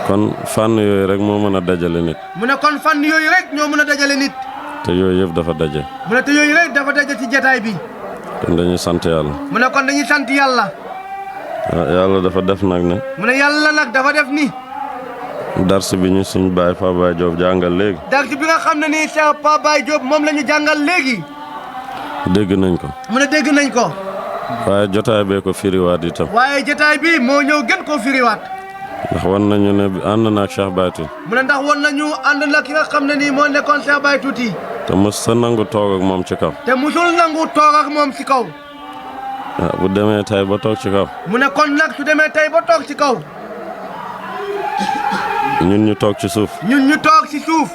D: kon fànn yooyu rek moo mën a dajale nit.
J: mu ne kon fànn yooyu rek ñoo mën a dajale nit.
D: te yooyu yëpp dafa daje.
J: mu ne te yooyu rek dafa daje ci jotaay bi.
D: kon dañuy sant yàlla.
J: mu ne kon dañuy sant yàlla.
D: yàlla dafa def nag ne.
J: mu ne yàlla nag dafa def ni.
D: dars bi ñu suñ baay Paa Baay Joob jàngal léegi.
J: dars bi nga xam ne nii Cheikh Paa Baay Joob moom la ñu jàngal léegi.
D: dégg nañ ko.
J: mu ne dégg nañ ko.
D: waaye jotaay bee ko firiwaat itam.
J: waaye jotaay bi moo ñëw gën koo firiwaat.
D: ndax wan nañu ne ànd naag Cheikh Baye Tuuti.
J: mu ne ndax wan nañu ànd na ki nga xam ne nii moo nekkoon Cheikh Baye Tuuti.
D: te mos sa nangu toog ak moom ci kaw.
J: te musul nangu toog ak moom ci kaw.
D: waaw bu demee tay ba toog ci kaw.
J: mu ne kon nag su demee tay ba toog ci kaw.
D: ñun ñu toog ci suuf.
J: ñun ñu toog ci suuf.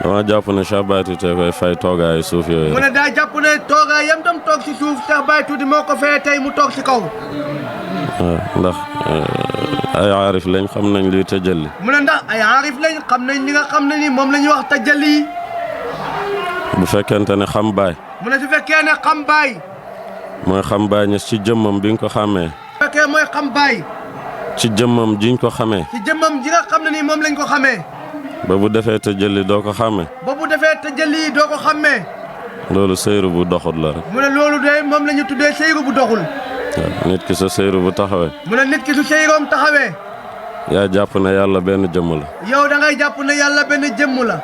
D: dama jàpp ne Cheikh Baye Tuuti koy fay toogaayu suuf yooyu.
J: mu ne daa jàpp ne toogaay yam tam toog ci suuf Cheikh Baye Tuuti moo ko fee tey mu toog ci kaw.
D: waaw ndax ay aarif lañ xam nañ luy tajalli.
J: mu ne ndax ay aarif lañ xam nañ li nga xam ne ni moom la ñuy wax tajalli.
D: bu fekkente ne xam baay.
J: mu ne su fekkee ne xam baay.
D: mooy xam baay ñes ci jëmmam bi nga ko xàmmee.
J: su fekkee mooy xam baay.
D: ci jëmmam jiñ ko xamee.
J: ci jëmmam ji nga xam ne nii moom lañ ko xamee.
D: ba bu defee tajalli doo ko xàmmee.
J: ba bu defee tajalli doo ko xàmmee.
D: loolu seyru bu doxul la rek.
J: mu ne loolu de moom la ñu tuddee seyru bu doxul.
D: waaw nit ki sa seyru bu taxawee.
J: mu ne nit ki su seyroom taxawee.
D: yaa jàpp ne yàlla benn jëmm la.
J: yow da ngay jàpp ne yàlla benn jëmm la.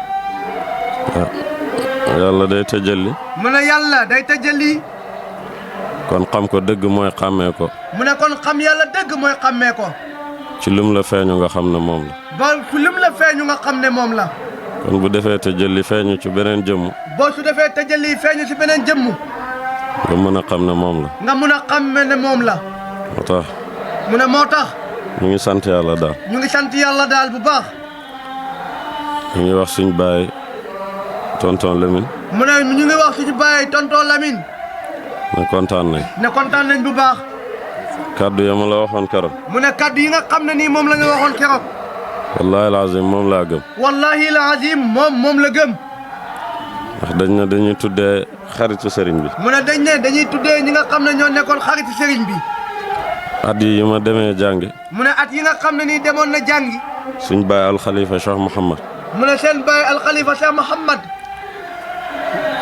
D: waaw yàlla day tajalli.
J: mu ne yàlla day tajalli.
D: kon xam ko dëgg mooy xàmmee ko.
J: mu ne kon xam yàlla dëgg mooy xàmmee ko.
D: ci lum la feeñu nga xam ne moom la.
J: ba fu lim la feeñu nga xam ne moom la.
D: kon bu defee tajalli feeñu ci beneen jëmm.
J: boo su defee tajalli feeñu ci beneen jëmm.
D: nga mën a xam ne moom la.
J: nga mën a xam ne moom la.
D: moo tax.
J: mu ne moo tax.
D: ñu ngi sant yàlla daal.
J: ñu ngi sant yàlla daal bu baax.
D: ñu ngi wax suñu baay tonton Lamine.
J: mu ne ñu ngi wax suñu baay tonton Lamine.
D: ne kontaan nañ.
J: ne kontaan nañ bu baax.
D: kaddu ya ma la waxoon keroog.
J: mu ne kaddu yi nga xam ne nii moom la nga waxoon keroog.
D: wallaahi lazim moom laa gëm.
J: wallaahi lazim moom la gëm.
D: ndax dañ ne dañuy tuddee xaritu sëriñ bi.
J: mu ne dañ ne dañuy tuddee ñi nga xam ne ñoo nekkoon xaritu sëriñ bi.
D: at yi ma demee jàngi.
J: mu ne at yi nga xam ne nii demoon na jàngi.
D: suñ baay alxalifa Cheikh Mouhamad.
J: mu ne seen baay alxalifa Cheikh Mouhamad.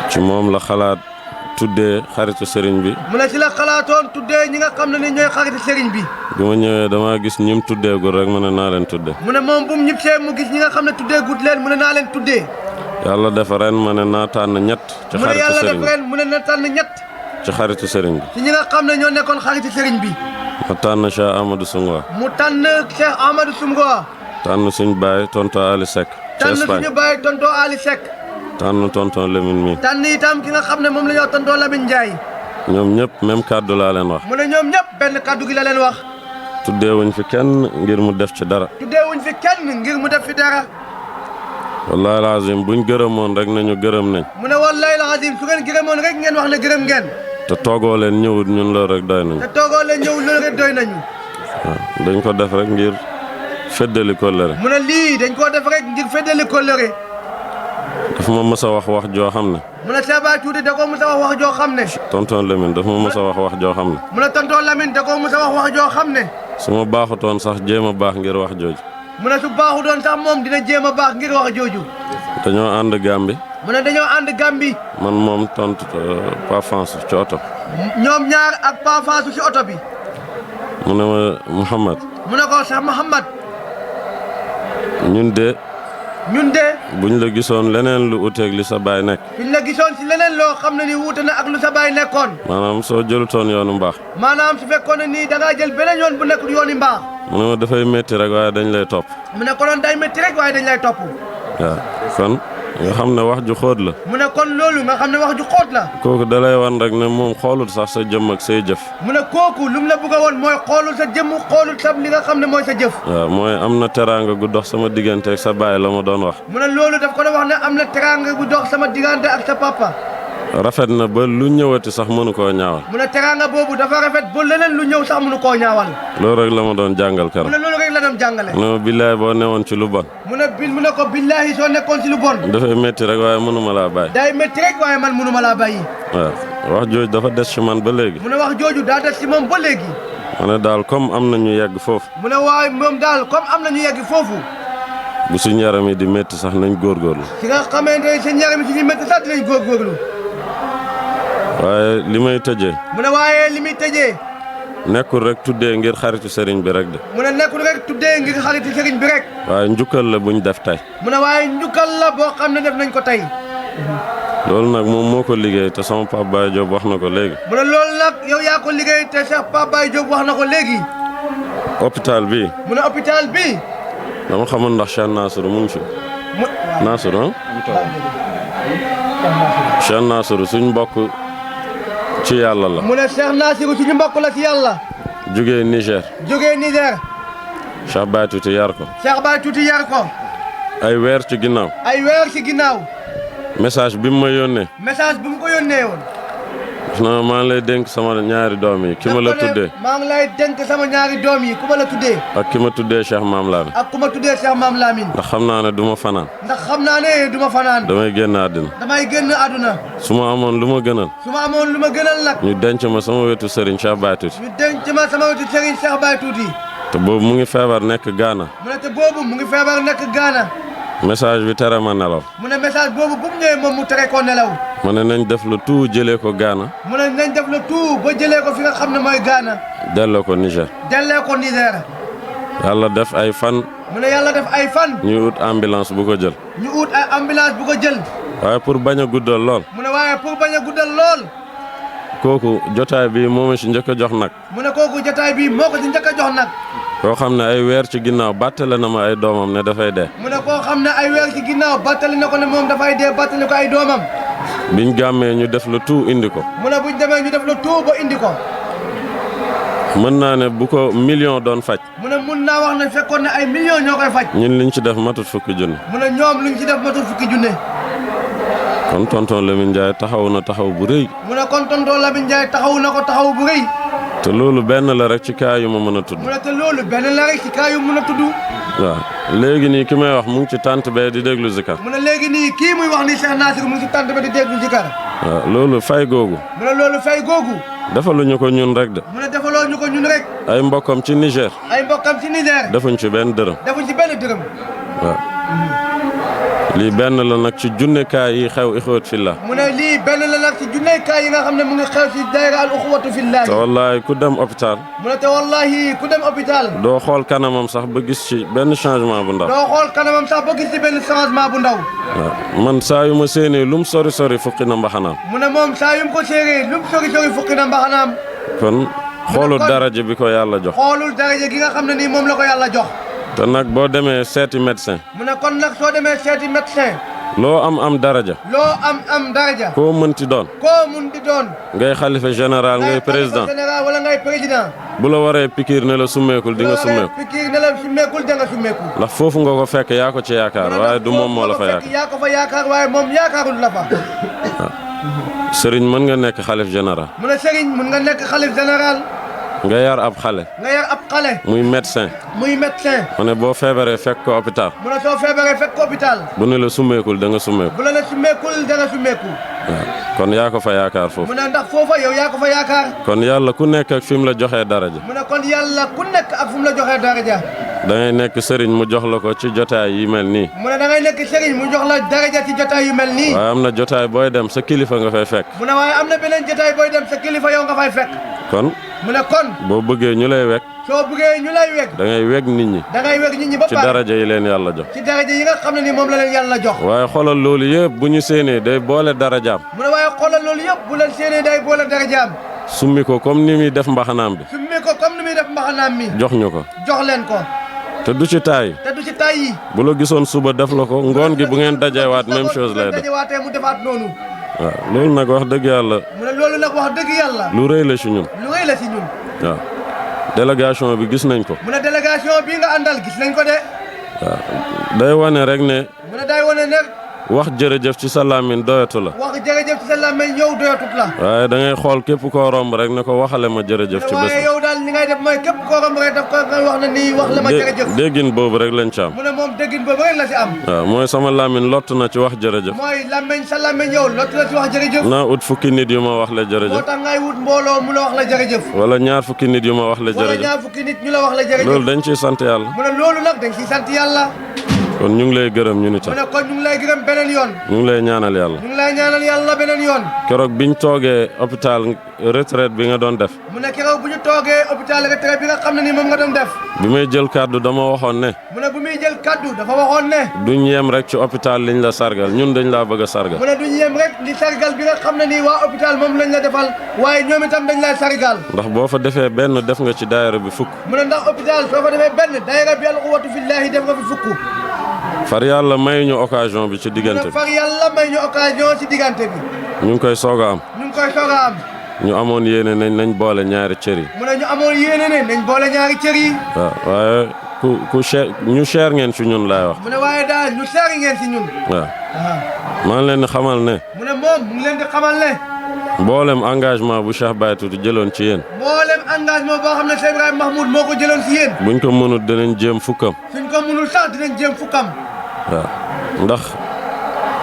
D: ci moom la xalaat tuddee xaritu sëriñ bi.
J: mu ne si la xalaatoon tuddee ñi nga xam ne ni ñooy xaritu sëriñ bi.
D: bi ma ñëwee damaa gis ñim tuddeegul rek mu ne naa leen tuddee.
J: mu ne moom bu mu ñibbisee mu gis ñi nga xam ne tuddee gut leen mu ne naa leen tuddee.
D: yàlla def ren ma ne naa tànn ñett. ci
J: mu ne
D: xaritu
J: yàlla
D: sëriñ
J: def
D: bi
J: ren mu ne na tànn ñett.
D: ci xaritu sëriñ bi.
J: ci ñi nga xam ne ñoo nekkoon xaritu sëriñ bi.
D: ma tànn Cheikh Amadou Sungoa.
J: mu tànn Cheikh Amadou Sungoa.
D: tànn suñ baay tonton Ali Seck.
J: tànn suñu baay tonton Ali Seck.
D: tànn tonton Lamine mi.
J: tànn itam ki nga xam ne moom la ñuy wax tonton Lamine Ndiaye.
D: ñoom ñëpp même kàddu laa leen wax.
J: mu ne ñoom ñëpp benn kàddu gi la leen wax.
D: tuddeewuñ fi kenn ngir mu def ci dara.
J: tuddeewuñ fi kenn ngir mu def fi dara.
D: wallaahi lazim buñ gërëmoon rek nañu gërëm nañ.
J: mu ne wallaahi lazim su ngeen gërëmoon rek ngeen wax ne gërëm ngeen.
D: te toogoo leen ñëwut ñun loolu rek doy nañu.
J: te toogoo leen ñëwut loolu rek doy nañu.
D: waaw dañ ko def rek ngir feddali kóllëre.
J: mu ne lii dañ koo def rek ngir feddali kóllëre.
D: daf ma mës a wax joo xam ne.
J: mu ne Cheikh Baye Tuuti da koo mës a wax joo xam ne.
D: tonton Lamine daf ma mës a wax joo xam ne.
J: mu ne tonton Lamine da koo mës a wax joo xam ne.
D: su ma baaxutoon sax jéem a baax ngir wax jooju.
J: mu ne su baaxu doon sax moom dina jéem a baax ngir wax jooju.
D: dañoo ànd Gàmbi.
J: mu ne dañoo ànd Gàmbi.
D: man moom tontu Pa Fansu ci oto.
J: ñoom ñaar ak Pa Fansu ci oto bi.
D: mu ne ma Mouhamad.
J: mu ne ko Cheikh Mouhamad.
D: ñun de. buñ la gisoon leneen lu uteeg li sa baay nekk.
J: buñ la gisoon si leneen loo xam ne ni wuute na ak lu sa baay nekkoon.
D: maanaam soo jëlutoon yoonu mbaax.
J: maanaam su fekkoon ne nii da ngaa jël beneen yoon bu nekkul yooni mbaax.
D: mu ne ma dafay métti rek waaye dañ lay topp.
J: mu ne ko doon day métti rek waaye dañ lay topp.
D: waaw kon nga xam ne wax ju xóot la.
J: mu ne kon loolu nga xam ne wax ju xóot la.
D: kooku da lay wan rek ne moom xoolul sax sa jëmm ak say jëf.
J: mu ne kooku lu mu la bëgg a woon mooy xoolul sa jëmm xoolul sa li nga xam ne mooy sa jëf.
D: waaw mooy am na teraanga gu dox sama diggante ak sa baay la ma doon wax.
J: mu ne loolu daf ko doon wax ne am na teraanga gu dox sama diggante ak sa papa.
D: rafet na ba lu ñëwati sax mënu koo ñaawal.
J: mu ne teraanga boobu dafa rafet ba leneen lu ñëw sax mënu koo ñaawal.
D: loolu rek la ma doon jàngal keroog.
J: mu ne loolu rek la doon jàngale.
D: mu ne ma billaay boo newoon ci lu bon.
J: mu ne ko billaahi soo nekkoon ci lu bon.
D: dafay métti rek waaye mënuma laa bàyyi.
J: day métti rek waaye man mënuma laa bàyyi.
D: waaw wax jooju dafa des ci man ba léegi.
J: mu ne wax jooju daa des ci moom ba léegi.
D: ma ne daal comme am na ñu yegg foofu.
J: mu ne waaye moom daal comme am na ñu yegg foofu.
D: bu suñ yaram yi di métti sax nañ góorgóorlu.
J: ci nga xamante ne seen yaram yi suñuy métti sax dinañ góorgóorlu.
D: waaye li may tëjee.
J: mu ne waaye li muy tëjee.
D: nekkul rek tuddee ngir xaritu sëriñ bi rek de.
J: mu ne nekkul rek tuddee ngir xaritu sëriñ bi rek.
D: waaye njukkal la buñ def tey.
J: mu ne waaye njukkal la boo xam ne def nañ ko tey.
D: loolu nag moom moo ko liggéey te sama Pape Baye Diop wax na ko léegi.
J: mu ne loolu nag yow yaa ko liggéey te Cheikh Pape Baye Diop wax na ko léegi.
D: hôpital bii.
J: mu ne hôpital bii.
D: dama xamul ndax Cheikh Nassour mu ngi fi. Nassour ah. Cheikh Nassour suñ mbokk ci yàlla la.
J: mu ne Cheikh Nassour suñu mbokk la ci yàlla.
D: jógee Niger.
J: jógee Niger.
D: Cheikh Baye Tuuti yar ko.
J: Cheikh Baye Tuuti yar ko.
D: ay weer ci ginnaaw.
J: ay weer ci ginnaaw.
D: message bi mu ma yónnee.
J: message bi mu ko yónnee woon.
D: non maa ngi lay dénk sama ñaari doom yi ki ma la tuddee.
J: maa ngi lay dénk sama ñaari doom yi ku ma la tuddee.
D: ak ki ma tuddee Cheikh Maam Lamine.
J: ak ku ma tuddee Cheikh Maam Lamine.
D: ndax xam naa ne du ma fanaan.
J: ndax xam naa ne du ma fanaan.
D: damay génn àddina.
J: damay génn àdduna.
D: su ma amoon lu ma gënal.
J: su ma amoon lu ma gënal nag.
D: ñu denc ma sama wetu Serigne Cheikh Baye Tuuti.
J: ñu denc ma sama wetu Serigne Cheikh Baye Tuuti.
D: te boobu mu ngi feebar nekk Ghana.
J: mu ne te boobu mu ngi feebar nekk Ghana.
D: message bi tere ma nelaw.
J: mu ne message boobu bu mu ñëwee moom mu tere ko nelaw.
D: mu ne nañ def le tout jëlee ko Ghana.
J: mu ne nañ def le tout ba jëlee ko fi nga xam ne mooy Ghana.
D: delloo ko Niger.
J: delloo ko Niger.
D: yàlla def ay fan.
J: mu ne yàlla def ay fan.
D: ñu ut ambulance bu ko jël.
J: ñu ut ay ambulance bu ko jël.
D: waaye pour bañ a guddal lool.
J: mu ne waaye pour bañ a guddal lool.
D: kooku jotaay bi moo ma si njëkk a jox nag.
J: mu ne kooku jotaay bi moo ko si njëkk a jox nag.
D: koo xam ne ay weer ci ginnaaw bàttale na ma ay doomam ne dafay dee.
J: mu ne koo xam ne ay weer ci ginnaaw bàttali na ko ne moom dafay dee bàttali ko ay doomam.
D: biñ gàmmee ñu def le tout indi ko.
J: mu ne buñ demee ñu def le tout ba indi ko.
D: mën naa ne bu ko million doon faj.
J: mu ne mun naa wax ne fekkoon ne ay millions ñoo koy faj.
D: ñun liñ ci def matut fukki junne.
J: mu ne ñoom luñ ci def matut fukki junne.
D: kon tonton Lamine Ndiaye taxaw na taxaw bu rëy.
J: mu ne kon tonton Lamine Ndiaye taxaw na ko taxaw bu rëy.
D: te loolu benn la rek ci kaa yu ma mën a tudd.
J: mu ne te loolu benn la rek ci kaa yu mën a tudd.
D: waaw léegi nii ki may wax mu ngi ci tànt bee di déglu zikar.
J: mu ne léegi nii kii muy wax ni Cheikh Nasir mu ngi ci tànt bee di déglu zikar.
D: waaw loolu fay googu.
J: mu ne loolu fay googu.
D: defaluñu ko ñun rek de.
J: mu ne defaloo ñu ko ñun rek.
D: ay mbokkam ci Niger.
J: ay mbokkam ci Niger.
D: defuñ ci benn dërëm.
J: defuñ ci benn dërëm.
D: waaw. lii benn la nag ci junnekaay yi xew ixwat fillah.
J: mu ne lii benn la nag ci junnekaay yi nga xam ne mu ngi xew ci daayira al uxwatu fillah.
D: te wallaahi ku dem hôpital.
J: mu ne te wallaahi ku dem hôpital.
D: doo xool kanamam sax ba gis ci benn changement bu ndaw.
J: doo xool kanamam sax ba gis ci benn changement bu ndaw.
D: waaw man saa yu ma séenee lum sori sori fukki na mbaxanaam.
J: mu ne moom saa yu mu ko séenee lum sori sori fukki na mbaxanaam.
D: kon xoolul daraja bi ko yàlla jox.
J: xoolul daraja gi nga xam ne nii moom la ko yàlla jox.
D: te nag boo demee seeti médecin.
J: mu ne kon nag soo demee seeti médecin.
D: loo am daraja.
J: loo am daraja.
D: koo mënti doon.
J: koo mënti doon.
D: ngay xalifa général ngay président.
J: général wala ngay président.
D: bu la waree pikiir ne la summeekul di nga summeeku.
J: pikiir ne la summeekul di nga summeeku.
D: ndax foofu nga ko fekk yaa ko ci yaakaar waaye du moom moo la fa yaakaar.
J: yaa ko fa yaakaar waaye moom yaakaarul la fa.
D: waaw sëriñ mën nga nekk xalif général.
J: mu ne sëriñ mën nga nekk xalif général.
D: nga yar ab xale.
J: nga yar ab xale.
D: muy médecin.
J: muy médecin.
D: mu ne boo feebaree fekk ko hôpital.
J: mu ne soo feebaree fekk ko hôpital.
D: bu ne la summeekul da nga summeeku.
J: bu la ne summeekul da nga summeeku.
D: waaw kon yaa ko fa yaakaar foofu.
J: mu ne ndax foofa yow yaa ko fa yaakaar.
D: kon yàlla ku nekk ak fi mu la joxee daraja.
J: mu ne kon yàlla ku nekk ak fi mu la joxee daraja.
D: da ngay nekk sëriñ mu jox la ko ci jotaay yi mel nii.
J: mu ne da ngay nekk sëriñ mu jox la daraja ci jotaay yu mel nii.
D: waaye am na jotaay booy dem sa kilifa nga fay fekk.
J: mu ne waaye am na beneen jotaay booy dem sa kilifa yow nga fay fekk.
D: kon.
J: mu ne kon.
D: boo bëggee ñu lay wekk.
J: soo bëggee ñu lay wekk.
D: da ngay wekk nit ñi.
J: da ngay wekk nit ñi ba pare
D: ci daraja yi leen yàlla jox.
J: ci daraja yi nga xam ne ni moom la leen yàlla jox.
D: waaye xoolal loolu yëpp bu ñu séenee day boole darajaam.
J: mu ne waaye xoolal loolu yëpp bu leen séenee day boole darajaam.
D: summi ko comme ni muy def mbaxanaam bi.
J: summi ko comme ni muy def mbaxanaam mi.
D: jox ñu ko.
J: jox leen ko.
D: te du ci taay.
J: te du ci taay yi.
D: bu la gisoon suba def la ko ngoon gi bu ngeen dajewaat même chose lay def.
J: dajewaatee mu defaat noonu.
D: waaw loolu nag wax dëgg yàlla.
J: mu ne loolu nag wax dëgg yàlla.
D: lu rëy la si ñun.
J: lu rëy la si ñun.
D: waaw délégation bi gis nañ ko.
J: mu ne délégation bii nga àndal gis nañ ko de.
D: waaw day wane rek ne.
J: mu ne day wane ne.
D: wax jërëjëf ci sa làmmiñ doyatu la.
J: wax jërëjëf ci sa làmmiñ yow doyatut la.
D: waaye da ngay xool képp koo romb rek ne ko waxale ma jërëjëf. ci bés
J: waaye yow daal li ngay def mooy képp koo romb rek daf ko wax ne nii wax la ma jërëjëf.
D: déggin boobu rek lañ ci am.
J: mu ne moom déggin boobu rek la si am.
D: waaw mooy sama làmmiñ lott na ci wax jërëjëf.
J: mooy làmmiñ sa làmmiñ yow lott na ci wax jërëjëf.
D: naa ut fukki nit yu ma wax la jërëjëf.
J: moo tax ngay wut mbooloo mu la wax la jërëjëf.
D: wala ñaar fukki nit yu ma wax la jërëjëf.
J: wala ñaar fukki nit ñu la wax la jërëjëf.
D: loolu dañ ciy sant yàlla.
J: mu ne loolu nag dañ ciy sant yàlla.
D: kon ñu ngi lay gërëm ñu itam.
J: mu ne kon ñu ngi lay gërëm beneen yoon.
D: ñu ngi lay ñaanal yàlla.
J: ñu ngi lay ñaanal yàlla beneen yoon.
D: keroog biñ toogee hôpital retraite bi nga doon def.
J: mu ne keroog bu ñu toogee hôpital retraite bi nga xam ne ni moom nga doon def.
D: bi may jël kàddu dama waxoon ne.
J: mu ne bu muy jël kàddu dafa waxoon ne.
D: duñ yem rek ci hôpital liñ la sargal ñun dañ laa bëgg a sargal.
J: mu ne duñ yem rek li sargal bi nga xam ne nii waa hôpital moom lañ la defal waaye ñoom itam dañ lay sargal.
D: ndax boo fa defee benn def nga ci daayira bi fukk.
J: mu ne ndax hôpital soo fa defee benn daayira bi al quwwatu fillahi def nga fi fukk.
D: far yàlla may ñu occasion bi ci diggante bi.
J: far yàlla may ñu occasion ci diggante bi.
D: ñu ngi koy soog a am.
J: ñu ngi koy soog a am.
D: ñu amoon yéene nañ boole ñaari cër yi.
J: mu ne ñu amoon yéene ne nañ boole ñaari cër yi.
D: waaw waaye ku cher ñu cher ngeen ci ñun laay wax.
J: mu ne waaye daal ñu cher ngeen ci ñun.
D: waaw maa ngi leen di xamal ne.
J: mu ne moom mu ngi leen di xamal ne.
D: mboolem engagement bu Cheikh Baye Tuuti jëloon ci yéen.
J: mboolem engagement boo xam ne Cheikh Ibrahima Mahmoud moo ko jëloon ci yéen.
D: buñ ko mënul dinañ jéem fukkam.
J: suñ ko mënul sax dinañ jéem fukkam.
D: waaw ndax.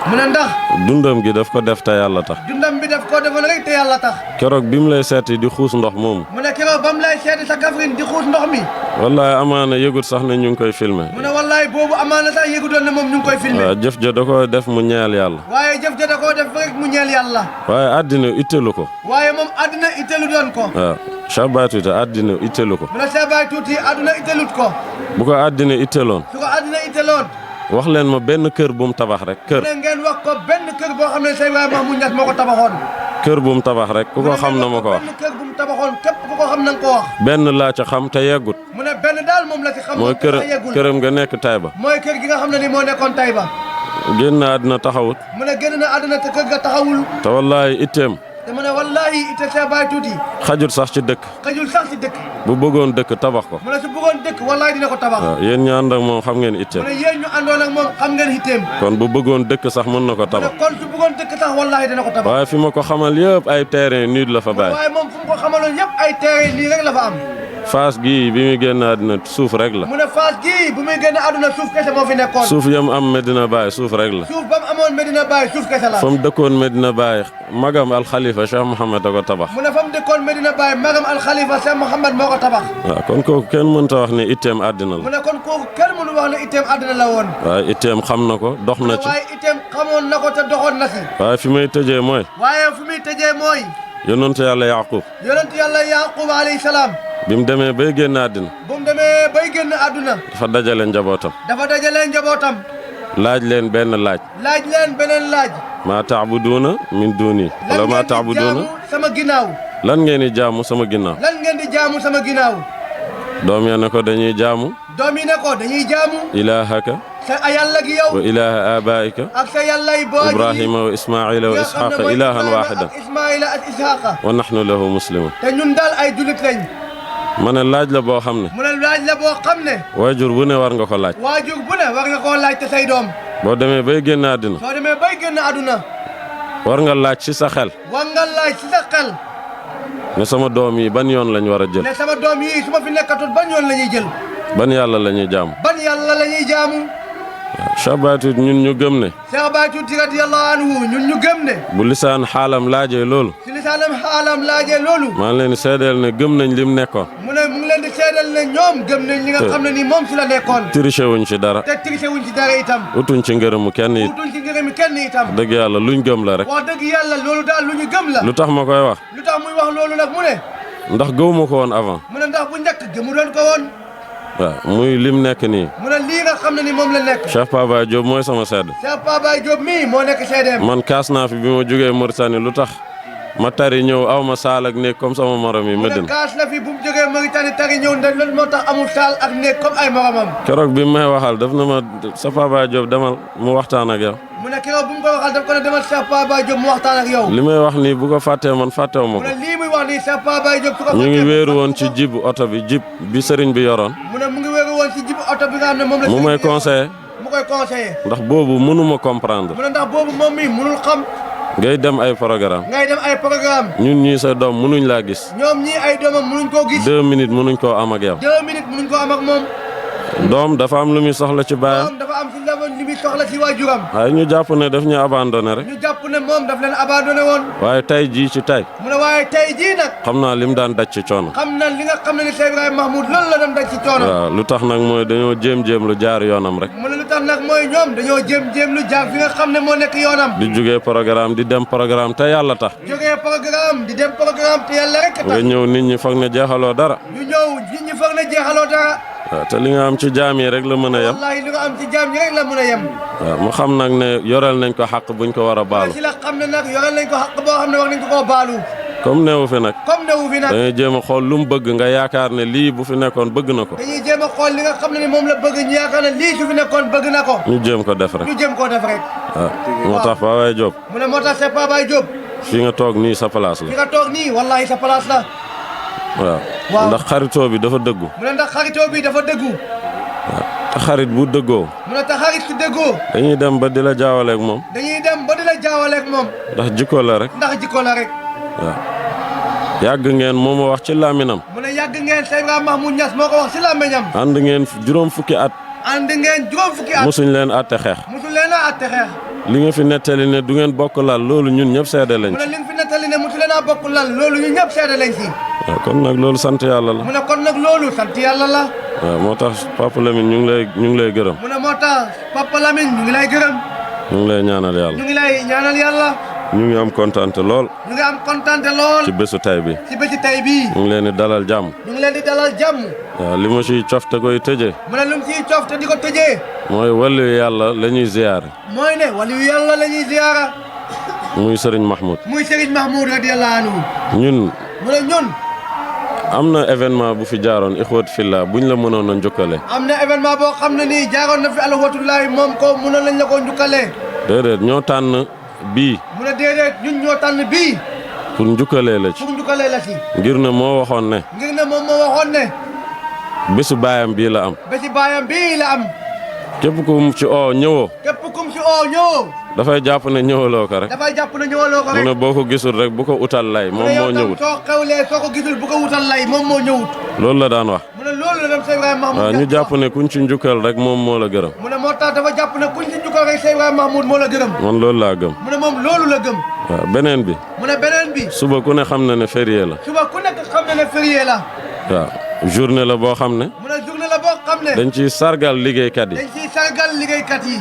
J: mu ne ndax.
D: dundam gi daf ko def te yàlla tax.
J: dundam bi daf ko defoon rek te yàlla tax.
D: keroog bi mu lay seeti di xuus ndox moomu.
J: mu ne keroog ba mu lay seeti sa Kaffrine di xuus ndox mi.
D: wallaay amaana yëgut sax ne ñu ngi koy filmer.
J: mu ne wallaay boobu amaana sax yëgutoon ne moom ñu ngi koy filmer.
D: waaw jëf ja da koo def mu ñeel yàlla.
J: waaye jëf ja da koo def rek mu ñeel yàlla.
D: waaye àddina ittelu ko.
J: waaye moom àddina ittelu doon ko.
D: waaw Cheikh Baye Tuuti àddina ittelu ko.
J: mu ne Cheikh Baye Tuuti àddina ittelut ko.
D: bu ko àddina itteloon.
J: su ko àddina itteloon.
D: wax leen ma benn kër bu mu tabax rek kër.
J: mu ne ngeen wax ko benn kër boo xam ne Cheikh Ibrahima Mahmoud Niass moo ko tabaxoon.
D: kër bu mu tabax rek ku ko xam na ma ko wax.
J: benn kër bu mu tabaxoon képp ku ko xam na nga ko wax.
D: benn laa ca xam te yeggut.
J: mu ne benn daal moom la ci xam.
D: mooy këram nga nekk Taïba.
J: mooy kër gi nga xam ne ni moo nekkoon Taïba.
D: génn àddina taxawut.
J: mu ne génn na àddina te kër ga taxawul.
D: te wallaahi itteem.
J: te mu ne wallaahi itte Cheikh Baye Tuuti.
D: xajul sax ci dëkk.
J: xajul sax ci dëkk.
D: bu bëggoon dëkk tabax ko.
J: mu ne su bëggoon dëkk wallaahi dina ko tabax.
D: waaw yéen ñu ànd ak moom xam ngeen itteem.
J: mu ne yéen ñu àndoon ak moom xam ngeen itteem.
D: kon bu bëggoon dëkk sax mën na ko tabax.
J: mu ne kon su bëggoon dëkk sax wallaahi dina ko tabax.
D: waaye fi ma ko xamal yëpp ay terrain nul la fa bàyyi.
J: waaye moom fu mu ko xamaloon yëpp ay terrain nii rek la fa am.
D: Fass gii bi muy génn àddina suuf rek la.
J: mu ne Fass gii bu muy génn àdduna suuf kese moo fi nekkoon.
D: suuf yam am Medina Baye suuf rek la.
J: suuf ba mu amoon Medina Baye suuf kese la.
D: fa mu dëkkoon Medina Baye magam alxalifa Cheikh Mouhamed da ko tabax.
J: mu ne fa mu dëkkoon Medina Baye magam alxalifa Cheikh Mouhamed moo ko tabax.
D: waaw kon kooku kenn mënta wax ne itteem àddina la.
J: mu ne kon kooku kenn mënu wax ne itteem àddina la woon.
D: waaye itteem xam na ko dox na ci.
J: waaye itteem xamoon na ko te doxoon na si.
D: waaye fi may tëjee mooy.
J: waaye fi muy tëjee mooy.
D: yonentu yàlla Yaqub.
J: yonentu yàlla Yaqub alayhi salaam.
D: bi mu demee bay génn àddina.
J: bu mu demee bay génn àdduna.
D: dafa dajale njabootam.
J: dafa dajale njabootam.
D: laaj leen benn laaj.
J: laaj leen beneen laaj.
D: maa taabuduuna min duuni. wala maa taabuduuna
J: sama ginnaaw.
D: lan ngeen di jaamu sama ginnaaw.
J: lan ngeen di jaamu sama ginnaaw.
D: doom ya ne ko dañuy jaamu.
J: doom yi ne ko dañuy jaamu.
D: ilaahaka.
J: sa yàlla gi yow.
D: wa ilaaha abaika.
J: ak sa yàlla yi boo.
D: Ibrahima wa Ismaila wa Isxaaqa ilaahan waaxidan.
J: ak Ismaila ak Isxaaqa.
D: wa naxnu lahu muslimun.
J: te ñun daal ay julit lañ.
D: ma ne laaj la boo xam ne.
J: mu ne laaj la boo xam ne.
D: waajur bu ne war nga ko laaj.
J: waajur bu ne war nga koo laaj te say doom.
D: boo demee bay génn àddina.
J: soo demee bay génn àdduna.
D: war nga laaj ci sa xel.
J: war nga laaj ci sa xel.
D: ne sama doom yi ban yoon lañ war a jël.
J: ne sama doom yi su ma fi nekkatul ban yoon la ñuy jël.
D: ban yàlla la ñuy jaamu.
J: ban yàlla la ñuy jaamu.
D: Cheikh Baye Tuuti ñun ñu gëm ne.
J: Cheikh Baye Tuuti radiyallahu anhu ñun ñu gëm ne.
D: bu lisaan xaalam laajee loolu.
J: si lisaanam xaalam laajee loolu.
D: maa ngi leen di seedeel ne gëm nañ lim nekkoon.
J: mu ne mu ngi leen di seedeel ne ñoom gëm nañ li nga xam ne nii moom si la nekkoon.
D: triché wuñ ci dara.
J: te triché wuñ ci dara itam.
D: utuñ ci ngërëmu kenn it.
J: utuñ ci ngërëmu kenn itam.
D: dëgg yàlla luñ gëm la rek.
J: wax dëgg yàlla loolu daal lu ñu gëm la.
D: lu tax ma koy wax.
J: lu tax muy wax loolu nag mu ne.
D: ndax gëwuma ko woon avant.
J: mu ne ndax bu njëkk gëmu doon ko woon.
D: waaw muy lim nekk nii.
J: mu ne lii nga xam ne ni moom la nekk.
D: Cheikh Paa Baye Diop mooy sama sedd.
J: Cheikh Paa Baye Diop mii moo nekk seedeem.
D: man kaas naa fi bi ma jógee Mauritanie lu tax ma tari ñëw aw ma saal ak néeg comme sama morom yi Medina.
J: mu ne kaas la fi bu mu jógee Mauritanie tari ñëw ndax loolu moo tax amul saal ak néeg comme ay moromam.
D: keroog bi may waxal daf na ma sa Paa Baye Diop demal mu waxtaan ak yow.
J: mu ne keroog bu mu koy waxal daf ko ne demal Cheikh Paa Baye Diop mu waxtaan ak yow.
D: li may wax nii bu ko fàttee man fàttewu ma ko.
J: mu ne lii muy wax nii Cheikh Paa Baye Diop su ko fàttee.
D: ñu ngi wéeru woon ci jib oto bi jib bi sëriñ bi yoroon.
J: mu ne mu ngi wéeru woon ci jib oto bi nga xam ne moom la.
D: mu may conseillé.
J: mu koy conseillé.
D: ndax boobu mënuma comprendre.
J: mu ne ndax boobu moom mii mënul xam.
D: ngay dem ay programme.
J: ngay dem ay programme.
D: ñun ñii sa doom mënuñ laa gis.
J: ñoom ñii ay doomam mënuñ koo gis.
D: 2 minutes mënuñ koo am ak yow.
J: 2 minutes mënuñ koo am ak moom.
D: doom dafa am lu muy soxla ci baayam.
J: doom dafa am si li muy soxla ci waajuram.
D: waaye ñu jàpp ne daf ñu abandonné rek.
J: ñu jàpp ne moom daf leen abandonné woon.
D: waaye tey jii ci tey.
J: mu ne waaye tey jii nag.
D: xam naa lim daan daj ci coono.
J: xam na li nga xam ne ni Cheikh Ibrahima Mahmoud loolu la doon daj ci coono.
D: waaw lu tax nag mooy dañoo jéem lu jaar yoonam rek.
J: mu ne lu tax nag mooy ñoom dañoo jéem lu jaar fi nga xam ne moo nekk yoonam.
D: di jógee programme di dem programme te yàlla tax.
J: jógee programme di dem programme te yàlla rek tax.
D: nga ñëw nit ñi foog ne jeexaloo dara.
J: ñu ñëw nit ñi foog ne jeexaloo dara.
D: waaw te li nga am ci jaam yi rek la mën a yem.
J: wallaahi li nga am ci jaam yi rek la mën a yem.
D: waaw mu xam nag ne yoreel nañ ko xàq buñ ko war a baalu.
J: si la xam ne nag yoreel nañ ko xàq boo xam ne wax nañ ko koo baalu.
D: comme newu fi nag.
J: comme newu fi nag.
D: dañuy jéem a xool lu mu bëgg nga yaakaar ne lii bu fi nekkoon bëgg na ko.
J: dañuy jéem a xool li nga xam ne ni moom la bëgg ñu yaakaar ne lii su fi nekkoon bëgg na ko.
D: ñu jéem ko def rek.
J: ñu jéem koo def rek.
D: waaw moo tax Paa Baye Diop.
J: mu ne moo tax Cheikh Paa Baye Diop.
D: fii nga toog nii sa place la.
J: fi nga toog nii wallaahi sa place la.
D: waaw ndax xaritoo bi dafa dëggu.
J: mu ne ndax xaritoo bi dafa dëggu.
D: waaw te xarit bu dëggoo.
J: mu ne te xarit su dëggoo.
D: dañuy dem ba di la jaawaleeg moom.
J: dañuy dem ba di la jaawaleeg moom.
D: ndax jikko la rek.
J: ndax jikko la rek.
D: waaw yàgg ngeen moo ma wax ci làmminam.
J: mu ne yàgg ngeen Cheikh Ibrahima Mahmoud Niass moo ko wax ci làmmiñam.
D: ànd ngeen juróom fukki at.
J: ànd ngeen juróom fukki at.
D: musuñ leen àtte xeex.
J: musuñ leen a àtte xeex.
D: li nga fi nettali ne du ngeen bokk lal loolu ñun ñëpp seede lañ
J: mu ne
D: ci.
J: li nga fi nettali ne musu leen a bokk lal loolu ñun ñëpp seede lañ ci.
D: waaw kon nag loolu sant yàlla la.
J: mu ne kon nag loolu sant yàlla la.
D: waaw moo tax Papa Lamine ñu ngi lay gërëm.
J: mu ne moo tax Papa Lamine ñu ngi lay gërëm.
D: ñu ngi lay ñaanal yàlla.
J: ñu ngi lay ñaanal yàlla.
D: ñu ngi am kontaan lool.
J: ñu ngi am kontaan lool.
D: ci bésu tay bi.
J: ci bésu tay bi.
D: ñu ngi leen di dalal jàmm.
J: ñu ngi leen di dalal jàmm.
D: waaw li ma ciy cof te koy tëjee.
J: mu ne lu mu ciy cof te di ko tëjee.
D: mooy wàllu yàlla la ñuy ziyaare.
J: mooy ne wàllu yàlla la ñuy ziyaara.
D: muy Serigne Mahmoud.
J: muy Serigne Mahmoud radiyallahu anhu.
D: ñun.
J: mu ne ñun.
D: am na événement bu fi jaaroon Ixwat Fillah buñ la mënoon a njukkale.
J: am na événement boo xam ne nii jaaroon na fi alxawatullaahi moom ko mënoon lañ la ko njukkalee.
D: déedéet ñoo tànn bii.
J: mu ne déedéet ñun ñoo tànn bii.
D: pour njukkalee la ci.
J: pour njukkalee la ci.
D: ngir ne moo waxoon ne.
J: ngir ne moom moo waxoon ne.
D: bésu baayam bii la am.
J: bésu baayam bii la am.
D: képp ku mu ci oo ñëwoo.
J: képp ku mu ci oo ñëwoo.
D: dafay jàpp ne ñëwaloo ko rek.
J: dafay jàpp ne ñëwaloo ko rek.
D: mu ne boo ko gisul rek bu ko utal lay moom moo ñëwut.
J: soo xewlee soo ko gisul bu ko utal lay moom moo ñëwut.
D: loolu la daan wax.
J: mu ne loolu la dem Cheikh Ibrahima Mahmoud.
D: waaw ñu jàpp ne kuñ ci njukkal rek moom moo la gërëm.
J: mu ne moo tax dafa jàpp ne kuñ ci njukkal rek Cheikh Ibrahima Mahmoud moo la gërëm.
D: man loolu laa gëm.
J: mu ne moom loolu la gëm.
D: waaw beneen bi.
J: mu ne beneen bi.
D: suba ku ne xam na ne férié la.
J: suba ku nekk xam na ne férié la.
D: waaw journée la boo xam ne.
J: mu ne journée la boo xam ne.
D: dañ ciy sargal liggéeykat yi.
J: dañ ciy sargal liggéeykat yi.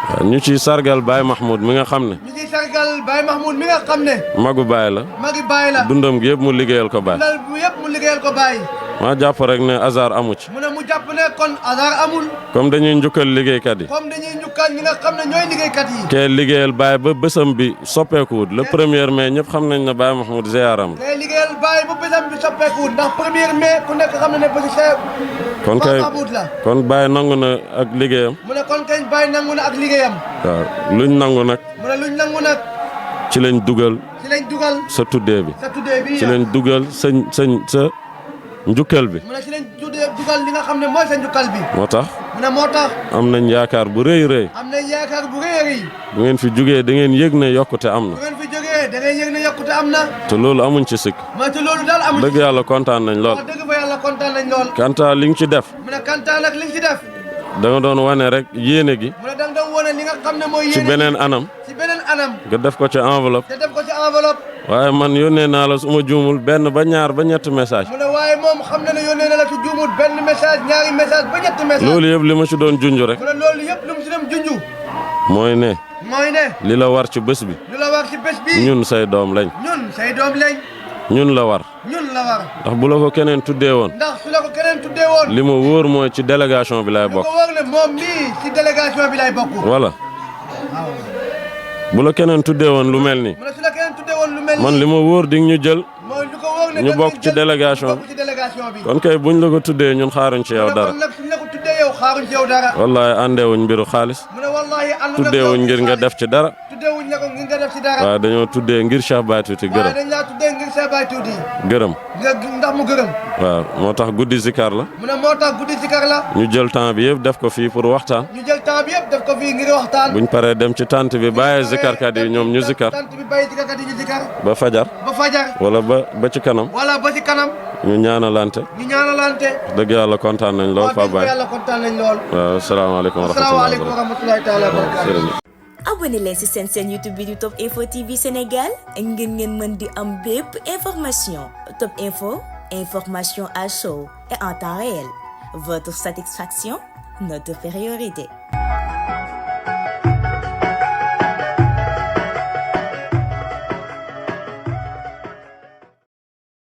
D: waaw ñu ciy sargal Baye Mahmoud mi nga xam ne.
J: ñu ciy sargal Baye Mahmoud mi nga xam ne.
D: magu Baye la.
J: magi Baye la.
D: dundam gi yëpp mu liggéeyal ko Baye.
J: dundal bu yëpp mu liggéeyal ko Baye.
D: maa jàpp rek ne hasard amu ci.
J: mu ne mu jàpp ne kon hasard amul.
D: comme dañuy njukkal liggéeykat yi.
J: comme dañuy njukkal ñi nga xam ne ñooy liggéeykat yi.
D: kee liggéeyal Baye ba bésam bi soppeekuwut le 1er mai ñëpp xam nañ ne Baye Mahmoud ziaram.
J: kee liggéeyal Baye ba bésam bi soppeekuwut ndax 1er mai ku nekk xam na ne bési Cheikh
D: kon kay
J: la.
D: kon Baye nangu na ak liggéeyam.
J: mu ne kon kañ Baye nangu na ak liggéeyam.
D: waaw luñ nangu nag.
J: mu ne luñ nangu nag.
D: ci lañ dugal.
J: ci lañ dugal.
D: sa tuddee bi.
J: sa tuddee bi
D: ci lañ dugal sa njukkal bi.
J: mu ne ci lañ dugal li nga xam ne mooy sa njukkal bi.
D: moo tax.
J: mu ne moo tax.
D: am nañ yaakaar bu rëy rëy.
J: am nañ yaakaar bu rëy a rëy.
D: bu ngeen fi jugee da ngeen yëg ne yokkute am na.
J: bu ngeen fi jógee da ngeen yëg ne yokkute am na.
D: te loolu amuñ ci sikk.
J: mooy te loolu daal amuñ ci
D: dëgg yàlla kontaan nañ lool.
J: wax dëgg fa yàlla kontaan nañ lool.
D: Kanta li nga ci def.
J: mu ne Kanta nag li nga ci def.
D: da nga doon wane rek yéene gi.
J: mu ne da nga doon wane li nga xam ne mooy yéene
D: ci beneen anam.
J: ci beneen anam.
D: nga def ko ci enveloppe.
J: te def ko ci enveloppe.
D: waaye man yónnee naa la su ma juumul benn ba ñaar ba ñetti message.
J: mu ne waaye moom xam na ne yónnee na la ci juumul benn message ñaari message ba ñetti message.
D: loolu yëpp li ma ci doon junj rek.
J: mu ne loolu yëpp lu mu ci dem junju.
D: mooy ne.
J: mooy ne.
D: li la war ci bés bi.
J: li la war ci bés bi.
D: ñun say doom lañ.
J: ñun say doom lañ.
D: ñun la war.
J: ñun la war.
D: ndax bu la ko keneen tuddee woon.
J: ndax su la ko keneen tuddee woon.
D: li ma wóor mooy ci délégation bi lay bokk.
J: li ko wóor ne moom mii ci délégation bi lay bokk.
D: voilà. bu la keneen tuddee woon lu mel ni.
J: mu ne su la keneen tuddee woon lu mel ni.
D: man li ma wóor di ñu jël.
J: mooy lu ko wóor ne
D: ñu bokk ci délégation bi. kon kay buñ la ko tuddee ñun xaaruñ ci yow dara.
J: kon nag suñ la ko tuddee yow xaaruñ ci yow dara.
D: wallaahi àndeewuñ mbiru xaalis.
J: mu ne wallaahi ànd
D: tuddeewuñ ngir nga def ci dara.
J: tuddeewuñ la ko ngir nga def ci dara.
D: waaw dañoo tuddee ngir Cheikh Baye Tuuti gërëm.
J: waaw dañ laa tuddee ngir Cheikh Baye Tuuti.
D: gërëm.
J: ndax mu gërëm.
D: waaw moo tax guddi zikar la.
J: mu ne moo tax guddi zikar la.
D: ñu jël temps bi yëpp def ko fii pour waxtaan.
J: ñu jël temps bi yëpp def ko fii ngir waxtaan.
D: buñ paree dem ci tànt bi bàyyi zikarkat yi ñoom ñu zikar.
J: tànt bi bàyyi zikarkat yi ñu zikar.
D: ba fajar.
J: ba fajar.
D: wala ba ci kanam.
J: wala ba ci kanam.
D: ñu ñaanalante.
J: ñu ñaanalante.
D: dëgg yàlla kontaan nañ lool Fa Baye.
J: yàlla kontaan nañ lool.
D: waaw salaamaaleykum wa
J: rahmatullahi taala wa barakatuh.
A: abonné leen ci seen chaîne YouTube bi di Top Info TV Sénégal ngir ngeen mën di am bépp information. Top Info, information à chaud et en temps réel. Votre satisfaction, notre priorité.